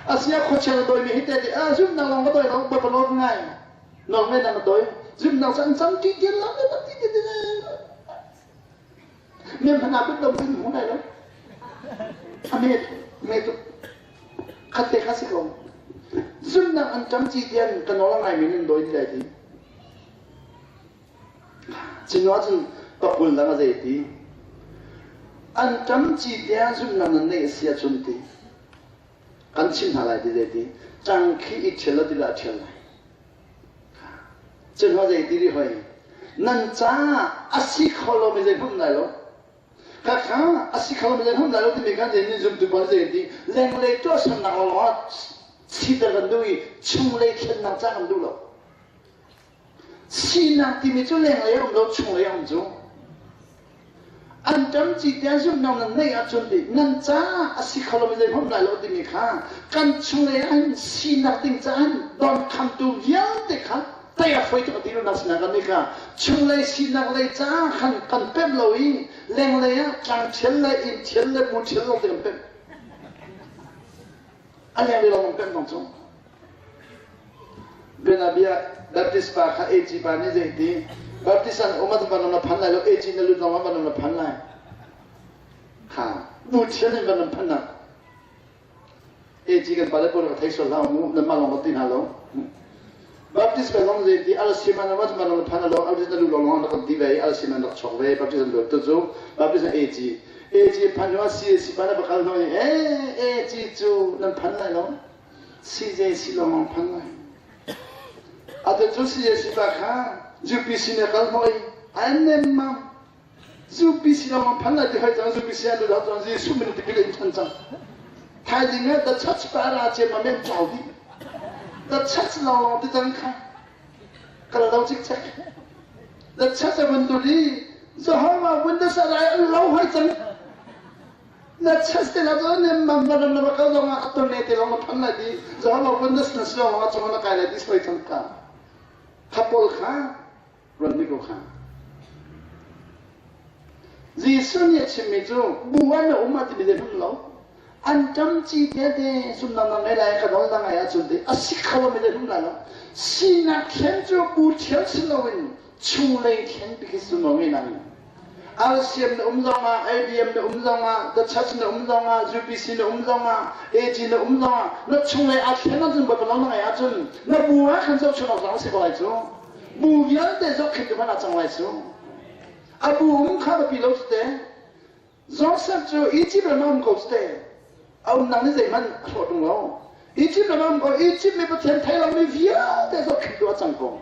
Asia khuachia doi mi hi te ti a zumh nang long ka doi lo ba ka ngai. Nong ngai nang doi zumh nang chan cam ti ti lam ti ti ti Men hmanh ah lo in hmu lai lo. A me me tuk. Khat te kha si ko. Zumnak an ṭam ci tian ka nawl ngai min in dawi ti lai ti. Cinu ahcun pakul dang a zei ti. An ṭam ci tiang zumnak nan neih a si ahcun ti. Kan chim hna lai ti zei ti. Cang khi i ṭhial lo ti la ṭhial lai. Cun ho zei ti rih hoi nan caah a si kho lomi zei hmanh lai lo khakha a si kho lomi zei hmanh lai lo timi kha zei nih zumtu pawl zei ti lenglei tuahsernak lawng ah siter kan duh i chunglei thlennak ca kan duh lo sinak timi cu lenglei a um lo chunglei a um cu An ṭam ci tiang zumhnak nan neih ahcun ti nan caah a si kho lomi zeihmanh lai lo timi kha kan chunglei ah hin sinak ding caah hin donkhamtu vialte kha tei a fawi tuk a ti lonak sinah kan nih kha chunglei sinak lei caah khan kan pemh lo i lenglei ah tlang ṭhial le inn ṭhial le bu ṭhial lawng te kan pemh. A lenglei lawng kan pemh bang cu. Bianabia Baptist pa kha AG pa nih zei ti Baptist an um ah van na phan lai lo AG na lut lawng ah van na phan lai. Kha bu thian in van na phan nak. AG kan pale pawl ka thei sual hlah mu nan mah lawng ka ti hna lo. Baptist kan zong zei ti RC man wan man phan lo RC na lu long long na kan ti ve RC man rak chok ve Baptist an tu cu Baptist AG AG phan hnu CAC pa na bakal hnu e AG cu nan phan lai lo CJC long long phan lai atu cu CJC pa kha UPC ne kal hoi an nem ma UPC lawng phan lai ti hoi cang UPC an lut cang Jesuh min tipil in than cang thaizing ah the church para che ma men chau di the church lawng lawng ti cang kha kal lo cik chek the church a vun tu di Jehovah Witness a lai an lo hoi cang na church te la zo ne mam la na ka zong ah aton ne te lawng na phan lai di Jehovah Witness na si lawng ah chung na kai lai di soi cang ka kha pawl kha ruat mi ko kha. Jesuh nih a chimmi cu bu ah na um ah timi zei hmun lo. An ṭam ci tete sumnang na ngei lai ka nawl na ngai ahcun ti a si kho lomi zei hmun lai lo. Sinak thlen cu bu thial si loin chunglei thlen ti khi sumno ngei nang. RCM na um zongah, IBM na um zongah, The Church na um zongah, UPC na um zongah, AG na um zongah, na chunglei aa thlen ahcun Baibal na ngai ahcun na bu ah khan zohchun awk zong a si ko lai cu. Bu vialte zohkhenh tu hmanh ah cang lai cu. A bu um kha biapi lo cu te. Joseph cu Egypt ram ah um ko cu te. A umnak nih zeihmanh a hlawt tung lo. Egypt ram ah um ko. Egypt mi Pathian thei lomi vialte zohkhenh tu a cang ko.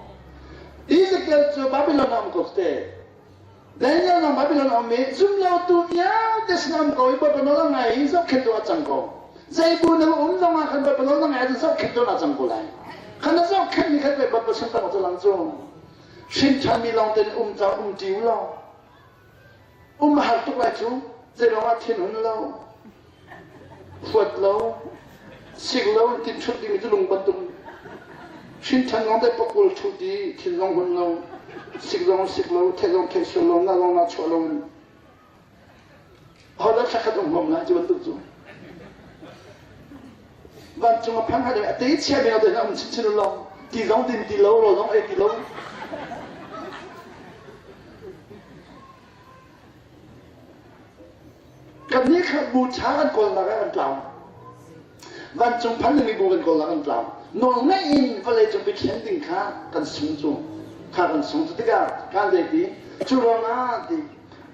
Ezekiel cu Babylon ah um ko cu te. Daniel zong Babylon a um i zumlotu vialte sin um ko i Bawipa nawl a ngai i zohkhenh tu a cang ko. Zei bu na um zong ah khan Bawipa nawl na ngai ahcun zohkhenh tu na cang ko lai. Khan na zohkhenh mi khan Bawipa sunparnak cu lang cu. Hrin ṭhanmi lawng tein um cang um ṭi u law. Um a har tuk lai cu. Zei ruangah thin hun lo, huat lo, sik lo, tin ṭhut dingmi cu lung bantuk. Hrin ṭhan lawng te pakul ṭhut i thin zong hun lo, sik zong sik lo, theih zong theih sual lo, na zong na chuah lo in. Hodah thlakhat um huam lai cu bantuk cu. Vancung a phan hai a te chia mi te um chinchin lo ti zong din ti lo ro zong ei ti lo Kannih kha bu ṭha kan kawlnak ah kan tlau. Vancung phan dingmi bu kan kawlnak kan tlau. Nawlngaih in vawlei cung biakhian ding kha kan sung cu. Kha kan sung cu tikah kan zei ti? Cu ruangah ti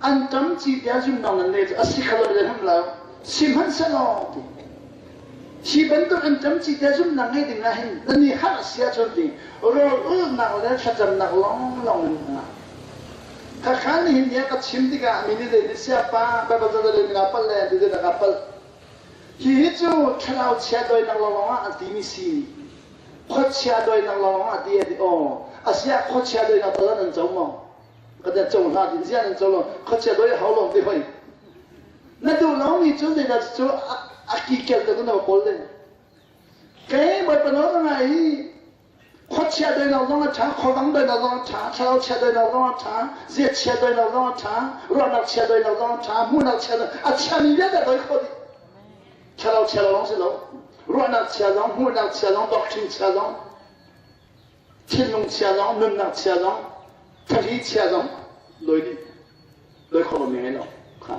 an ṭam ci tiah zumnak nan nei cu a si kha lo le hlam lo. Sihmanhsehlaw ti hi bantuk an ṭam ci tiah zumnak ngei ding ah hin nan i harh si ahcun ti rawl ulhnak le thlacamnak lawnglawng in hna. Khakha nihin ni ah ka chim tikah mi nih zei siapa Baibal ca le mina palh le ti zeidah ka palh. Hihi cu thlarau chia doinak lawng ah an timi si. Khuachia doinak lawng ah ti a ti aw. Asiah khuachia doinak tal nan co maw? Ka te co hna ti zia nan co lo. Khuachia doi hau lo ti hoi. Na duh lo mi cu zeidah cu a ki kel te na kawl le. Kei Bawipa nawl ngai hi Khuachia doinak zong a ṭha, khuadang doinak zong a ṭha, thlarau chia doinak zong a ṭha, ziachia doinak zong a ṭha, ruahnak chia doinak zong a ṭha, hmuhnak chia a chiami vialte doi kho dih. Thlarau chia lawng si lo. Ruahnak chia zong, hmuhnak chia zong, doctrine chia zong, thinlung chia zong, nunnak chia zong, thahri chia zong doi dih. Doi kho lomi ngei lo. Kha.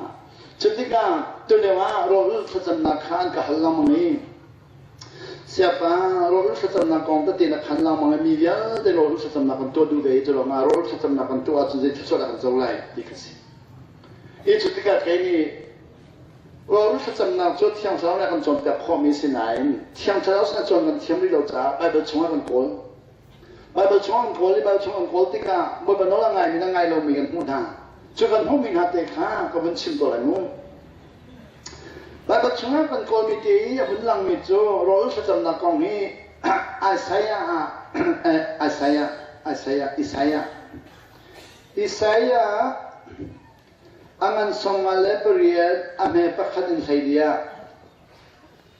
Cu tikah tulio ah rawl thlacamnak kha an ka hal lengmang i Siapa rawl thlacamnak kong tete na khan lengmang i mi vialte rawl thlacamnak kan tuah duh ve i cu ruangah rawl thlacamnak kan tuah ahcun zei thluachuah dah kan co lai ti kha si. I cu tikah kei nih rawl thlacamnak cu Thiang Thlarau nih a kan cawnpiak khawhmi si nain Thiang Thlarau sin a cawn kan thiam rih lo caah Baibal chungah kan kawl. Baibal chung an kawl i Baibal chung an kawl tikah Bawipa nawl a ngaimi le ngai lomi kan hmuh hna. Cu kan hmuhmi hna te kha ka vun chim ko lai mu. Baibal chungah kan kawlmi te i a vun langmi cu rawl thlacamnak kong hi Isaiah ah Isaiah Isaiah Isaiah Isaiah a ngan 58 a hme pakhat in hleili ah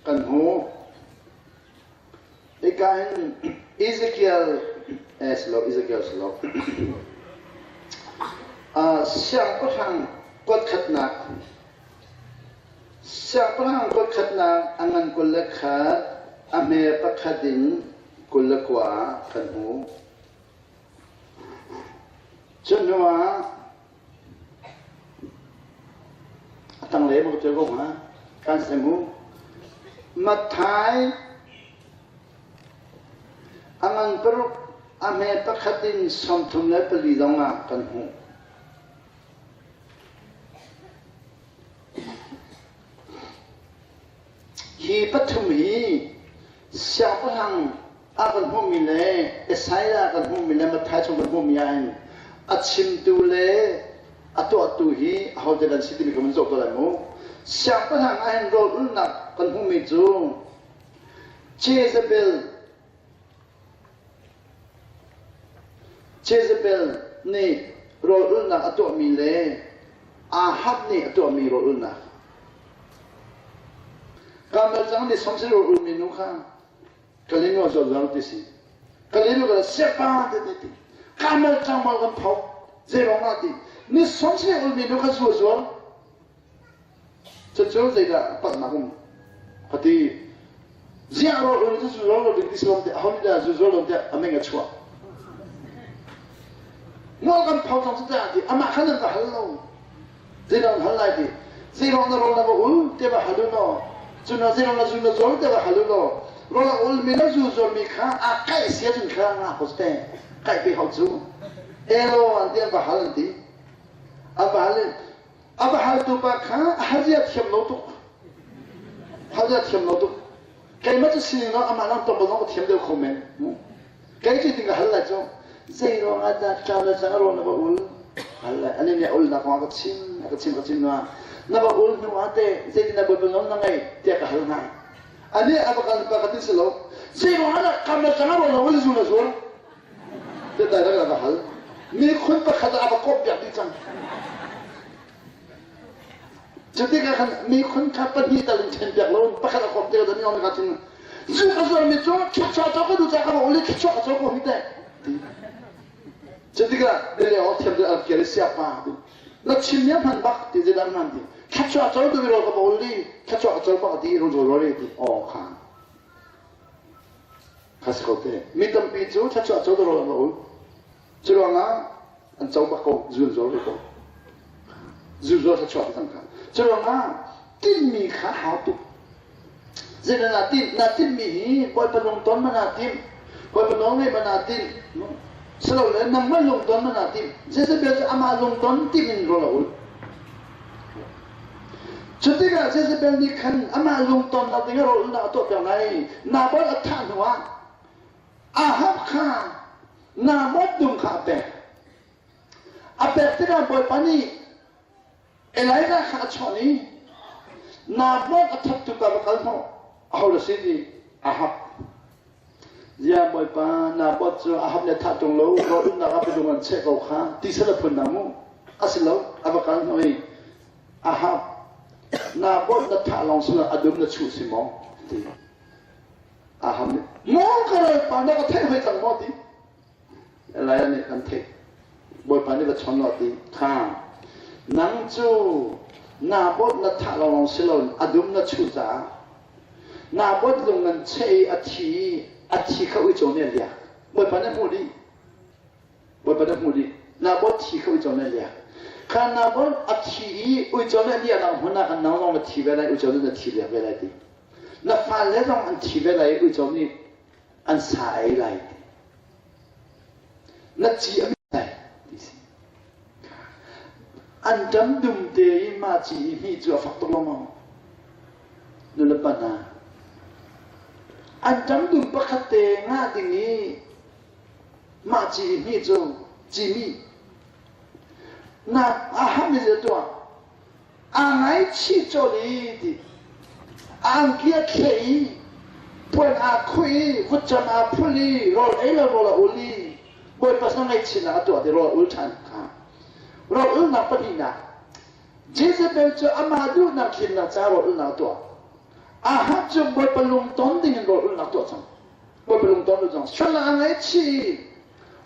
kan hmuh. Hika hin Ezekiel eh si lo Ezekiel si lo siangpahrang kuatkhatnak siangpahrang kuatkhatnak a ngan 21 a hme pakhat in 29 kan hmu. Cu hnuah a tanglei maw ka ṭial ko hnga? Kan sem u. Matthai a ngan paruk a hme pakhat in 34 zongah kan hmuh. Hi pathum hi siangpahrang a kan hmuhmi le Isaiah kan hmuhmi le Matthai chung kan hmuhmi ahhin a chimtu le a tuahtu hi ahote kan si timi kha mun zoh ko lai mu. Siangpahrang ahhin rawl ulhnak kan hmuhmi cu Jezebel Jezebel nih rawl ulhnak a tuahmi le Ahab nih a tuahmi rawl ulhnak. Karmel tlang nih samsei rawl ulmi nu kha Kalinu a zawt ti si. Kalinu ka siapa te te ti. Karmel tlangval kan phok. Zei ruang ah ti. Ni samsei ulmi nu kha zu zuar. Cucu zeidah palhnak um? Ka ti. Ziah rawl ul cu zu zuar lo ding ti si lo te aho nih dah zu zuar lo tiah a meng a chuah. Mual kan phau cang cu tiah ti amah khan nan va hal lo. Zeidah an hal lai ti. Zeiruang na rawl na va ul te va hal u law. Cun zeiruang na zu na zuar te va hal u law. Rawl a ul mi na zu zuar mi kha a kaih sia cun kha nga ko te. Kaih pe hau cu. Elo an ti an va hal an ti. An va hal A va haltu pa kha a hal zia thiam lo tuk. Hal zia thiam lo tuk. Keimah cu sining lo amah lang tom zong ka thiam deuh kho men. Kei cu ting ka hal lai cu. Zei ruang ah dah tlau le cang a rawl na va ul? Hal lai. Ani nih a ul nak kong a ka chim, a ka chim, ka chim hnu na va ul hnu ah teh zeitin dah Bawipa nawl na ngei tiah ka hal hna. Ani a va kal pa ka ti si lo. Zei ruang ah dah kam le cang a rawl na ul zu na zuar? Biatai rak va hal. Mikhun pakhat ah a va kawp piak dih cang. Cutikah khan mikhun kha pahnih tal in ṭhen piak lo in pakhat a kawp tikah cun ka thin zu ka zuarmi cu thluachuah cawk ka duh caah ka va ul i thluachuah ka cawk ko hi teh. Cutikah bia awk thiam cu al kir i siapa ti. Na chim mi a hman bak ti zeidah hman ti. Thluachuah co duh i rawl ka va ul i thluachuah ka co bak ti rul rawl ti aw kha. Kha si ko te. Mi tampi cu thluachuah co rawl an va ul. Cu ruangah an co bak ko, zun zuar ve ko. Zu zuar thluachuah cang kha. Cu ruangah tinhmi kha hau tuk. Zeidah naa tinh? Naa tinhmi hi Bawipa lungton ma naa timh? Bawipa nawl ngaih ma naa timh? Silole nangmah lungton ma naa timh? Jezebel cu amah lungton timh in rawl a ul. Cutikah Jezebel nih khan amah lungtonnak ding a rawlulnak a tuahpiak lai. Naboth a thah hnuah Ahab kha Naboth dum kha a pek. A pek tikah Bawipa nih Elijah kha a chawnh i Naboth a thattu pa va kal hnawh. Aho dah si ti? Ahab. Ziah Bawipa Naboth cu Ahab nih a thah ṭung lo, rawlulnak ah biadung an cheh ko kha ti sal a phun dah mu. A si lo, a va kal hnawh i Ahab, Naboth na thah lawng si lo, a dum na chuh si maw? Ti. Ahab nih, maw ka ral pa na ka theih hoi cang maw ti. Elijah nih kan theih. Bawipa nih va chawn law ti. Kha, nang cu Naboth na thah lawng si lo, a dum na chuh caah Naboth lung nan cheh i a thi i a thi kha uico nih a liak. Bawipa nih a hmuh dih. Bawipa nih a hmuh dih. Naboth thi kha uico nih a liak. Kha Naboth a thi i uico nih a liahnak hmun ah khan nang zong na thi ve lai, uico nih na thi liak ve lai ti. Na fale zong an thi ve lai i uico nih an sa ei lai ti. Na ci a lai ti si. An ṭam dum te i mah ci i hmih cu a fak tuk lo maw? Nulepa hna. An ṭam dum pakhat te ngah ding i mah ci i hmih cu cimi. Na a ham i tuah. Aa ngaichih colh i ti. A angki a thleh i puan aa khuh i vutcam aa phul i rawl ei lo rawl a ul i Bawipa sin ngaihchihnak a tuah ti rawl a ul ṭhan kha. Rawl ulnak pahnihnak Jezebel cu amah duhnak thlennak caah rawl ulnak a tuah. Ahab cu Bawipa lungton dingin rawl ulnak tuah cang. Bawipa lungton lu cang. Sualnak a ngaihchih i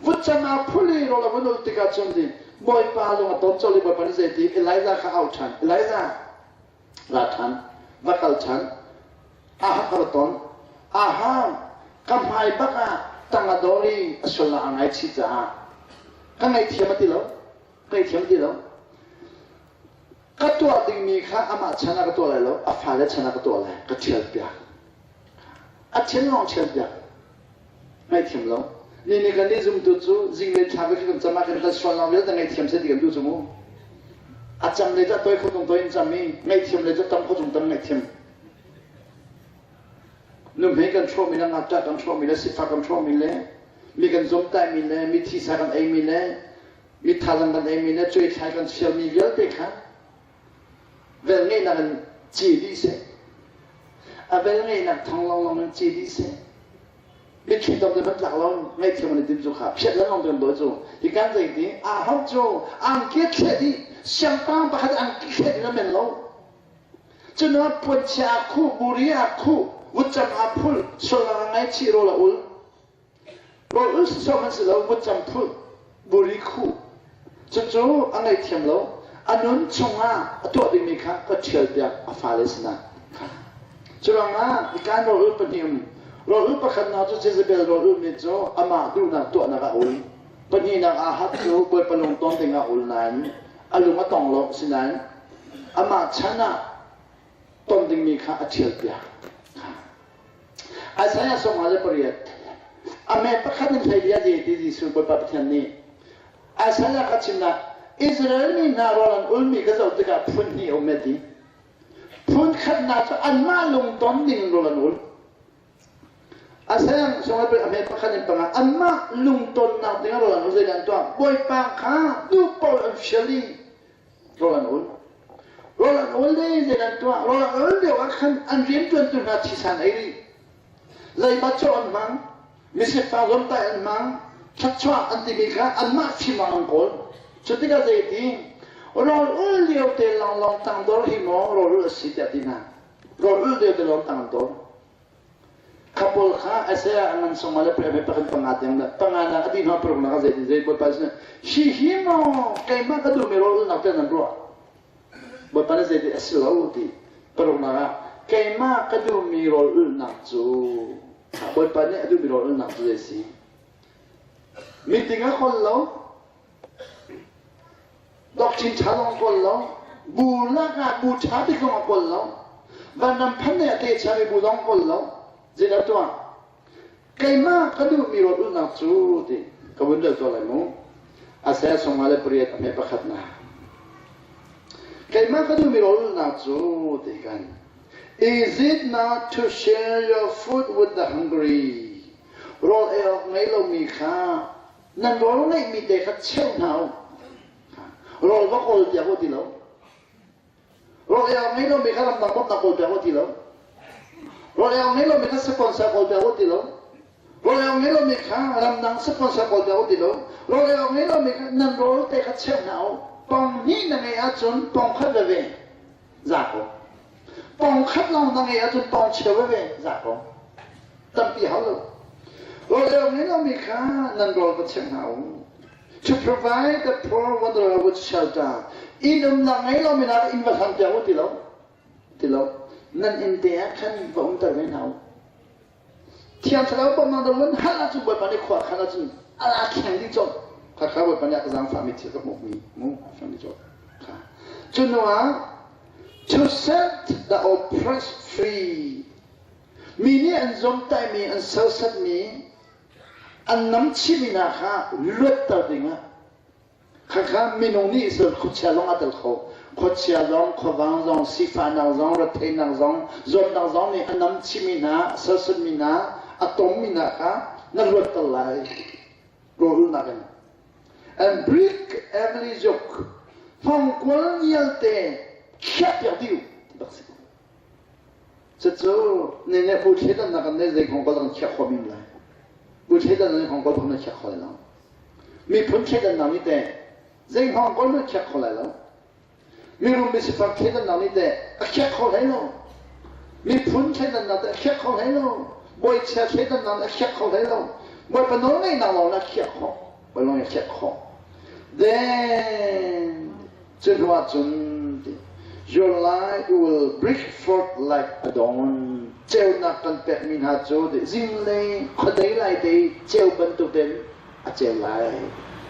Vutcam aa phul i rawl a vun ul tikah cun Bawipa lung a ton colh i Bawipa nih zeiti Elijah kha a auh ṭhan. Elijah, ra ṭhan, va kal ṭhan. Ahab ka va ton. Ahab, ka hmai bak ah tang a dor i a sualnak a ngaichih caah ka ngaihthiam a ti lo. Ka ngaihthiam a ti lo. Ka tuah dingmi kha amah chan ah ka tuah lai lo, a fale chan ah ka tuah lai, ka ṭhial piak. A ṭhen lawng ṭhial piak. Ngaihthiam lo. Ni nih kan nih zumtu cu zinglei thla ve kan cam ah kan kan sualnak vialte ngaihthiam seh ti kan duh cu mu. A cam le cu a toi kho tung toi in cam i ngaihthiam le cu tam kho cung tam ngaihthiam. Nuhmei kan hrawhmi le ngakṭah kan hrawhmi le sifak kan hrawhmi le mi kan zawmtaimi le mi thisa kan eimi le mi thazaang kan eimi le cuaithlai kan fialmi vialte kha velngeihnak in ci dih seh. A velngeihnak thong lawnglawng in ci dih seh. Mitthli dom le hman tlak lo ngaihthiam an i tim cu kha phiat lengmang tu an dawi cu. Hi kan zei ti Ahab cu angki a thleh dih siangpahrang pakhat angki thleh ding a men lo. Cun puanchia a khuh, buri a khuh, vutcam aa phulh, sualnak a ngaichih rawl a ul. Rawl ul sawsawh hmanh si lo, vutcam phulh, buri khuh. Cucu a ngaihthiam lo. A nun chungah a tuah dingmi kha ka ṭhialpiak a fale sinah kha. Curuangah kan rawl ul pahnih um. Rawl ul pakhatnak cu Jezebel rawl ulmi cu amah duhnak tuahnak a ul. Pahnihnak Ahab cu Bawipa lungton ding a ul nain a lung a tong lo sinain amah chan ah ton dingmi kha a ṭhialpiak. Isaiah 58 a me pakhat in hlei bia ti Jesuh Bawipa Pathian nih Isaiah kha chimnak Israel mi hna rawl an ulmi ka zoh tikah phun hnih a um e ti. Phun khatnak cu anmah lungton ding in rawl an ul. Asayang sung a hme pakhat in panga anmah lungtonnak ding ah rawl an ul zeidah an tuah Bawipa kha duh paoh an fial i rawl an ul. Rawl an ul le zeidah an tuah rawl an ul lio ah khan an rianṭuantu hna thisan ei rih. Leiba cawh an hmang, misifak zomtai an hmang, thluachuah an timi kha anmah fimang an kawl. Cu tikah zeiti rawl ul lio te lawnglawng tangdor hi maw rawl ul a si tiah ti hna. Rawl ul lio te lawng tang an dor. Kha pawl kha Isaiah a ngan sawma le pahnih pakhat panga tiang le panga nak a dih hnu paruk nak a zei zei Bawipa sin hi hi maw keimah ka duhmi rawl ulnak te nan ruah Bawipa nih zei a si lo ti paruk nak ah keimah ka duhmi rawl ulnak cu Bawipa nih a duhmi rawl ulnak cu zei si meeting a kawl lo Doctrine ṭha zong a kawl lo. Bu lakah bu ṭha bik zong a kawl lo. Vanram phan lei ah techami bu zong a kawl lo. Zeidah tuah? Keimah ka duhmi rawl ulhnak cu ti ka vun rel tuah lai mu. Isaiah sawmnga le pariat a hme pakhatnak. Keimah ka duhmi rawl ulhnak cu ti kan. Is it not to share your food with the hungry? Rawl ei awk ngei lomi kha Nan rawl ngeihmi te kha cheu hna u. Rawl va kawl piak u ti lo. Rawl ei ngei lomi kha ramdang bawmhnak kawl piak u ti lo. Rawl ei ngei lomi kha sponsor kawl piak u ti lo. Rawl ei ngei lomi kha ramdang sponsor kawl piak u ti lo. Rawl ei ngei lomi kha nan rawl te kha cheu hna u. Pong hnih na ngeih ahcun pong khat veve za ko. Pong khat lawng na ngeih ahcun pong cheu veve za ko. Tampi hau lo. Rawl ngei lomi kha nan rawl va chek hna u. To provide the poor wanderer with shelter. Inn umnak ngei lomi nak inn va hlan piak u ti lo. Ti lo. Nan inn te ah khan va umter ve hna u. Thiang Thlarau bawmhnak na vun hal ahcun Bawipa nih khua khan ahcun a la thleng dih colh. Kha kha Bawipa nih a ka zaangfahmi thil ka hmuhmi mu a thleng dih colh. Kha. Cu hnu ah to set the oppressed free. Mi nih an zawmtaihmi, an serhsatmi, an namchihmi hna kha luatter dingah khakha minung nih cun khuachia zong aa tel kho. Khuachia zong, khuavang zong, sifahnak zong, retheihnak zong, zawtnak zong nih a namchihmi hna, a serhsatmi hna, a tommi hna kha na luatter lai. Rawlulnak in. And break every yoke. Hmangkual vialte khiahpiak dih u. Ti bak si. Cucu ne nih bu thleidannak in ne zei kong kan khiah khawh men lai. Bu thleidannak nih kong kong na khiah kho lai lo. Miphun thleidannak nih teh zei kong kong na khiah kho lai lo. Mirum misifak thleidannak nih teh a khiah kho hlei lo. Miphun thleidannak teh a khiah kho hlei lo. Bawichia thleidannak nih a khiah kho hlei lo. Bawipa nawlngeihnak lawng nih a khiah khawh. Bawipa nih a khiah khawh. Then Cu hnuah cun your light will break forth like a dawn. Ceunak kan pekmi hna cu zinglei khuadei lai te ceu bantukin a ceu lai.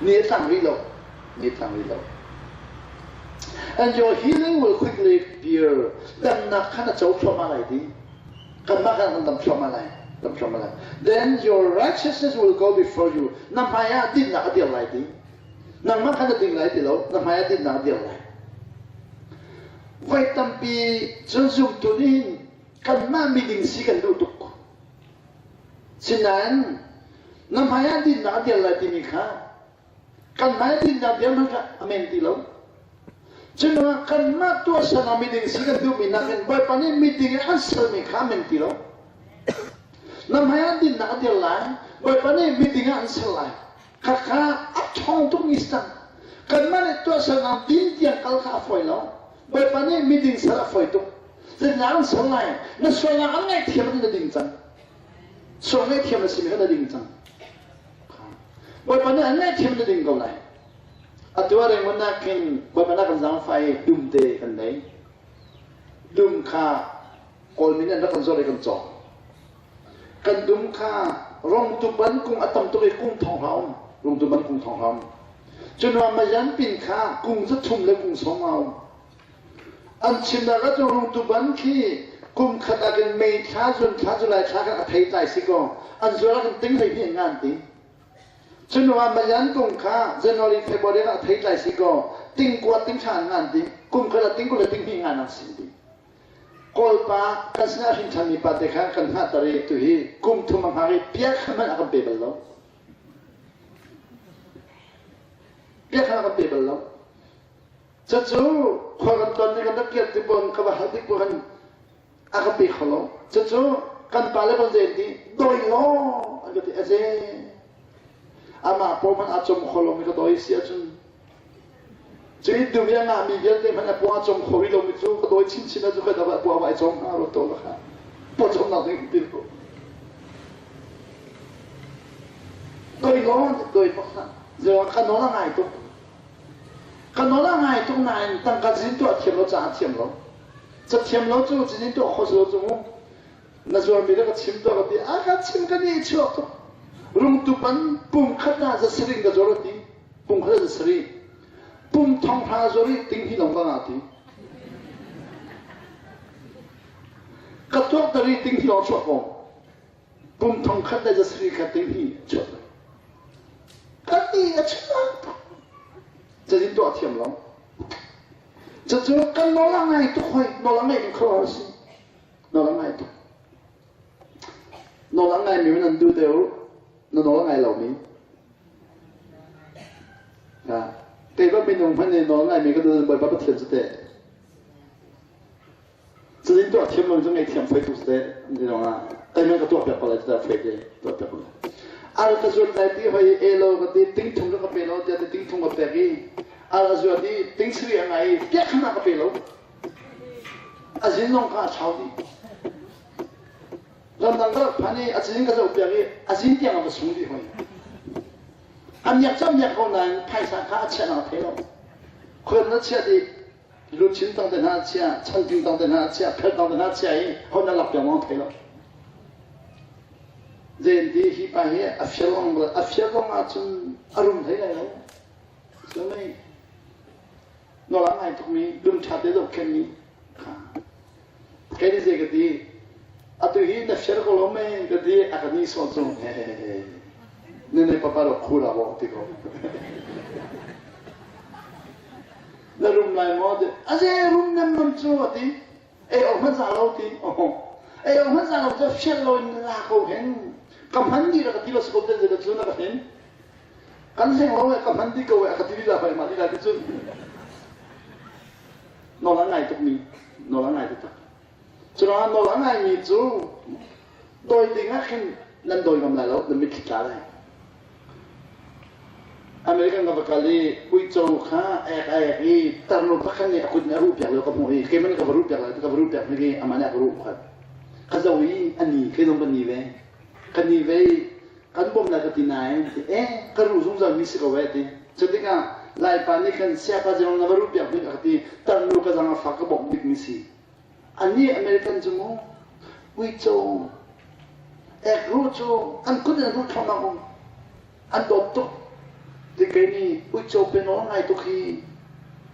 Ni a tlang rih lo. Ni a tlang rih lo. And your healing will quickly appear. Damnak khan a co thluahmah lai ti. Kanmah khan kan dam thluahmah lai. Then your righteousness will go before you. Na hmai ah dinnak a dir lai ti. Nangmah kha na ding lai ti lo, na hmai ah dinnak a dir lai. Voi tampi cun zumtu nih hin kanmah miding si kan duh tuk. Sinain na hmai ah dinnak a dir lai timi kha kan hmai dinnak dir hmanh kha amen ti lo. Cunuah kanmah tuahsan ah miding si kan duhmi nakin Bawipa nih miding in an sermi kha amen ti lo. Na hmai ah dinnak a dir lai, Bawipa nih miding ah an ser lai. Khakha a ṭhawng tukmi si cang. Kanmah nih tuahsernak din tiang kal kha a fawi lo. Bawipa nih miding ser a fawi tuk. Zeitindah an ser lai? Na sualnak an ngaihthiam in na ding cang. Sual ngaihthiam na simi kha na ding cang. Bawipa nih an ngaihthiam na ding ko lai. Atu ah Rangoon ah khin Bawipa nih kan zaangfah i dum te kan nei. Dum kha Kawl min an rak kan zuar i kan cawk. Kan dum kha rongtuban kung a tam tuk i kung thong hra um. Rongtuban kung thong hra um. Cunuah mayan pin kha kung za thum le kung sawm a um. An chimnak ah cun rungtuban khi kum khat ah khin May thla, June thla, July thla khan a thei tlai si kaw an zuar ah khin ting 12 in ngan ti. Cunuah mayan kung kha January, February ah a thei tlai si kaw ting kua ting thla an ngan ti. Kum khat ah ting 20 le ting hnih ngan an sin ti. Kawlpa kan sinah hrin ṭhanmi pa te kha kan hngahter i tuhi kum thum a hngak i piak kha hmanh a kan pe bal lo. Piak kha a kan pe bal lo. Cucu khua kan ton i kan rak kir tik pon ka va hal tik pon a ka pe kho lo. Cucu kan pa le kan zei ti doi law an ka ti aze. Amah paw hmanh a com kho lo mi ka doi si ahcun Cui dum i a ngahmi vialte hmanh a pua a cong kho rih lomi cu ka dawi chinchin ah cu ka dap pua va ai cong hnga ro to la kha pawcawmnak ding ti lo. Doi law doi bak hlah. Zewa ka nawl a ngai tuk. Ka nawl a ngai tuk nain tangka cizin tuah thiam lo caah thiam lo. Ca thiam lo cu cizin tuah kho lo cu mu. Na zuarmi le ka chim tuah ka ti. A ka chim ka ni chuak tuk. Rungtu pan pum khat na za siring ka zuar ti. Pum khat za sarih. Pum thong hra zuar i ting hi long ka nga ti. Ka tuak tari ting hi long chuak ko. Pum thong khat le za sarih kha ting hi chuak. Ka ti a chuak. Cazin tuah thiam lo. Cucu kan nawl a ngai tuk hoi. Nawl a ngaih in khuaruahhar si. Nawl a ngai tuk. Nawl a ngaimi min an duh deuh. Na nawl a ngai lomi. Kei ba minung hmanh nih nawl ngaimi ka duh Bawipa Pathian cu teh. Cutin tuah thiam lo cu ngaihthiam fei tuk teh ti zong ah keimah ka tuah piak ko lai ti fei te tuah piak ko lai. Al ka zuat lai ti hoi e lo ka ti ting thum ka pe lo tiah ti ting thum ka pek i al a zuat i ting siri a ngai i piak hna ka pe lo. A zin zong kha a chau dih. Ramdang ka rak phan i a cin ka zoh piak i a zin tiang a va sung dih hoi. A miak cu a miak ko nain phaisa kha a chiahnak a thei lo. Khuan na chiah dih, luchin tang te hna a chiah, chanting tang te hna a chiah, phel tang te hna a chiah i hon na lak piak lawng thei lo. Zein ti hi pa hi a fial long a fial long ahcun a rum hlei lai lo. So mei nawl a ngai tukmi dum ṭha te zohkhenhmi kha Kei nih zei ka ti? Atu hi na fial ko lo mei ka ti a ka ni sawh cu ne ne papa ro khu ra bo ti ko. Na rum lai maw ti aze rum nem nam cu a ti ei o hman za lo ti oh ei o hman za lo cu fial lo in la ko hen ka hman di ra ka ti lo siko te ka cu na ka hen kan hleng lo ka hman di ko ka ti la bai ma di la ti cun Nawl a ngai tukmi nawl a ngai taktak. Curuangah nawl a ngaimi cu dawi ding ah khin nan dawi ngam lai lo, nan mitthli tla lai. American ka va kal i uico kha ek a ek i tarnu pakhat nih a kut nih a ruh piak lio ka hmuh i keimah nih ka va ruh piak lai ka va ruh piak hnik i amah nih a ka ruh khat. Ka zoh i a ni kei zong ka ni ve. Ka ni ve i kan bawmh lai ka ti nain ti eh ka ruh zungzal mi si ko eh ti cu tikah laipa nih khan siapa zong na va ruh piak hnik a ka ti tarnu ka zang a fak ka bawmh bik mi si anih American cu mu uico ek ruh cu an kut in ruh thluahmah um an dawt tuk ti kei nih uico pe nawl ngai tuk hi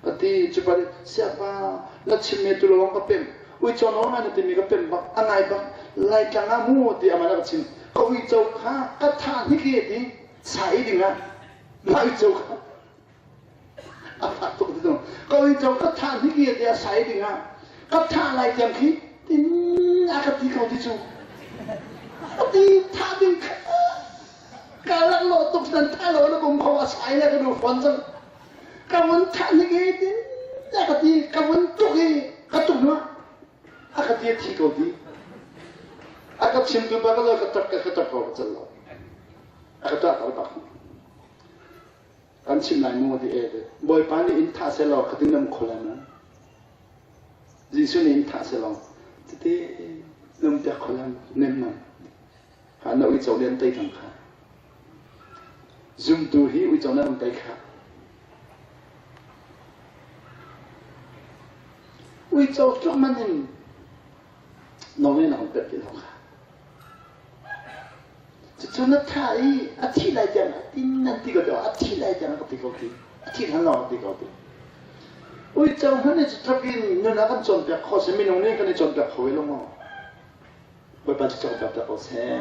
ka ti cu pa siapa na chim me tu lawng ka pemh. Uico nawl ngai na timi ka pem bak, a ngai bak, Laitlang ah mu ti amah ka chim. Ka uico kha ka thah hnik i ti sa i ding ah mah uico kha a fak tuk ti tu. Ka uico ka thah hnik i ti a sa i ding ah ka thah lai tiang khi tin a ka ti ko ti cu. A ti thah ding kha ka lak lo tuk nan thah lo na kum kho a sai le ka du fawn cang. Ka vun thah hnik i tin a ka ti ka vun tuk i ka tuk hnu a ka ti a thi ko ti a ka chimtu pa ka ka tak ka tak ko ka cal lo a ka ṭah ko bak kan chim lai mu ti e bawipa nih in thah seh law khatin nam kho lai ma Jesuh nih in thah seh law tete nam piak kho lai nem ma kha na uico lian tei cang kha zumtu hi uico nan tei kha uico tluk man in nawl na hong pek ti lo kha cucu na tha i a thi lai tiang a tin nan ti ko ti a thi lai tiang ka ti ko ti a thi hlan lawng ti ko ti uico hmanh nih cu tluk in nun a kan cawnpiak kho si minung nih kan i cawnpiak kho ve lo maw Bawipa cu cawngpiak ko seh.